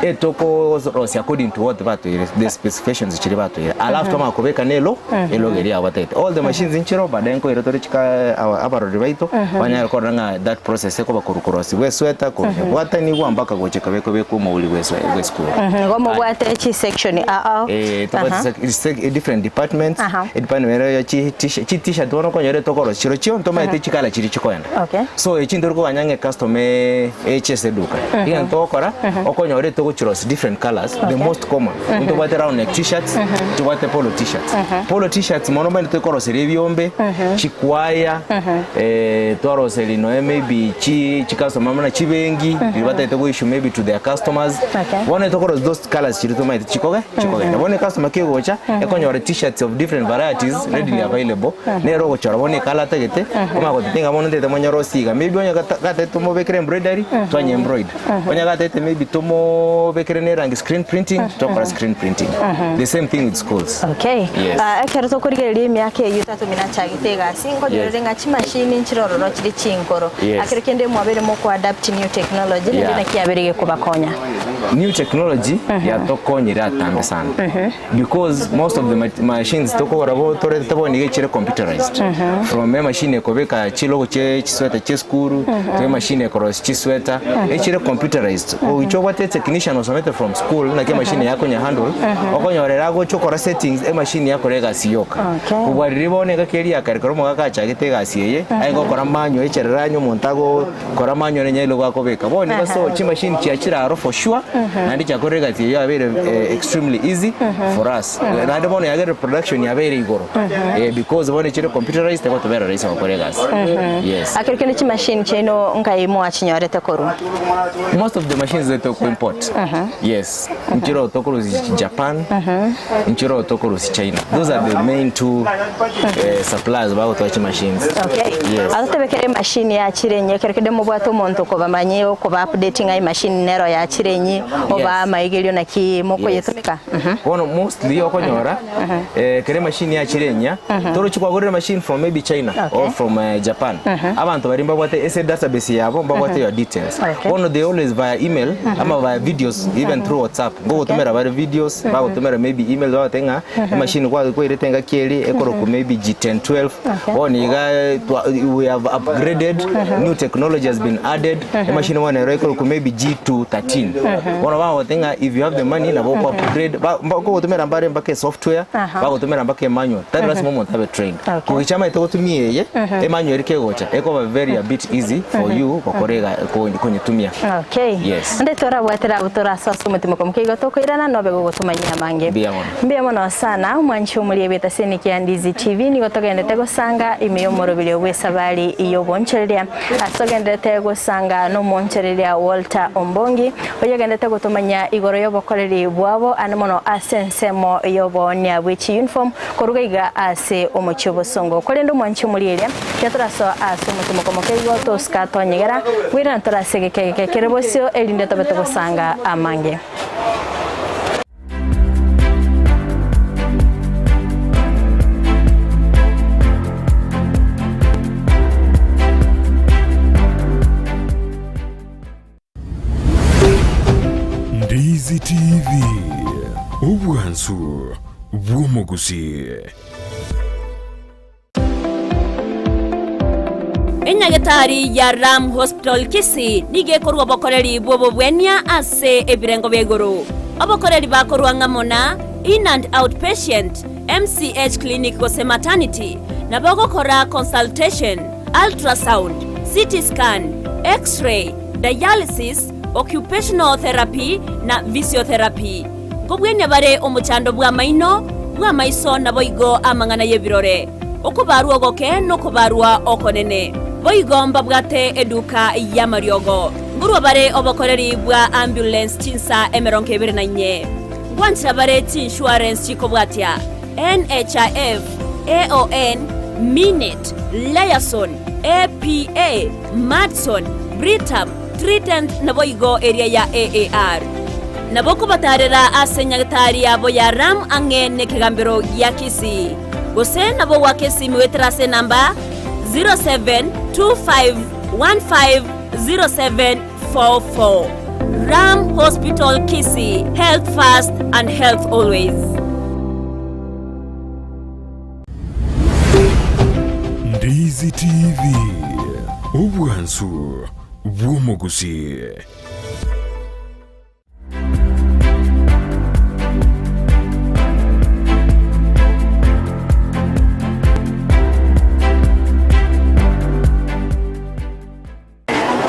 etokorosia according to what batoire, the specifications chiria batoire. Alafu twamanya kobeka na elo, elogo eria yabo batagete. All the machines nchire baadaye nkoira tore chika abarori baito, banyare korora ng'a that process ekoba korwa korosiwa esweater, kobwatanigwa mpaka gocha ekabe ekobekwa omouri bwa eswe bwa esukuru. Igo mobwate chisection ao ao. Eh, tobwate Aha. sec- sec- different departments, Aha. edepartment ero ya chi t-shirt, chi t-shirt bono okonyora etokorosia chirochio ntomaete chikala chiria chikoenda. Okay. So echi ntori koganya ng'a ecustomer eche ase eduka. Egento togokora, okonyora etogochirosia different colours, the Okay. most common. Ntobwate round neck t-shirts, ntobwate polo t-shirts. Polo t-shirts mono omanyete tokoroseria ebiombe, chikwaya, eh, twaroseria nonya maybe chi chicustomer buna chibenki, riria batagete go issue maybe to their customers. Okay. Bono tokorosia those colours chiria tomaete chikoge chikogenda. Bono ecustomer kegocha, ekonyora t-shirts of different varieties readily available, nere ogochora bono ecolour atagete, omanye goteba ng'a bono ntagete monyorosie iga. Maybe onye gata gatagete tomobekere embroidery, twanye embroid. Onye gatagete maybe tomobekere na erangi screen printing, twakora screen printing. The same thing with schools. Okay. Yes. Ah, ekero tokorigereria emiaka eyio tatomina achagete egasi, nkonyorere Yes. ng'a chimashini nchire ororo chire chinkoro. Yes. Akero kende mwabere mokoadapt new technology, naende Yeah. naki yabere gekobakonya. New technology yatokonyire atambe sana because most of the ma- machines tokogora bo torete bono iga echire computerized from emachine ekobeka chilogo chie chisweta chie esukuru to emachine ekorosia chisweta echire computerized oiche obwate technician osomete from school naki emachine yakonya handle okonyorera agocha okora settings emachine yakora egasi yoka Okay. kobua riria bono engaki eria ya kare ekero omogaka achagete egasi eye aye gokora manual echerera anye omonto agokora manual onye nigo akobeka bono igo so chimachine chiachire aro for sure naende chiakorire egasi eyio yabeire extremely easy for us naende bono yagerire production yabeire igoro because bono echire computerized egotobera rahisi gokora egasi yes. Akero kende chimachine chiaino nkai mwachinyorete korwa? Most of the machines that we import. Yes. Nchiro tokorusi Japan, nchiro tokorusi China. Those are the main two eh, suppliers bagotoa chimachines. Okay. Yes. Atotebekere emachine yachire enye ekero kende mobwate omonto okobamanyia okoba updating ng'a emachine nero yachire enye oba amaigerio naki mokoyetumeka. Bono mostly okonyora eh, kere machine yachire enya torochi kwagorire machine from maybe China or from eh, Japan abanto baria mbabwate ase database yabo mbabwate your details bono they always via email ama via videos even through WhatsApp ngogotumera bare videos bagotumera maybe email bagoteba ng'a emachine kwa kwairete engaki eri ekorokwa maybe G1012 bono iga eh, twa- we have upgraded new technology has been added emachine bono ero ekorokwa maybe G213 bono bagoteba ng'a if you have the money nabo oko upgrade ba- mba- okogotumera mbare mpaka esoftware bagotumera mpaka emanual tari lasima omonto abe trained kogicha amaete gotumia eye emanual eri kegocha ekoba very a bit easy for you gokora iga konyetumia Okay. Yes. Ande torabwatera abwo torasoa ase omotimoko moke igo tokoirana nobe gogotomanyia amange. Mbuya mono. Mbuya mono sana. omwanchi omoriebete ase eniki ya Ndizi TV nigo togendete gosanga ime y'omoroberio bw'esabari y'obonchoreria. Ase togenderete gosanga nomonchoreria Walter Ombongi oyogendete gotomanya igoro y'obokoreri bwabo ande mono ase ensemo y'oboonia bwe chiuniform koruga iga ase omochie obosongo. Korende omwanchi omorieria tiga torasoa ase omotimoko moke igo tosika tonyegera bwirana torase egeke egeke kere bosio erinde tobe togosanga amange. Ndizi TV, obwansu bw'omogusii. Enyagetari ya Ram Hospital Kisii nigo ekorwa obokoreri bw'obobwenia ase ebirengo bia igoro. Obokoreri bakorwa ng'amo na In and Out Patient, MCH Clinic gose Maternity, nabo ogokora consultation, ultrasound, CT scan, X-ray, dialysis, occupational therapy na physiotherapy. Nkobwenia bare omochando bw'amaino, bw'amaiso naboigo amang'ana y'ebirore, okobarwa ogoke nokobarwa okonene. Boigo mbabwate eduka y'amariogo. Nkorwa bare obokoreri bwa ambulance chinsa 24. Ngwanchera bare chiinsurance chikobwatia, NHIF, AON, Minet, Liaison, APA, Madison, Britam, Trident naboigo eria ya AAR. Nabo okobatarera ase nyagetari yabo ya Ram ang'e nekegambero gia Kisii. Gose nabo goaka esimi goetera ase enamba 0725150744. Ram Hospital Kisii, health first and health always. Ndizi TV, obwansu bw'omogusii.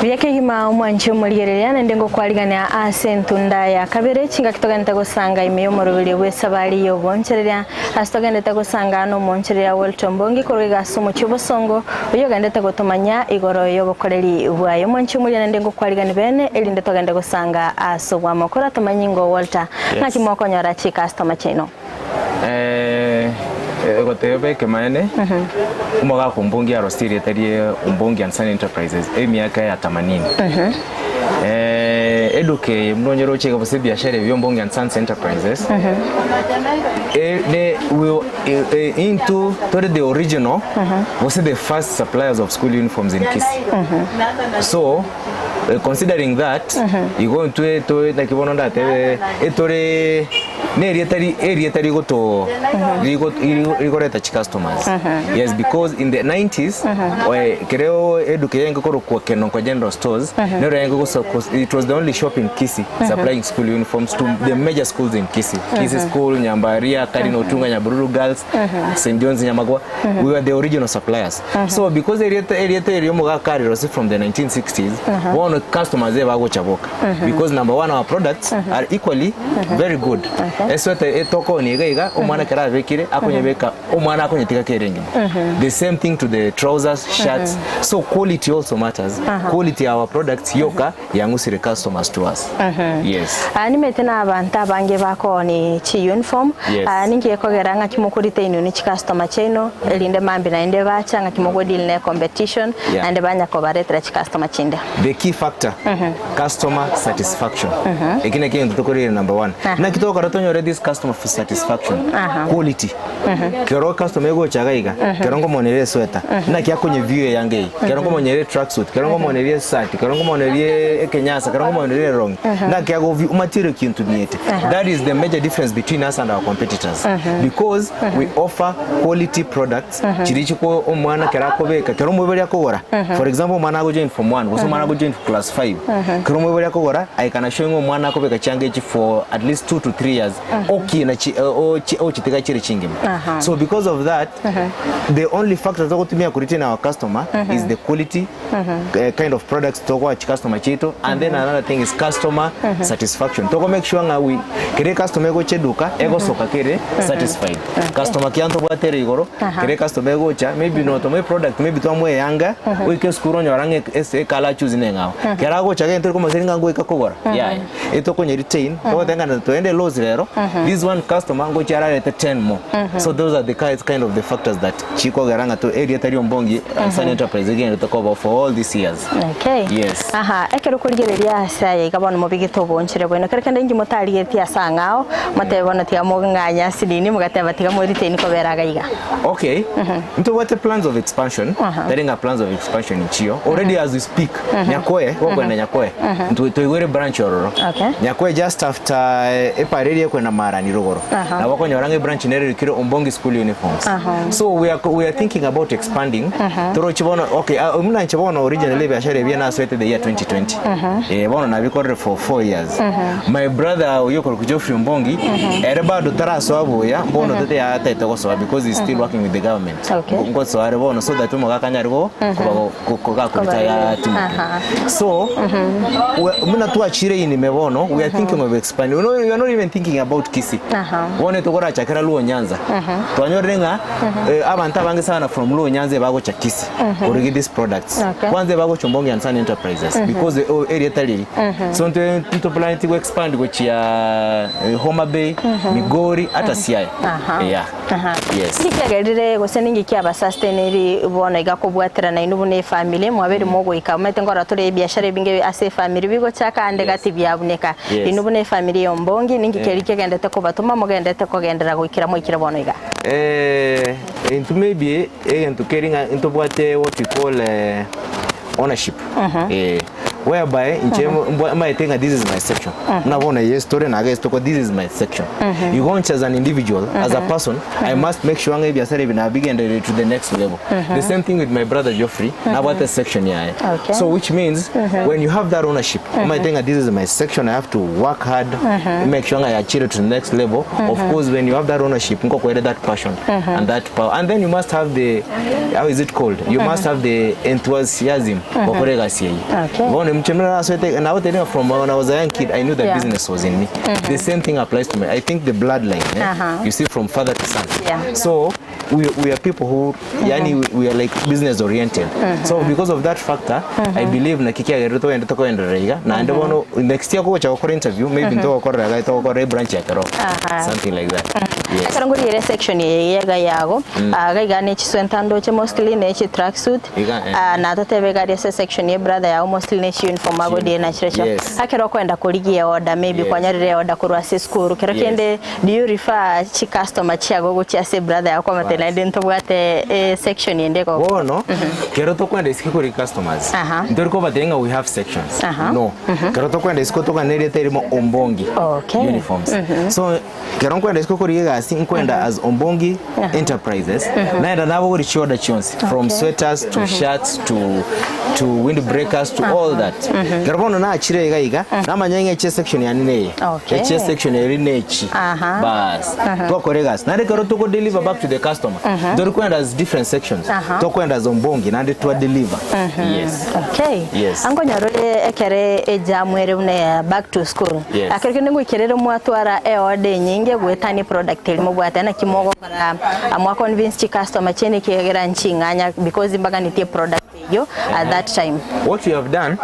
Buya kegima omwanche omorigereria naende ngokwarigania ase entunda ya kabere chingaki togenete gosanga ime y'omoroberio bw'esabari y'obonchereria ase togendete gosanga nomonchereria Walter Ombongi korwa iga ase omochie obosongo oyio ogendete gotomanya igoro y'obokoreri bwaye omwanche omoria naende ngokwarigani bene erinde togende gosanga ase obwamo kora tomanyi ngo Walter Yes. ng'aki mokonyora chicustomer chiaino. Goteba ekemaene, omogaka Ombongi arosie erieta rie Ombongi and Son Enterprises emiaka ya themanini. Eduka eye buna onye roche iga gose ebiashara ebi bia Ombongi and Sons Enterprises, ne we intwe tore the original gose the first suppliers of school uniforms in Kisii. So considering that, igo intwe tore naki bono ndatebe, etore. Nerieta ri erieta rigoto rigo rigoreta chicustomers yes because in the 90s eh, kereo eduka yenge korokwa Kenonko General Stores nero yenge goso it was the only shop in Kisii supplying school uniforms to the major schools in Kisii Kisii School Nyambaria Cardinal Otunga Nyabururu Girls St John's Nyamagwa we were the original suppliers so because erieta erieta erio omogaka arirosie from the 1960s bono customers ebagocha boka because number one our products are equally very good esweta etokoni iga iga omwana ekero abekire akonyebeka omwana akonyetiga kere engima the same thing to the trousers shirts so quality also matters quality our products yoka yang'usire customers to us yes Ah, nimete na abanto abange bakooni chi uniform Yes. Ah, ninki gekogera ng'aki mokorita inwe ne chicustomer chiaino erinde mambia naende bacha ng'aki mogodeal ne competition Yeah. naende banya kobaretera chicustomer chinde the key factor customer satisfaction eki nakio egento tokorire number one naki togokora tonyore this customer satisfaction quality kero customer egocha iga iga kero nkomoneria esweta naki akonye view eyange eye kero nkomoneria tracksuit kero nkomoneria esati kero nkomoneria ekenyasa kero nkomoneria erongi naki ago view material ki ntumiete that is the major difference between us and our competitors because we offer quality products Chiria chiko omwana kero akobeka kero omoibori akogora for example omwana agojoin form one gose omwana agojoin class 5 kero omoibori akogora I can assure you ng'a omwana akobeka chianga echi for at least 2 to 3 years. years okina chi ochitiga chire chingima. Aha. So because of that the only factor togotumia ku retain our customer is the quality kind of products togoa chicustomer chiaito and then another thing is customer satisfaction. Togo make sure ng'a we kere customer egocha eduka egosoka kere satisfied. Customer care ntobwate ere igoro kere customer egocha maybe notomoe product maybe twamoa eyanga oike esukuru onyora ng'a ase ecolour achoose na eng'ao. Kero agocha gento tori ng'a ngoika kogora yaya. Etokonya retain togoteba ng'a toende loss rero this one customer ngochia ararete 10 more. So those are the kind of the factors that chikogera ng'a to erieta ria ombongi Sun Enterprise egenderete koba for all these years. Okay. Yes. Aha, ekero okorigereria ase aya iga bono mobigete obonchore bwaino, kero kende inki motarigetie ase ang'ao, motebe bono tiga mong'anye ase nini, mogateba tiga mo retain kobera iga iga. Okay, ntobwate plans of expansion, tari ng'a plans of expansion nchiyo, already as we speak, Nyakoe, gokwenda Nyakoe, ntwe twaigwere branch ororo. Okay. Nyakoe just after epara eria ekwenda Marani rogoro, nabo okonyora ng'a ebranch nere erikire Ombongi School Uniforms. So we are, we are thinking about expanding, toroche bono, okay, ah, buna inche bono originally ebiashara ebi nasoete the year 2020, eh, bono nabikorire for 4 years. My brother oyio okorokwa Geoffrey Ombongi, ere bado tarasoa buya, bono tete yataete gosoa because he's still working with the government. Okay. Ngosoa are bono so that omogaka anyare go koba go- go- go- gakoretire Timothy. So we- buna twachire inime bono we are thinking of expanding. We are not- we are not even thinking about Kisii. Aha. Bono tokorachakera Luo Nyanza. Twanyorire ng'a eh, abanto abange sana from Luo Nyanza ebagocha Kisii korigia these products. Okay. Kwanza ebagocha Ombongi and Son Enterprises because eh, oh, area tari So ntwe ntoplaneti go expand gochia eh, Homa Bay, Migori ata Siaya. Aha. Yeah. Aha. Yes. Ninki kiagerire gose ninki kiabasustainiri bono iga kobwaterana inwe buna efamily mwabeire mogoika omanyete nkorora tore ebiashara ebinge ase efamily bigochaka ande gati biabuneka. Yes. Inwe buna efamily ya Ombongi ninki keria kegendete kobatoma mogendete kogenderera goikera mwaikire bono iga? Eh, intwe maybe egento keri ng'a ntobwate what we call eh, ownership. Eh, whereby inche mbwa- maete ng'a this is my section. Buna bono eye story naga esitoko this is my section. Igo inche as an individual, as a person, I must make sure ng'a ebiasara ebi nabigenderere to the next level. The same thing with my brother Geoffrey, nabwate section yaye. Okay. So which means when you have that ownership, omanyete ng'a this is my section, I have to work hard, make sure ng'a yachire to the next level. Of course when you have that ownership, nkokwere that passion and that power. And then you must have the, how is it called? You must have the enthusiasm gokora egasi eye. Okay. Bono inche nasoete nagotebi ng'a from when I was a young kid, I knew that Yeah. business was in me. The same thing applies to me. I think the bloodline, eh? Uh-huh. You see from father to son. Yeah. So we, we are people who yani we, we are like business oriented. So because of that factor, I believe na kikiagerire togende tokoenderera iga naende bono next year kogocha gokora interview maybe ntogokorera iga togokora ebranch ya Keroka. Aha. Something like that. Yes. Ekero ngorigereria section eye iga yago, ah, iga iga ne chiswenta ndoche mostly ne chi tracksuit, Iga, eh. ah, na totebe iga aria ase section ye brother yago mostly ne chi uniform agodie na chirochio. Yes. Ekero okoenda korigia order maybe Yes. kwanyorire order korwa ase esukuru, kero Yes. kende do you refer chi customer chiago gochia ase brother yago kwamotebia naende ntobwate eh, section ende igo? Bono kero tokwenda isiko kori customers Aha. ntori kobatebia ng'a we have sections Aha. no kero tokwenda isiko tokwana erieta erimo ombongi Okay. uniforms so kero nkwenda isiko korigia egasi nkwenda as ombongi enterprises naenda nabogori chiorder chionsi from Okay. sweaters to shirts to to windbreakers to all that kero bono nachire iga iga namanya ng'a eche section yane neye Okay. eche section eri nechi Aha. bas twakora egasi naende ekero toko deliver back to the customer ntori kwenda as different sections Aha. tokwenda as ombongi naende twa deliver yes Okay. Yes. Ankonyorore ekere ejamu ere buna ya back to school. Yes. Akero kende ngoikerere mwatwara eorder enyinge goetania eproduct eri mobwate naki mogokora mwa convince chi customer chiene ekiagera nching'anya because mbaganitie product eyio at that time. What we have done,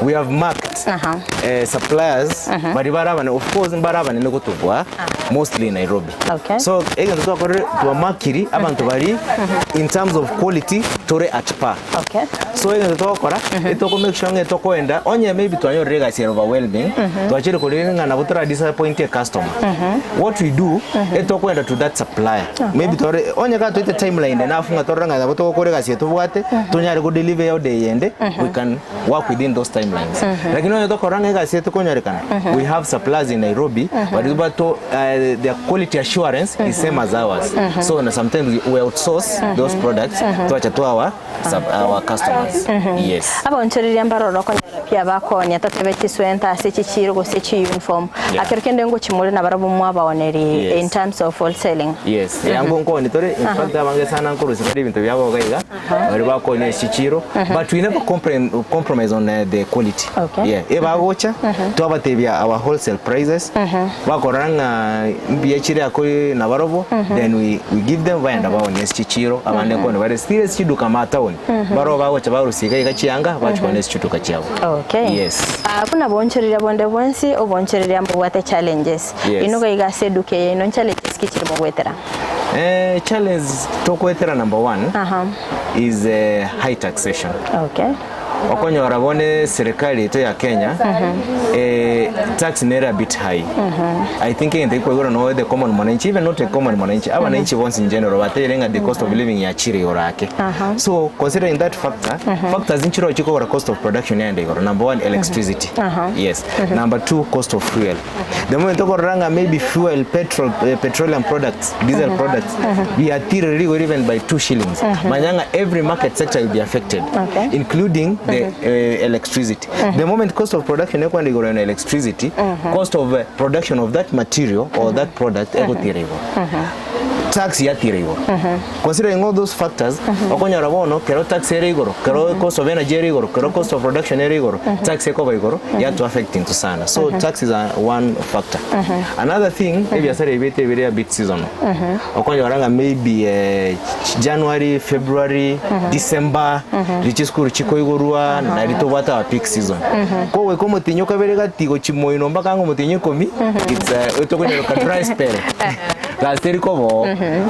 we have marked Aha. eh, suppliers bari barabane of course mbarabane gotubua mostly in Nairobi. Okay. So egento twakorire twamakiri abanto bari in terms of quality tore at par. Okay. So egento twakora etoko make sure ng'a etokoenda onye maybe twanyorire egasi ere overwhelming twachire korire ng'a nabo tora disappoint a customer. What we do etokoenda to that supplier. Maybe tore onye ka toite timeline enough ng'a torore ng'a nabo togokora egasi etobwate tonyare go deliver order eyende we can work within those timelines. Lakini onye tokora ng'a egasi etokonyorekana we have suppliers in Nairobi bari bato their quality assurance is same as ours. So na sometimes we outsource those products twacha twawa sub our customers. Yes. Abaonchoreria mbaroro okonyora pi abakonia totebe chiswenta ase chichiro gose chiuniform. Akero kende ngochimore nabarabwo mwabaoneri Yes. in terms of wholesaling. Yes, yango nkoni tore in fact abange sana nkorusia bare ebinto biabo iga iga bari bakonia ase chichiro but we never compre- compromise on uh, the quality Okay. yeah ebagocha twabatebia our wholesale prices bakorora ng'a mbuya chire ako nabarobwo then we, we give them baenda baonia ase chichiro abande nkoni bare still ase chiduka ma town barobwo bagocha barusia iga iga chianga bachikonia ase chiduka chiabo Okay. yes Ah, buna boonchoreria bonde bwensi oboonchoreria mbobwate challenges Yes. Inwe iga ase eduka eye yaino nchallenges ki chiri mogwetera? Eh, challenge tokwetera number one Aha. is eh, high taxation. Okay. Okonyora bone serikali yaito ya Kenya eh, tax nere a bit high. I think egento ekwaigoro no the common mwananchi even not a common mwananchi abananchi bonsi in general bateire ng'a the cost of living yachire igoro ake. Aha. So considering that factor, factors nchiro chikogora cost of production yaenda igoro. Number one electricity. Aha. Yes. Number two cost of fuel. The moment okorora ng'a maybe fuel, petrol, eh, petroleum products, diesel products, biatire rigori even by 2 shillings. Manya ng'a every market sector will be affected, Okay. including the eh, electricity. The moment cost of production ekwenda igoro na electricity, cost of eh, production of that material or that product egotira igoro. Tax yatira igoro. Considering all those factors, okonyora bono kero tax ere igoro, kero cost of energy ere igoro, kero cost of production ere igoro, tax ekoba igoro, yatu affect into sana. So tax is a one factor. Another thing, ebiasara ebi bete bire a bit seasonal. Okonyora ng'a maybe eh, January, February, December, richi school chikoigorwa, nari tobwate our peak season. Kogoika omotinyi okabere gati gochi moino mpaka ang'e omotinyi ikomi, it's eh, otokonyaroka dry spell. Gasi teri koba oo.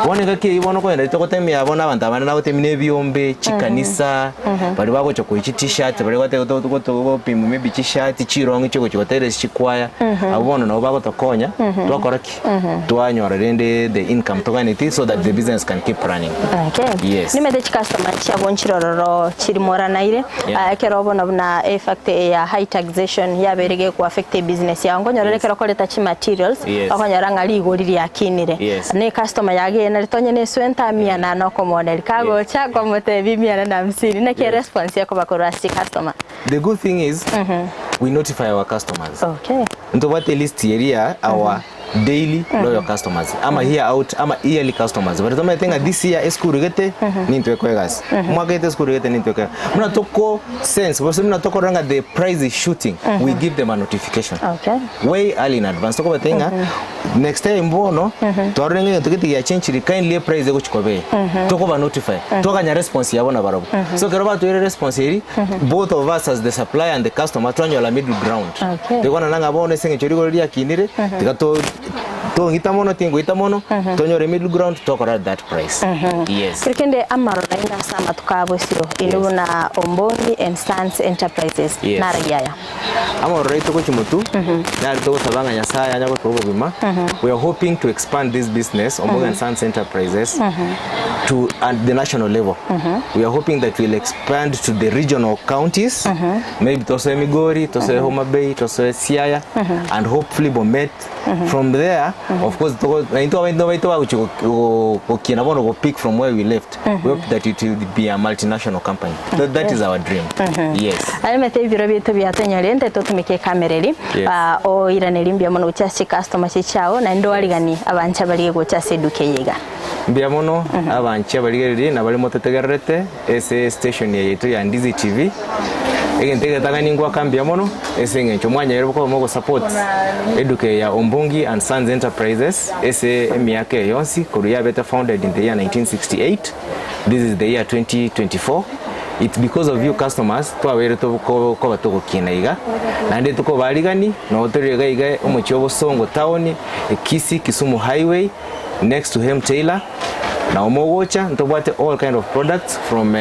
Bono engaki eyio bono okogenda togotemia bono abanto abande nagotemia na ebiombe, chikanisa, baria bagocha koyia chi t-shirt, baria gote gote gote gopimwa maybe chishati, chirong'i chigochia gotera ase chikwaya, abwo bono nabo bagotokonya, twakora ki? Twanyora rende the income toganetie so that the business can keep running. Okay. Yes. Nimete chicustomer chiabo nchirororo chiri moranaire Yeah. Ah, ekero bono buna effect ya high taxation yabeire geku affect ebusiness yao nkonyorere ekero okoreta chimaterials Yes. okonyora ng'a rigori riakinire Yes. ne customer yagena ritonye ne eswenta mia nane okomooneri kagocha kwamotebia mia nane na hamsini naki eresponse ekoba korwa ase chicustomer The good thing is we notify our customers. Okay. Ntobwate list yeria our daily loyal customers ama year out ama yearly customers but tomanyete ng'a this year esukuru gete nintwe kwegasi omwaka gete esukuru gete nintwe kwegasi buna toko sense gose buna tokorora ng'a the price is shooting we give them a notification Okay. way early in advance tokobatebia ng'a next time bono twarorire ng'a egento gete giachenchiri kindly eprice egochi koba eye tokoba notify twakanya response yabo nabarobwo so ekero batweire response eri both of us as the supplier and the customer twanyola middle ground Okay. Tikwanana ng'a bono ase eng'encho rigoro riakinire, tiga to tong'ita mono tingoita mono, tonyore middle ground tokora at that price. Yes. Kero kende amaroro aino ase amatuko a bosio, inwe Yes. buna Ombongi and Sons Enterprises, Yes. naragi aya. Amaroro aito gochia motwe, nari togosaba ng'a Nyasaye anya gotoa obogima. We are hoping to expand this business, Ombongi and Sons Enterprises, to at the national level. We are hoping that we'll expand to the regional counties, maybe tosoe Migori, tosoe Homa Bay, tosoe Siaya, and hopefully Bomet. From there, of course, togo- na intwe abainto baito bagochia go- go- gokina bono go pick from where we left. We hope that it will be a multinational company. That, that is our dream. Yes. Arimete ebiro biaito biatonyorente totumeke ekamera eri Yes. ah, oiranerie mbuya mono gochia ase chicustomer chichiao naende oariganie abanche baria gocha ase eduka eye iga. Mbuya mono abanchi abarigereria na baria mototegererete ase station eye yaito ya Ndizi TV. Egento egetang'ani ngoaka mbuya mono ase eng'encho mwanyaire koba mogosupport eduka eye ya Ombongi and Sons Enterprises ase emiaka eye yonsi korwa yabete founded in the year 1968, this is the year 2024. It's because of you customers twabeire koba togokina iga naende tokobarigani nabo tore iga iga omochie o Bosongo town, Kisii Kisumu highway. Next to Hem Taylor nao mogocha ntobwate all kind of products from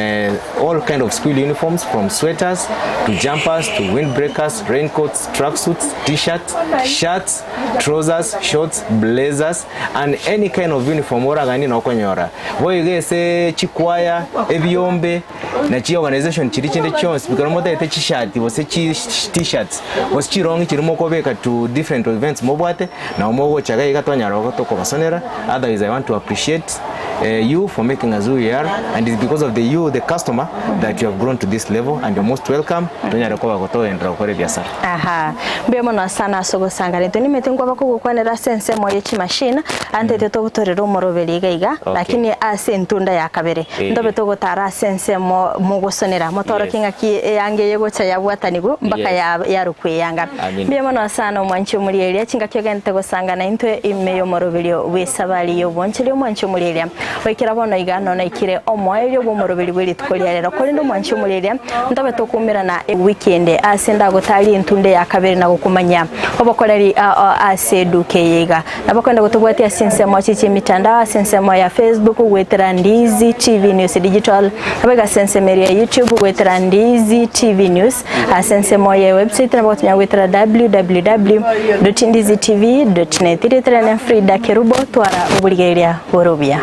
all kind of school uniforms from sweaters to jumpers to windbreakers, raincoats, tracksuits, t-shirts, shirts, trousers, shorts, blazers and any kind of uniform oraganie nokonyora. Boigo ase chikwaya, ebiombe. Na chi organization chiria chinde chionsi pi ekero motagete chishati gose chi t-shirts gose chirong'i chiria mokobeka to different events mobwate, nabo mogocha iga iga twanyara tokobasonera, otherwise I want to appreciate you for making us who we are and it's because of the you the customer that you have grown to this level and you're most welcome tonyare koba gotogenderera gokora ebiasara. Aha, mbuya mono sana ase ogosangana intwe nimete nkwaba kogokwanera ase ensemo ye chimachine ante intwe togotorera omoroberi iga iga Okay. lakini ase entunda ya kabere Eh. ntobe togotara ase ensemo mogosonera motorokie Yes. ng'aki eanga eye egocha yabwatanigwa mpaka Yes. ya yarokwa eyanga. Amina. Mbuya mono sana omwanchi omorieria chingaki ogenderete gosangana intwe ime y'omoroberio bw'esabari y'obwancheri omwanchi omorieria goikera bono iga nono naikire omoerio bw'omoroberi bwe rituko ria rero korende omwanchi omorieria Ntobe tokuumerana ewiki ende ase ndagotarie entunde ya kabere na gokomanyia obokoreri ao ase eduka eye iga. Nabo kogenda gotobwatia ase ensemo chiche emitandao ase ensemo ya Facebook goetera Ndizi TV News Digital, nabo iga ase ensemo eria ya YouTube goetera Ndizi TV News, ase ensemo ye website nabo gotonya goetera www.ndizitv.net. Rieta riane Frida Kerubo, twara oborigereria bore obuya.